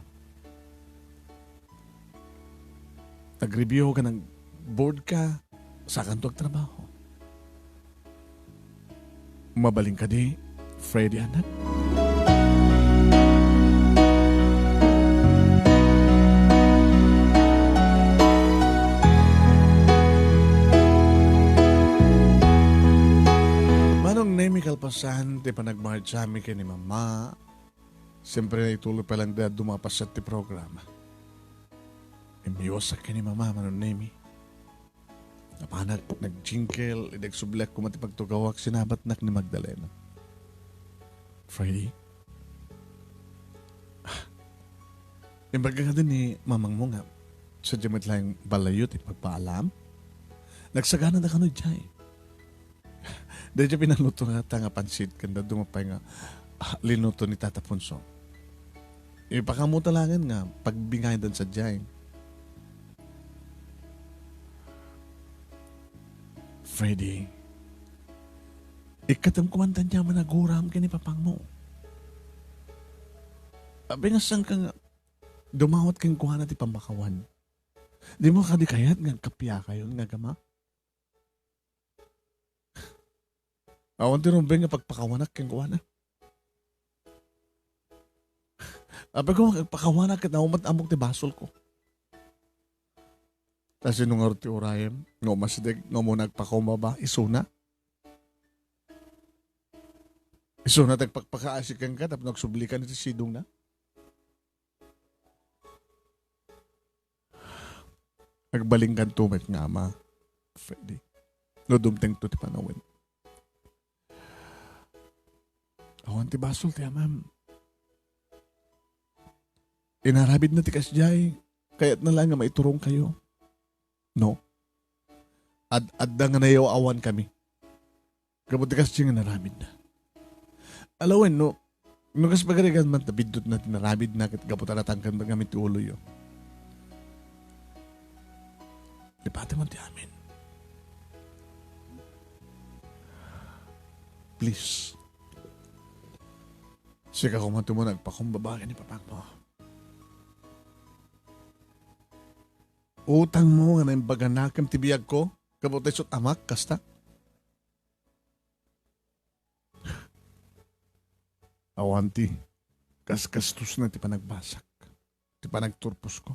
Nag-review ka, nag-board ka, sakanto agtrabaho. Mabalin kadi, Freddy, anak? Manong Nemi, kalpasan ti panagmartsami ken ni Mama, siyempre, ituloy pa lang da dumapaset ti programa. Immiwasak ken ni Mama, Manong Nemi. Napanak, nagjingkel, idi agsubliak koma ti pagtugawak, sinabatnak ni Magdalena. Freddy? Imbag ka ni mamangmo nga, sadja met laeng balayyo ti pagpaalam? Nagsagana da kano idiay. Daydiay pinaluto nga ta nga pansit, ken dadduma pay nga, ah, linuto ni Tata Ponso. Ipakaammo ta laengen nga pagbingaydan sadiay. Freddy, ikkatem koma ti aniaman a guram ken ni papangmo. Apay nga saan ka nga dumawat kenkuana ti pammakawan? Dimo kadi kayat nga agkapiakayon nga gama? Awan ti rumbeng nga pagpakawanak kenkuana. Apay ko nga agpakawanak ket naumat ammok ti basolko. Ta sino ngarud ti urayem nga umasideg nga umuna agpakaumaba, isuna? Isuna ti agpakpakaasi kenka tapno agsublikan iti sidongna? Agbalinkanto met nga ama, Freddy, no dumtengto ti panawen. Awan ti basol ti amam. Inarabidna ti kasdiay, kayatna laeng nga maiturongkayo. No? Ad-, adda nga nayaw-awankami. Gapu ti kasdiay nga inarabidna. Alawen, no, no kas pagarigan man, ta biddutna ti inarabidna, ket gapu ta natangken met ngamin ti uloyo. Lipatem man ti amin. Please. Sika koma ti umuna agpakumbaba ken ni papangmo. Utangmo nga naimbaganakem ti biagko, gapu ta isu ti amak, kasta? Awan ti kaskastusna ti panagbasak, ti panagturposko.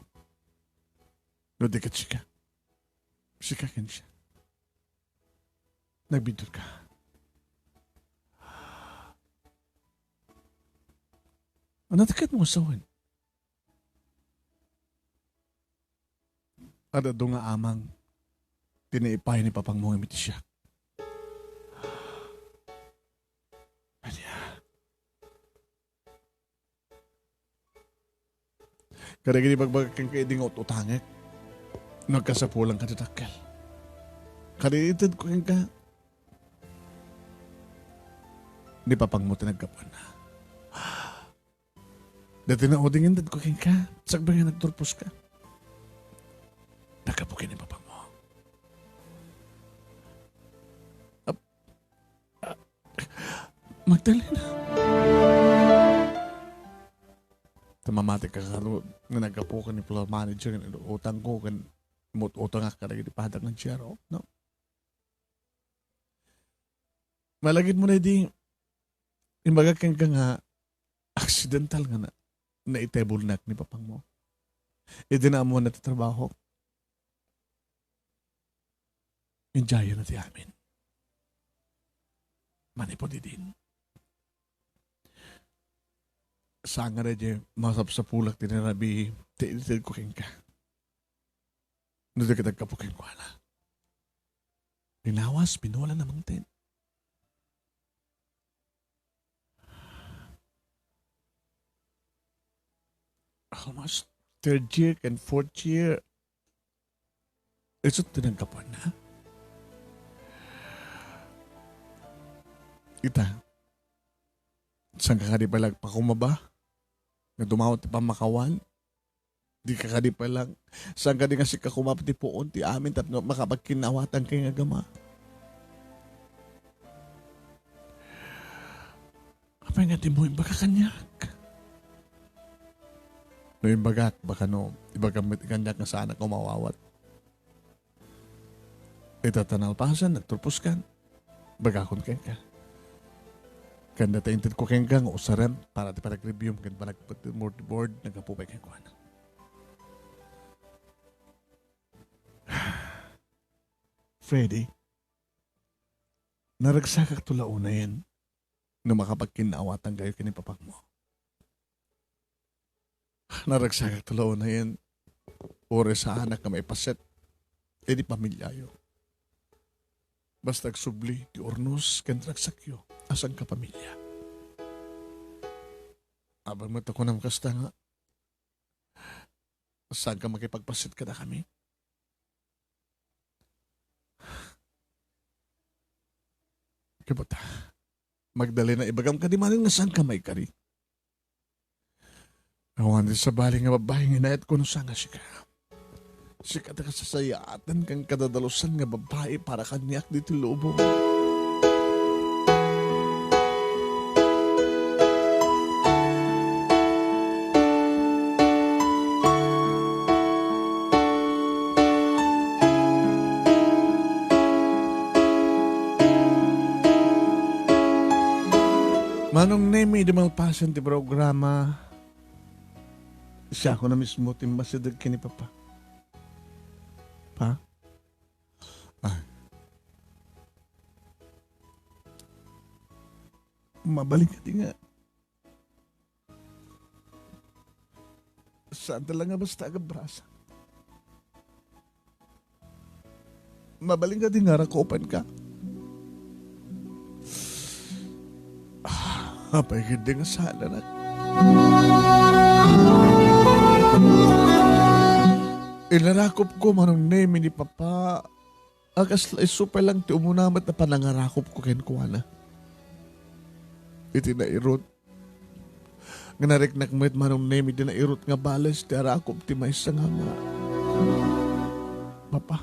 No di ket sika, sika ken siak. Nagbiddutka. Ania ti kayatmo nga sawen? Adda adu nga amang ti naipaay ni papangmo nga mitisiak. Ania? Kadagiti ibagbagak kenka idi nga ut-utangek, no agkasapulan kadadakkel. Kadi itedko kenka, ni papangmo ti naggapuanna. Dati naudingen dadko kenka, sakbay nga nagturposka. Naggapu ken ni papangmo. Ap-, ah, Magdalena. Ta mamati ka ngarud nga naggapu ken ni floor manager nga utangko ken mut-utangak kadagiti padak nga G R O, no? Malagipmo na idi imbagak kenka nga accidental nga na-, naitebulnak ni papangmo. Idi naammoanna ti trabaho, idiayna ti amin. Manipud idin. Saan nga daydiay masapsapulak ti narabii ti itedko kenka. No di ket aggapu kenkuana. Linawas, binulan a mangted. Almost third year and fourth year. Isu ti naggapuanna. Ita, saan ka kadi pay la agpakumaba nga dumawat ti pammakawan? Di ka kadi pay lang, saan kadi nga sika koma ti puon ti amin tapno makapagkinnaawatan kay nga agama? Apay nga dimo imbaga kaniak? No imbagak, baka no, ibagam met kaniak nga saanak nga umawawat. Ita ta nalpasen, nagturposkan. Bagakon kenka. Ken dayta intedko kenka nga usarem para ti panagreviewm ken panagpet-, board, board, naggapu pay kenkuana. Freddy, naragsakakto la unayen no makapagkinnaawatan kayo ken ni papangmo. Naragsakakto la unayen, uray saanak nga maipaset iti pamiliayo. Basta agsubli ti urnos ken ragsakyo a sangkapamilia. Apay met a kunam kasta nga, saanka makipagpaset kadakami? Kabuta, Magdalena, ibagam kadi manen nga saanka maikari? Awan ti sabali nga babbai nga inayatko no saan nga sika. Sika ti kasasayaaten ken kadadalusan nga babbai para kaniak ditoy lubong. Manong Nemi, idi malpasen ti programa, siak a mismo ti masideg ken ni Papa. Pa? Ah. Mabalin kadi nga Saan ta la nga basta agabrasa? Mabalin kadi nga rakupenka? Ah, Apay ketdi nga sala, nak? Inarakupko, Manong Nemi, ni Papa a kasla isu pay lang ti umuna met a panangarakupko kenkuana. Iti nairut, nga nariknak met, Manong Nemi, ti nairut nga bales ti arakup ti maysa nga ama. Papa,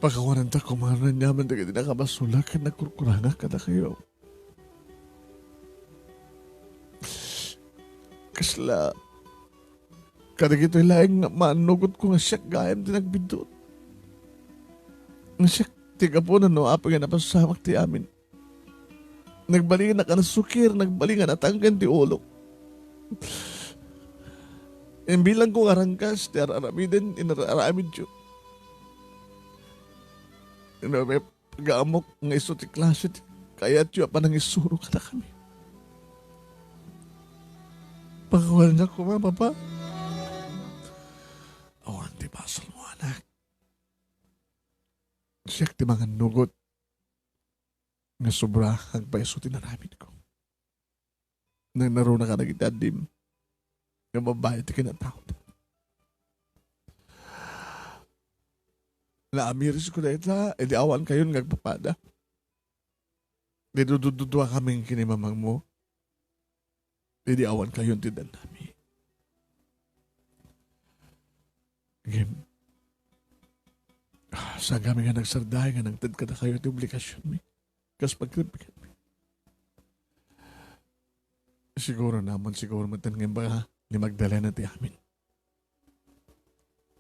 pakawananda koma aniaman dagiti nakabasolak ken nagkurkurangak kadakayo. Kasla, kadagitoy laeng nga maannugotko nga siak gayam ti nagbiddut. Nga siak ti gapuna no apay nga napasamak ti amin. Nagbalingan a nasukir, nagbalingan a natangken ti ulok. Imbilangko nga ranggas ti ar-aramiden, inararamidyo. Inapay pagaamok nga isu ti klase ti kayatyo a panangisuro kadakami. Pakawananda koma, Papa. Awan ti basolmo, anak. Siak ti mangannugot nga sobra agpayso ti naramidko. Nangnaruna kadagiti addim nga babbai ti kinatawda. Naamirisko dayta, idi awankayon nga agpapada. Di dudududuakami ken ni mamangmo. Idi awankayon ti dannami. Ngem, ah, saankami nga nagsardeng nga nangted kadakayo ti obligasionmi. Kas pagrippikmi. Siguro naman, siguro met nga imbag ni Magdalena ti amin.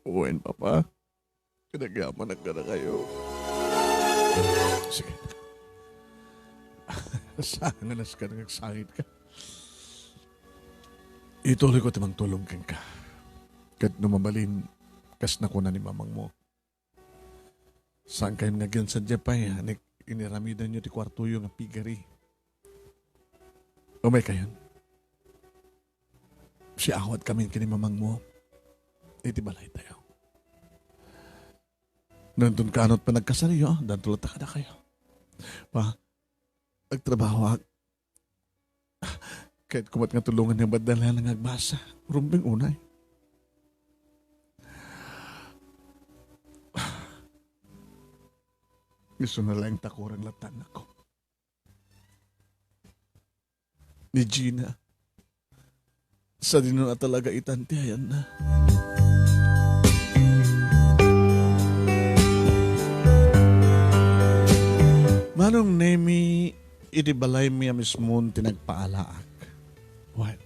Wen, Papa. Kinagyaman ang kadakayo. Sige. Saan nga nasken nga agsangit ka? Ituloy ko ti mangtulong kenka. Ket no mabalin, kas nakuna ni mamangmo, saankayon nga agyan sadiay pay, anak, iniramidanyo ti kuartoyo nga piggery. Umaykayon. Siawatkamin ken ni mamangmo iti balaytayo. Danton kanot panagkasaryo, danto latta kadakayo. Pa, agtrabahoak. Kayatko met nga tulongan ni Magdalena nga agbasa. Rumbeng unay. Isu na laeng ta kurang latta, anakko. Ni Gina. Sadino a talaga itan ti ayanna. Manong Nemi, iti balaymi a mismon ti nagpaalaak. What?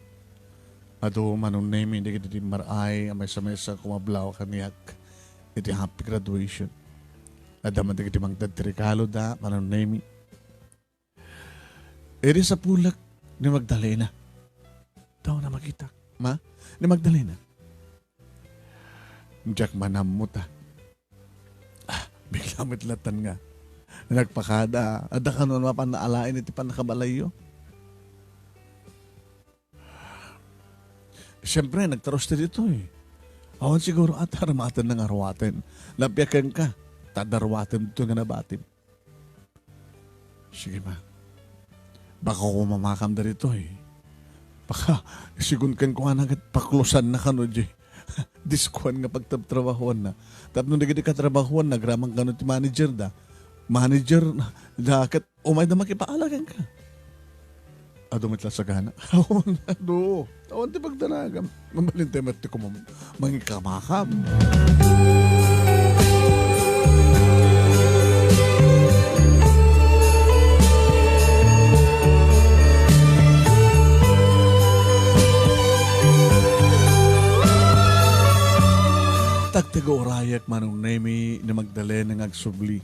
Adu, Manong Nemi, dagiti mar-ay a maysa-maysa kumablaw kaniak iti happy graduation. Adda man dagiti mangted ti regaloda, Manong Nemi. Idi sapulek ni Magdalena. Tao na makitak. Ma, ni Magdalena. Diak manammo ta. Ah, bigla met latan nga. Nagpakada. Adda kano mapan naalain iti pannakabalayyo. Siyempre, nagtarus ti ditoy. Awan siguro ata, armaten na nga arwaten. Napiaken ka. Tadarwaten dito nga nabatim. Sige, ma. Baka kumamakam da ditoy. Baka, sigun kenkuana ket paklusan na kano di. Diskuan nga pagtrabtrabahuan na. Tapno dagiti katrabahuan na, agraman kano ti manager da. Manager da ket umay da makipaalagan ka. Adu met la sagana. Awan, adu. Awan ti pagdanagam. Mabalin tayo met ti kumam-, mangikamakam. Tagtaga urayek, Manong Nemi, ni Magdalena nga agsubli.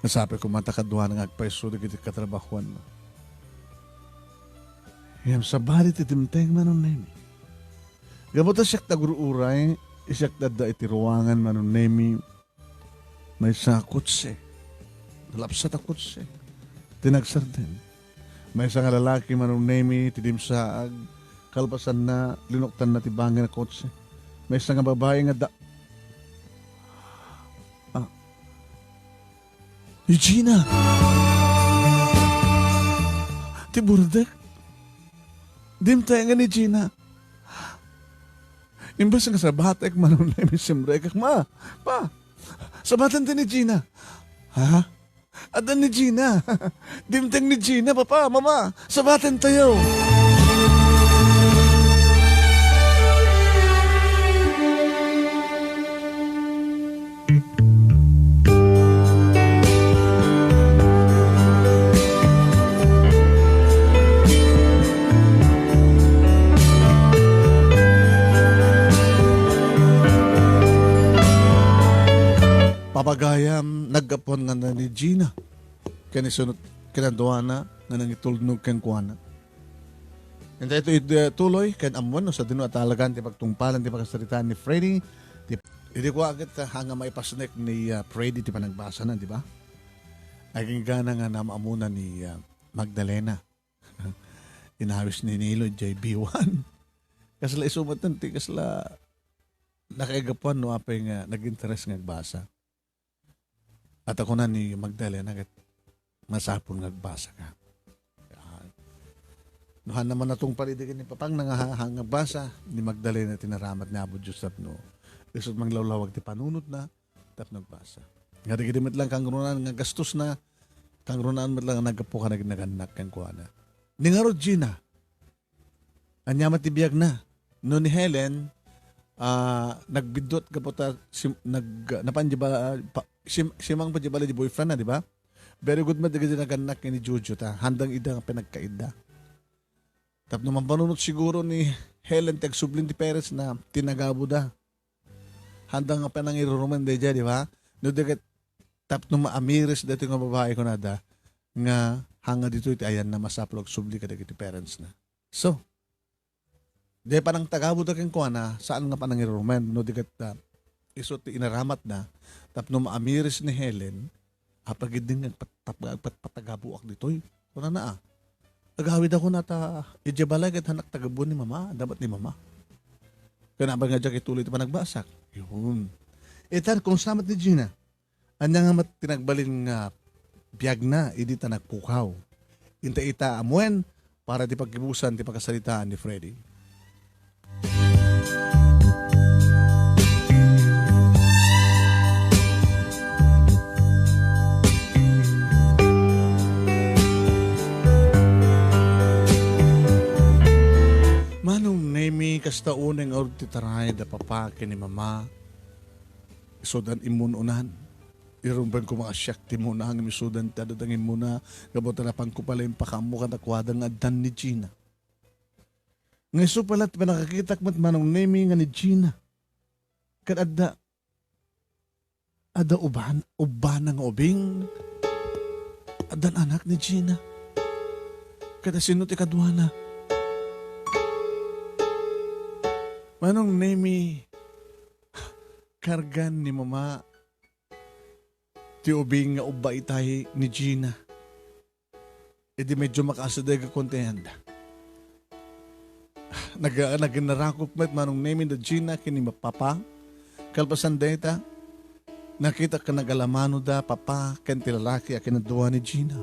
Nasapit koma ta kaduana nga agpayso dagiti katrabahuanna. Ngem sabali ti dimteng, Manong Nemi. Gapu ta siak ti agur-uray, siak ti adda iti ruangan, Manong Nemi, maysa a kotse. Nalapsat a kotse. Ti nagsardeng. Maysa nga lalaki, Manong Nemi, ti dimsaag. Kalpasanna, linuktanna ti bangir a kotse. Maysa nga babai nga da-, ah. Regina! Ti burdek? Dimtengen ni Gina. Imbes nga sabatek, Manong Nemi, simrekak, "Ma, Pa, sabaten ti ni Gina." Ha? Adda ni Gina. Dimteng ni Gina, Papa, Mama. Sabaten tayo. Papagayam, naggapuan nga ni Gina. Ken isunod kadaduana nga nangitulnog kenkuana. Ita ito ituloy ken ammoen no sadino a talagan ti pagtungpalan ti pakasaritaan ni Freddy. Ti, idi kua ket, ah, nga maipasnek ni, ah, Freddy ti panagbasana, di ba? Agingga na nga naam-ammona ni, ah, Magdalena. Inawis ni Nilo jay B one. Kasla isu met ti kasla nakaigapuan no apay nga nag-interes nga agbasa. At ako na ni Magdalena ket masapul nga agbasa ka. Yan. No, han naman natungpal idi ken ni Papang nga ha-, ha-, nga agbasa, ni Magdalena ti naramat ni Apo Dios tapno isut' manglawlawag ti panunotna tapno agbasa. Nga dagiti met lang kangrunaan nga gastos na, kangrunaan met lang nga naggapu ka nag-, nagannak kenkuana. Ni ngarud, Gina, ania met ti biagna? No ni Helen, ah, nagbiddut gapu ta sim-, nag-, napan di ba, ah, pa-, sim-, simang pa di bala di boyfriend na, di ba? Very good met dagiti nagannak ni Jojo ta, handang ida nga pinagkaida. Tapno mampanunot siguro ni Helen ti agsubli ti parents na tinagabuda. Handang nga panangirurumen daydiay, di ba? No, di ket tapno maamiris daytoy nga babai, kunada, nga hanga ditoy ti ayanna masapul agsubli kadagiti parents na. So, di panangtagabuda kenkuana, saan nga panangirurumen, no, di ket, ah, isu ti inaramatna, tapno maamiris ni Helen, apay ketdin nga agpat-, agpat-, agpatpatagabuak ditoy. Kunana, ah, agawid ako na ta, idiay balay ket hanak tagabuen ni Mama, dapat ni Mama. Kanaban nga diak ituloy ti panagbasak. Yun. Itan, kung samat ni Gina, anya nga met ti nagbalin nga biagna idi ta nagpukaw. Inta ita amuen, para ti paggibusan ti pakasaritaan ni Freddy. Manong Nemi, kasta unay nga urod ti taray da papa ken ni mama. Isudan immun-unan. Irumben koma a siak ti muna ngem isudan ti adda nga immuna, gapu ta napanko pay la impakaammo kadakuada nga addan ni Gina. Nga isu pay la ti pannakakitak met Manong Nemi nga ni Gina. Ket adda, adda uban-, ubbana nga ubing. Addan anak ni Gina. Ket asino ti kaduana? Manong Nemi, kargan ni mama ti ubing nga ubba itay ni Gina. Idi medyo makaasideg a kontienda. Nag-, naginarakop met Manong Nemi da Gina ken ni papa. Kalpasan dayta, nakitak nga nagalamano da papa ken ti lalaki a kinadua ni Gina.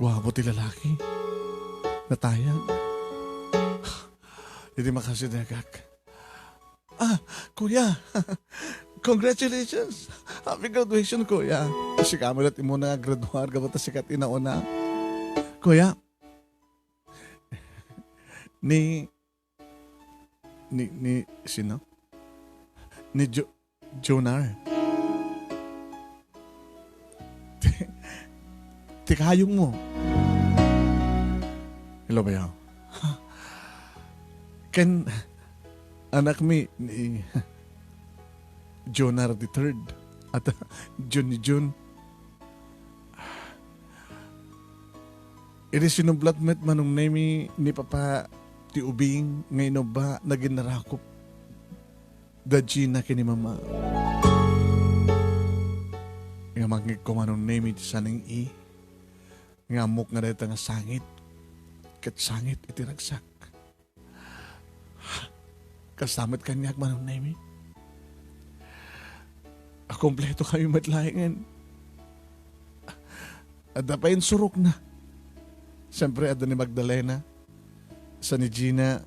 Guapo ti lalaki. Natayag. Idi makasidegak. Ah, kuya. Congratulations. Happy graduation, kuya. Sika met la ti immuna nga graduar, gapu ta sika ti nauna. Kuya. Ni, ni, ni, sino? Ni Jo-, Jonar. Ti, ti kayong mo. Hello, bayaw. Ken anak mi ni Jonar the third. At Jun ni Jun. Idi sinublat met Manong Nemi ni Papa ti ubing nga inubba, naginarakop da Gina ken ni Mama. Nga mangngegko Manong Nemi ti saning-i, nga ammok nga dayta nga sangit, ket sangit iti ragsak. Kasta met kaniak, Manong Nemi. Akompleto kami met laengen. Adda pay insurokna. Siyempre, adda ni Magdalena, sa ni Gina,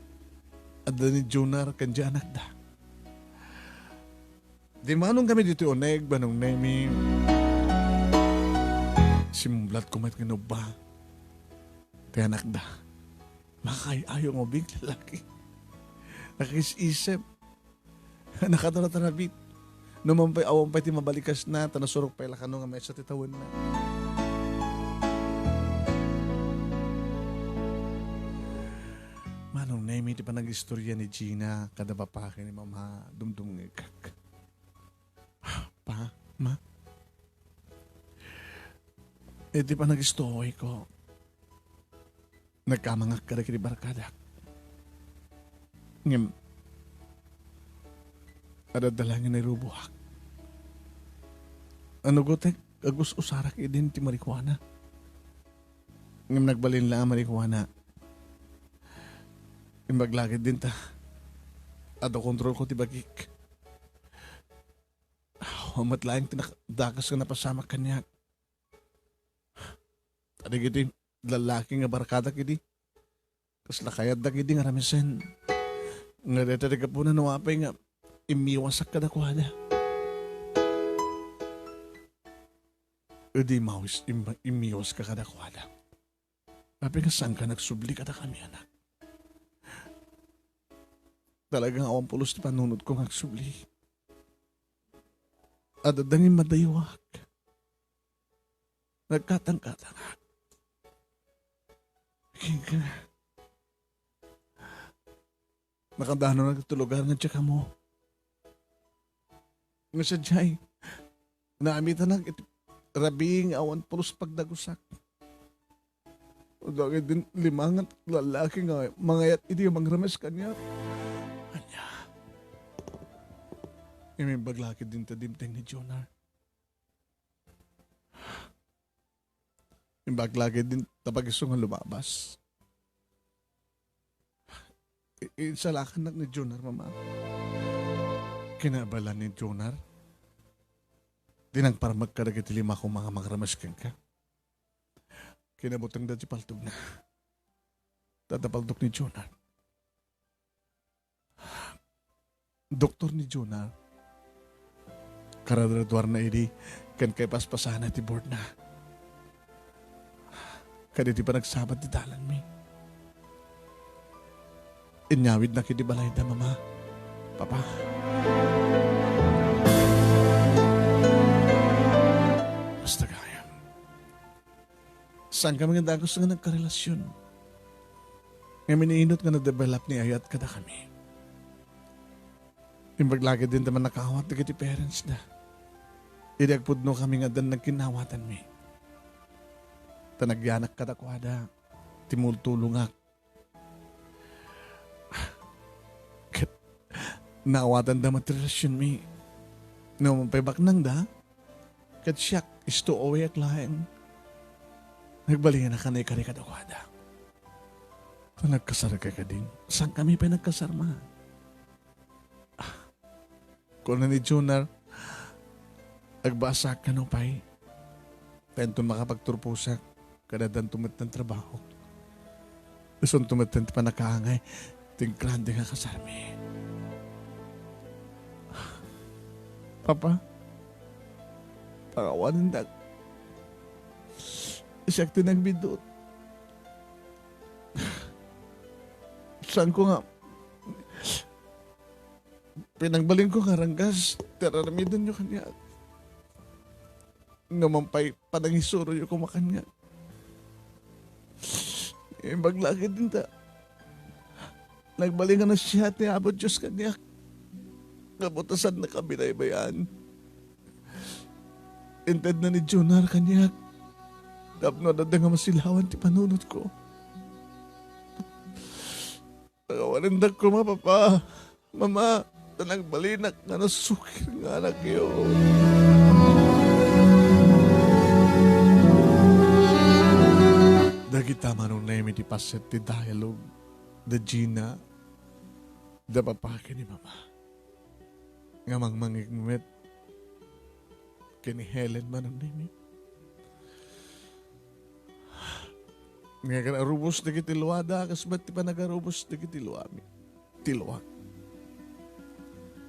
adda ni Junar, ken di anakda. Dimmanon kami ditoy uneg, Manong Nemi. Simmublat ko met nga inubba ti anakda. Makaay-ayo nga ubing lalaki. Nakakis-isip. Nakataratarabit. Numan pay, awan pay ti mabalikasna, ta nasurok pay la kano nga maysa ti tawenna. Manong Nemi, ti panag-istorya ni Gina kada papaki ni Mama, dumdumngegak. Pa, Ma, iti panag-istoriko, nagkamangak kadagiti barkadak. Ngem, adda laeng nga nairuboak. Ano, gotek, agus-usarak idin ti marijuana. Ngem nagbalin la a marijuana. Imbag la ketdin ta, adda kontrolko ti bagik. Awan met laeng ti nak-, dakes nga napasamak kaniak. Ta dagiti lallaki nga barkadak idi, kasla kayatdak idi nga ramesen. Nga dayta ti gapuna no apay nga immiwasak kadakuada. Idi mawis-, im-, immiwaska kadakuada. Apay nga saanka nga agsubli kadakami, anak? Talaga nga awan pulos ti panunotko nga agsubli. Adda dangin madayuak. Nagkatangkatangak. Kenka. Nakadanonak iti lugar nga diak ammo. Nga sadiay, naamitanak iti rabii nga awan pulos pagdagusak. Dagiti lima nga lallaki nga mangayat idi a mangrames kaniak. Ania? Imimbag la ketdin ta dimteng ni Jonar. Imbag la ketdin ta pagisu nga lumabas. I-, insalakannak ni Jonar, Mama. Kinabalan ni Jonar. Di nagparmek kadagiti lima koma nga mangrames kenka. Kinabutengda ti paltogna. Adda paltok ni Jonar. Doktor ni Jonar. Karadraduarna idi ken kaipaspasana ti boardna. Kaditi panagsabat ti dalanmi. Inyawidnak iti balayda, Mama, Papa. Basta gayam. Saan kami nga dagus nga nagkarelasion? Ngem iniinut nga na-develop ni ayat kadakami. Imbag la ketdin ta mannakaawat dagiti parents da. Idi agpudno kami nga addan nagkinnawatanmi. Ta nagyanak kadakuada ti multulongak. Ket naawatanda met ti relasionmi. No, mapaybaknangda, ket siak, isto away ak laeng. Nagbalinakan a ikari kadakuada. Ta nagkasarka kadi. Saan kami pay nagkasar, Ma? Ah, kuna ni Jonar, agbasak kano pay. Painton makapagturposak, kada danto met ti trabaho. Isunto met ti pannakaangay, ti grande nga kasarmi. Papa, pakawanendak. Siak ti nagbidot. Saanko nga, pinagbalinko nga ranggas ti ar-aramidenyo kaniak. Numan pay panangisuroyo koma kaniak. Imbag la ketdin ta, nagbalin nga nasia ti Apo Dios kaniak. Gapu ta saannaka binaybay-an. Intedna ni Jonar kaniak tapno adda nga masilawan ti panunotko. Pakawanendak koma, Papa, Mama, ta nagbalinak nga nasukir nga anakyo. Dagita manong Nemi ti paset ti dialogue da Gina, da Papa ken ni Mama. Nga mangmangngegmet ken ni Helen manong Nemi. Nga agarubos dagiti luada, kas met ti panagarubos dagiti luami. Ti luak.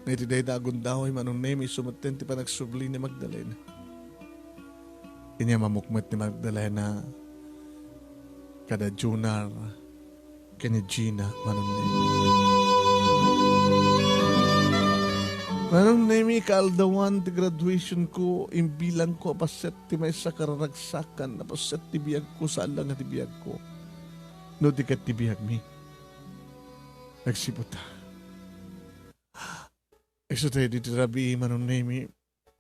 Iti dayta a gundaway, Manong Nemi, isu metten ti panagsubli ni Magdalena. Inya mamukmet ni Magdalena kada Junar ken ni Gina, Manong Nemi. Manong Nemi, kaaldawan ti graduation ko, imbilang ko a paset ti maysa a kararagsakan a paset ti biag ko, saan la nga ti biag ko, no di ket ti biagmi. Nagsipud ta. Isu tayo ditoy rabii, Manong Nemi,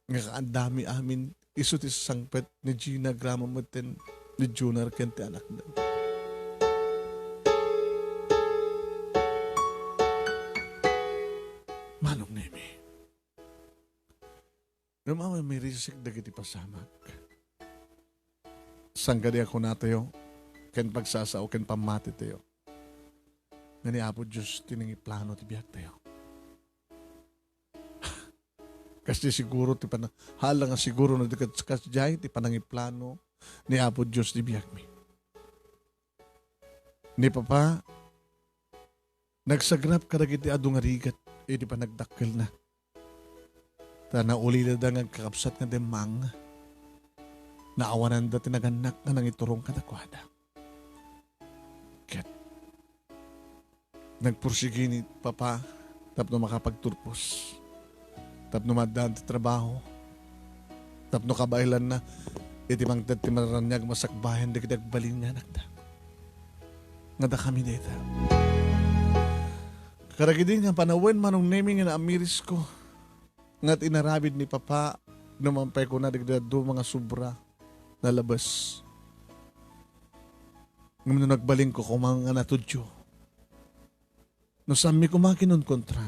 nga kaadami amin, isu ti sangpet ni Gina, agraman metten ni Junar ken ti anakda. Manong Nemi, no mamamirisek dagiti pasamak, saan kadi a kunatayo ken pagsasao ken pammatitayo nga ni Apo Dios ti nangiplano ti biagtayo. Kasdi siguro ti pana-, hala nga siguro no di kas-, kasdiay ti panangiplano ni Apo Dios ti biagmi. Ni Papa, nagsagrap kadagiti adu nga rigat iti panagdakkelna. Ta naulidada nga agkakabsat nga demmang, naawananda ti nagannak nga nangiturong kadakuada. Ket nagpursigi ni Papa tapno makapagturpos, tapno maaddaan ti trabaho, tapno kabaelanna iti mangted ti mararaniag masakbayan dagiti agbalin nga anakda. Nga dakami dayta. Kadagidi nga panawen, Manong Nemi, nga naamirisko nga ti inaramid ni Papa, no man pay kuna dagiti dadduma nga sobra, nalabes. Ngem no nagbalinko koma nga natudyo, no saanmi koma kinunkontra,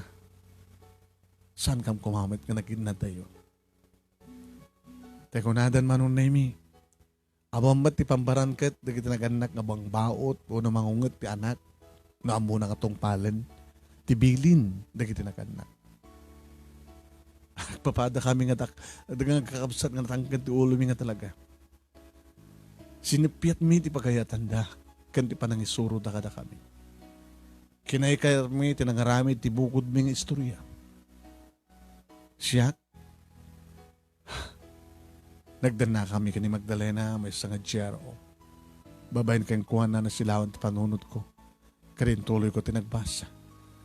saankam koma met nga naginnadayo. Tay kunadan, Manong Nemi, awan met ti pambarangket dagiti nagannak nga bangbaot wenno mangunget ti anak no ammona nga tungpalen ti bilin dagiti nagannak. Agpapadakami nga dak-, nga agkakabsat nga natangken ti ulomi nga talaga. Sinippiatmi ti pagayatanda ken ti panangisuroda kadakami. Kinaykayarmi ti nangaramid ti bukodmi nga istorya. Siak, nagdannakami ken ni Magdalena maysa nga G R O. Babaen kenkuana, nasilawan ti panunotko. Ket intuloyko ti nagbasa.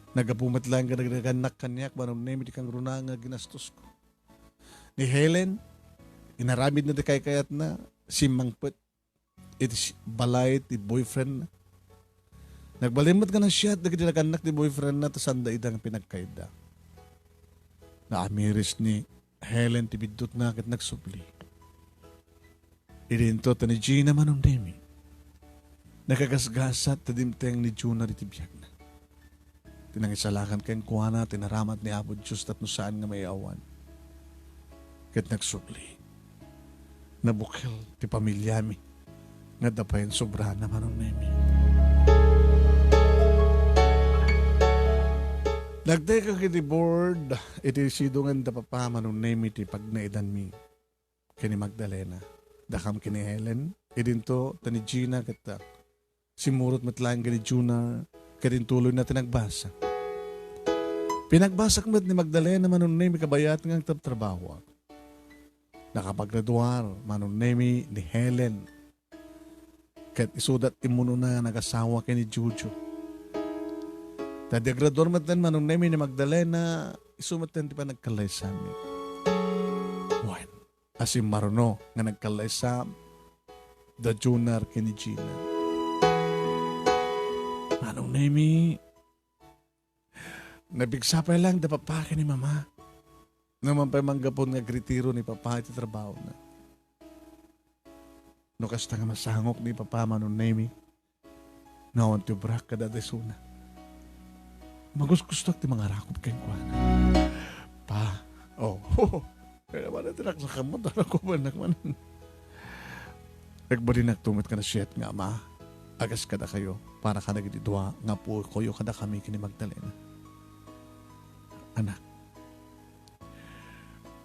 Naggapu met laeng kadagiti nagannak kaniak, Manong Nemi, ti kangruna nga ginastosko. Ni Helen, inaramidna ti kaykayatna, simmangpet iti si-, balay ti boyfriendna. Nagbalin met nga nasiat dagiti nagannak ti boyfriendna ta sanda ida nga pinagkayda. Naamiris ni Helen ti biddutna ket nagsubli. Idinto ta ni Gina, Manong Nemi, nakagasgasat ta dimteng ni Junar iti biagna. Ti nangisalakan kenkuana ti naramat ni Apo Dios tapno saan nga maiawan. Ket nagsubli, nabukel ti familiami nga adda pay sobrana, Manong Nemi. Nagtekek iti board iti sidongan da Papa, Manong Nemi, ti pagnaedanmi ken ni Magdalena. Dakam ken ni Helen, idinto ta ni Gina ket, ah, simmurot met laeng ken ni Junar, ket intuloyna ti nagbasa. Pinagbasak met ni Magdalena, Manong Nemi, kabayat nga agtabtrabahoak. Nakapagraduar, Manong Nemi, ni Helen. Ket isudat immunona nga nagasawa ken ni Jojo. Ta di agraduar metten, Manong Nemi, ni Magdalena, isu metten ti panagkallaysami. Wen, a simmaruno nga nagkallaysa da Junar ken ni Gina. Manong Nemi, nagpigsa pay laeng da Papa ken ni Mama. No man pay manggapu nga agretiro ni Papa iti trabahona. No kasta nga masangok ni Papa, Manong Nemi, nga awan ti obrak kada adda isuna, magusgustoak ti mangarakop kenkuana. Pa, oh, kaya naman iti raksakam mo, tarakubannak man. Nagbalinak met nga nasiat nga ama, agas kadakayo, para kadagiti dua nga apokoyo kadakami ken ni Magdalena. Anak,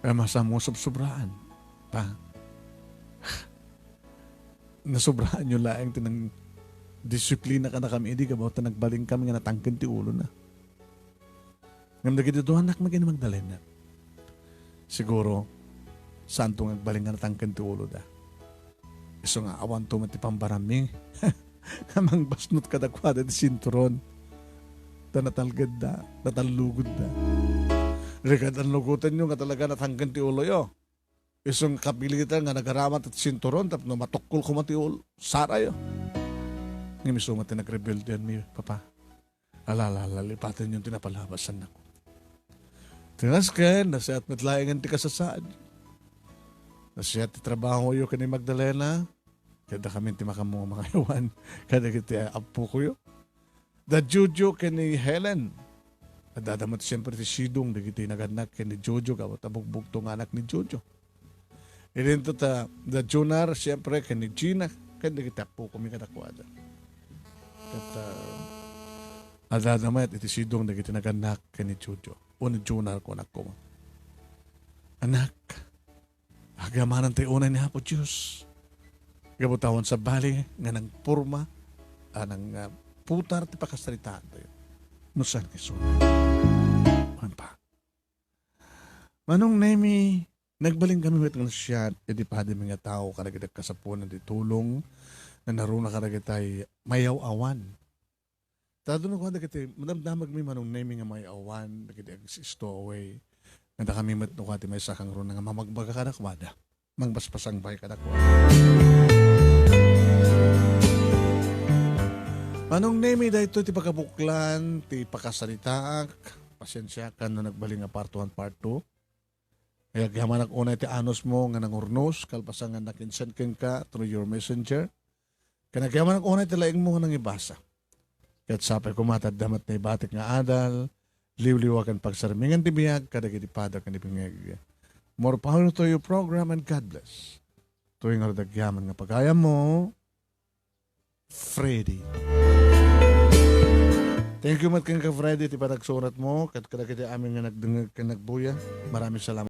kaya masamo sobsobraan, pa. Nasobraanyo laeng ti nang-, Disiplina kadakami idi gapu ta nagbalin kami nga natangken ti ulona. Ngem dagiti duanak met ken ni Magdalena, siguro, saanto nga agbalin nga natangken ti uloda. Isu nga awanto met ti pambaraming nga mangbasnot kadakuada ti sinturon. Ta natalgedda, natallugotda. Rigat, anlugotenyo nga talaga natangken ti uloyo. Isu nga kapilitan nga nagaramat ti sinturon tapno matukkol koma ti ul-, sarayo. Ngem isu met ti nagrebelde ni Papa. Ala, ala, ala, lipatenyo ti napalabas, annakko. Ti nasken, nasayaat met laengen ti kasasaad. Nasayaat ti trabahoyo ken ni Magdalena. Ket dakami ti makaammo nga mangayawan kadagiti appokoyo. Da Jojo ken ni Helen. Adda met siempre ti sidong dagiti nagannak ken ni Jojo gapu ta bugbugto nga anak ni Jojo. Idinto ta da Junar, siempre, ken ni Gina, ken dagiti appokomi kadakuada. Ket, ah, adda met iti sidong dagiti nagannak ken ni Jojo. O ni Junar, kunak koma. Anak, agyamanan tayo unay ni Apo Dios. Gapu ta awan sabali nga nangporma, a, nang, ah, putar ti pakasaritaantayo. No saan nga isu. Wen pa. Manong Nemi, nagbalin kami met nga nasayaat iti padami nga tao kadagiti kasapulan ti tulong nga naruna kadagiti mayaw-awan. Ta adu no kua dagiti madamdamagmi, Manong Nemi, nga mayaw-awan dagiti ag-stowaway. Nga dakami met no kua ti maysa a kangruna nga mamagbaga kadakuada. Mangpaspasangbay kadakuada. Manong Nemi, daytoy ti pagabuklan ti pakasaritaak. Pasiensiakan no nagbalin nga part one, part two. Ay, agyamanak unay ti anusmo nga nangurnos, kalpasan nga nakinsend kenka through your messenger. Ken agyamanak unay ti laingmo nga nangibasa. Ket sapay koma ta adda met naibatik nga adal, liwliwa ken pagsarmingan ti biag kadagiti pada ken ibingeg. More power to you program and God bless. Toy nga rudagyaman nga pagayammo, Freddy. Thank you met kenka, Freddy, ti panagsuratmo ket kadagiti amin nga nagdengngeg ken nagbuya. Maraming salamat.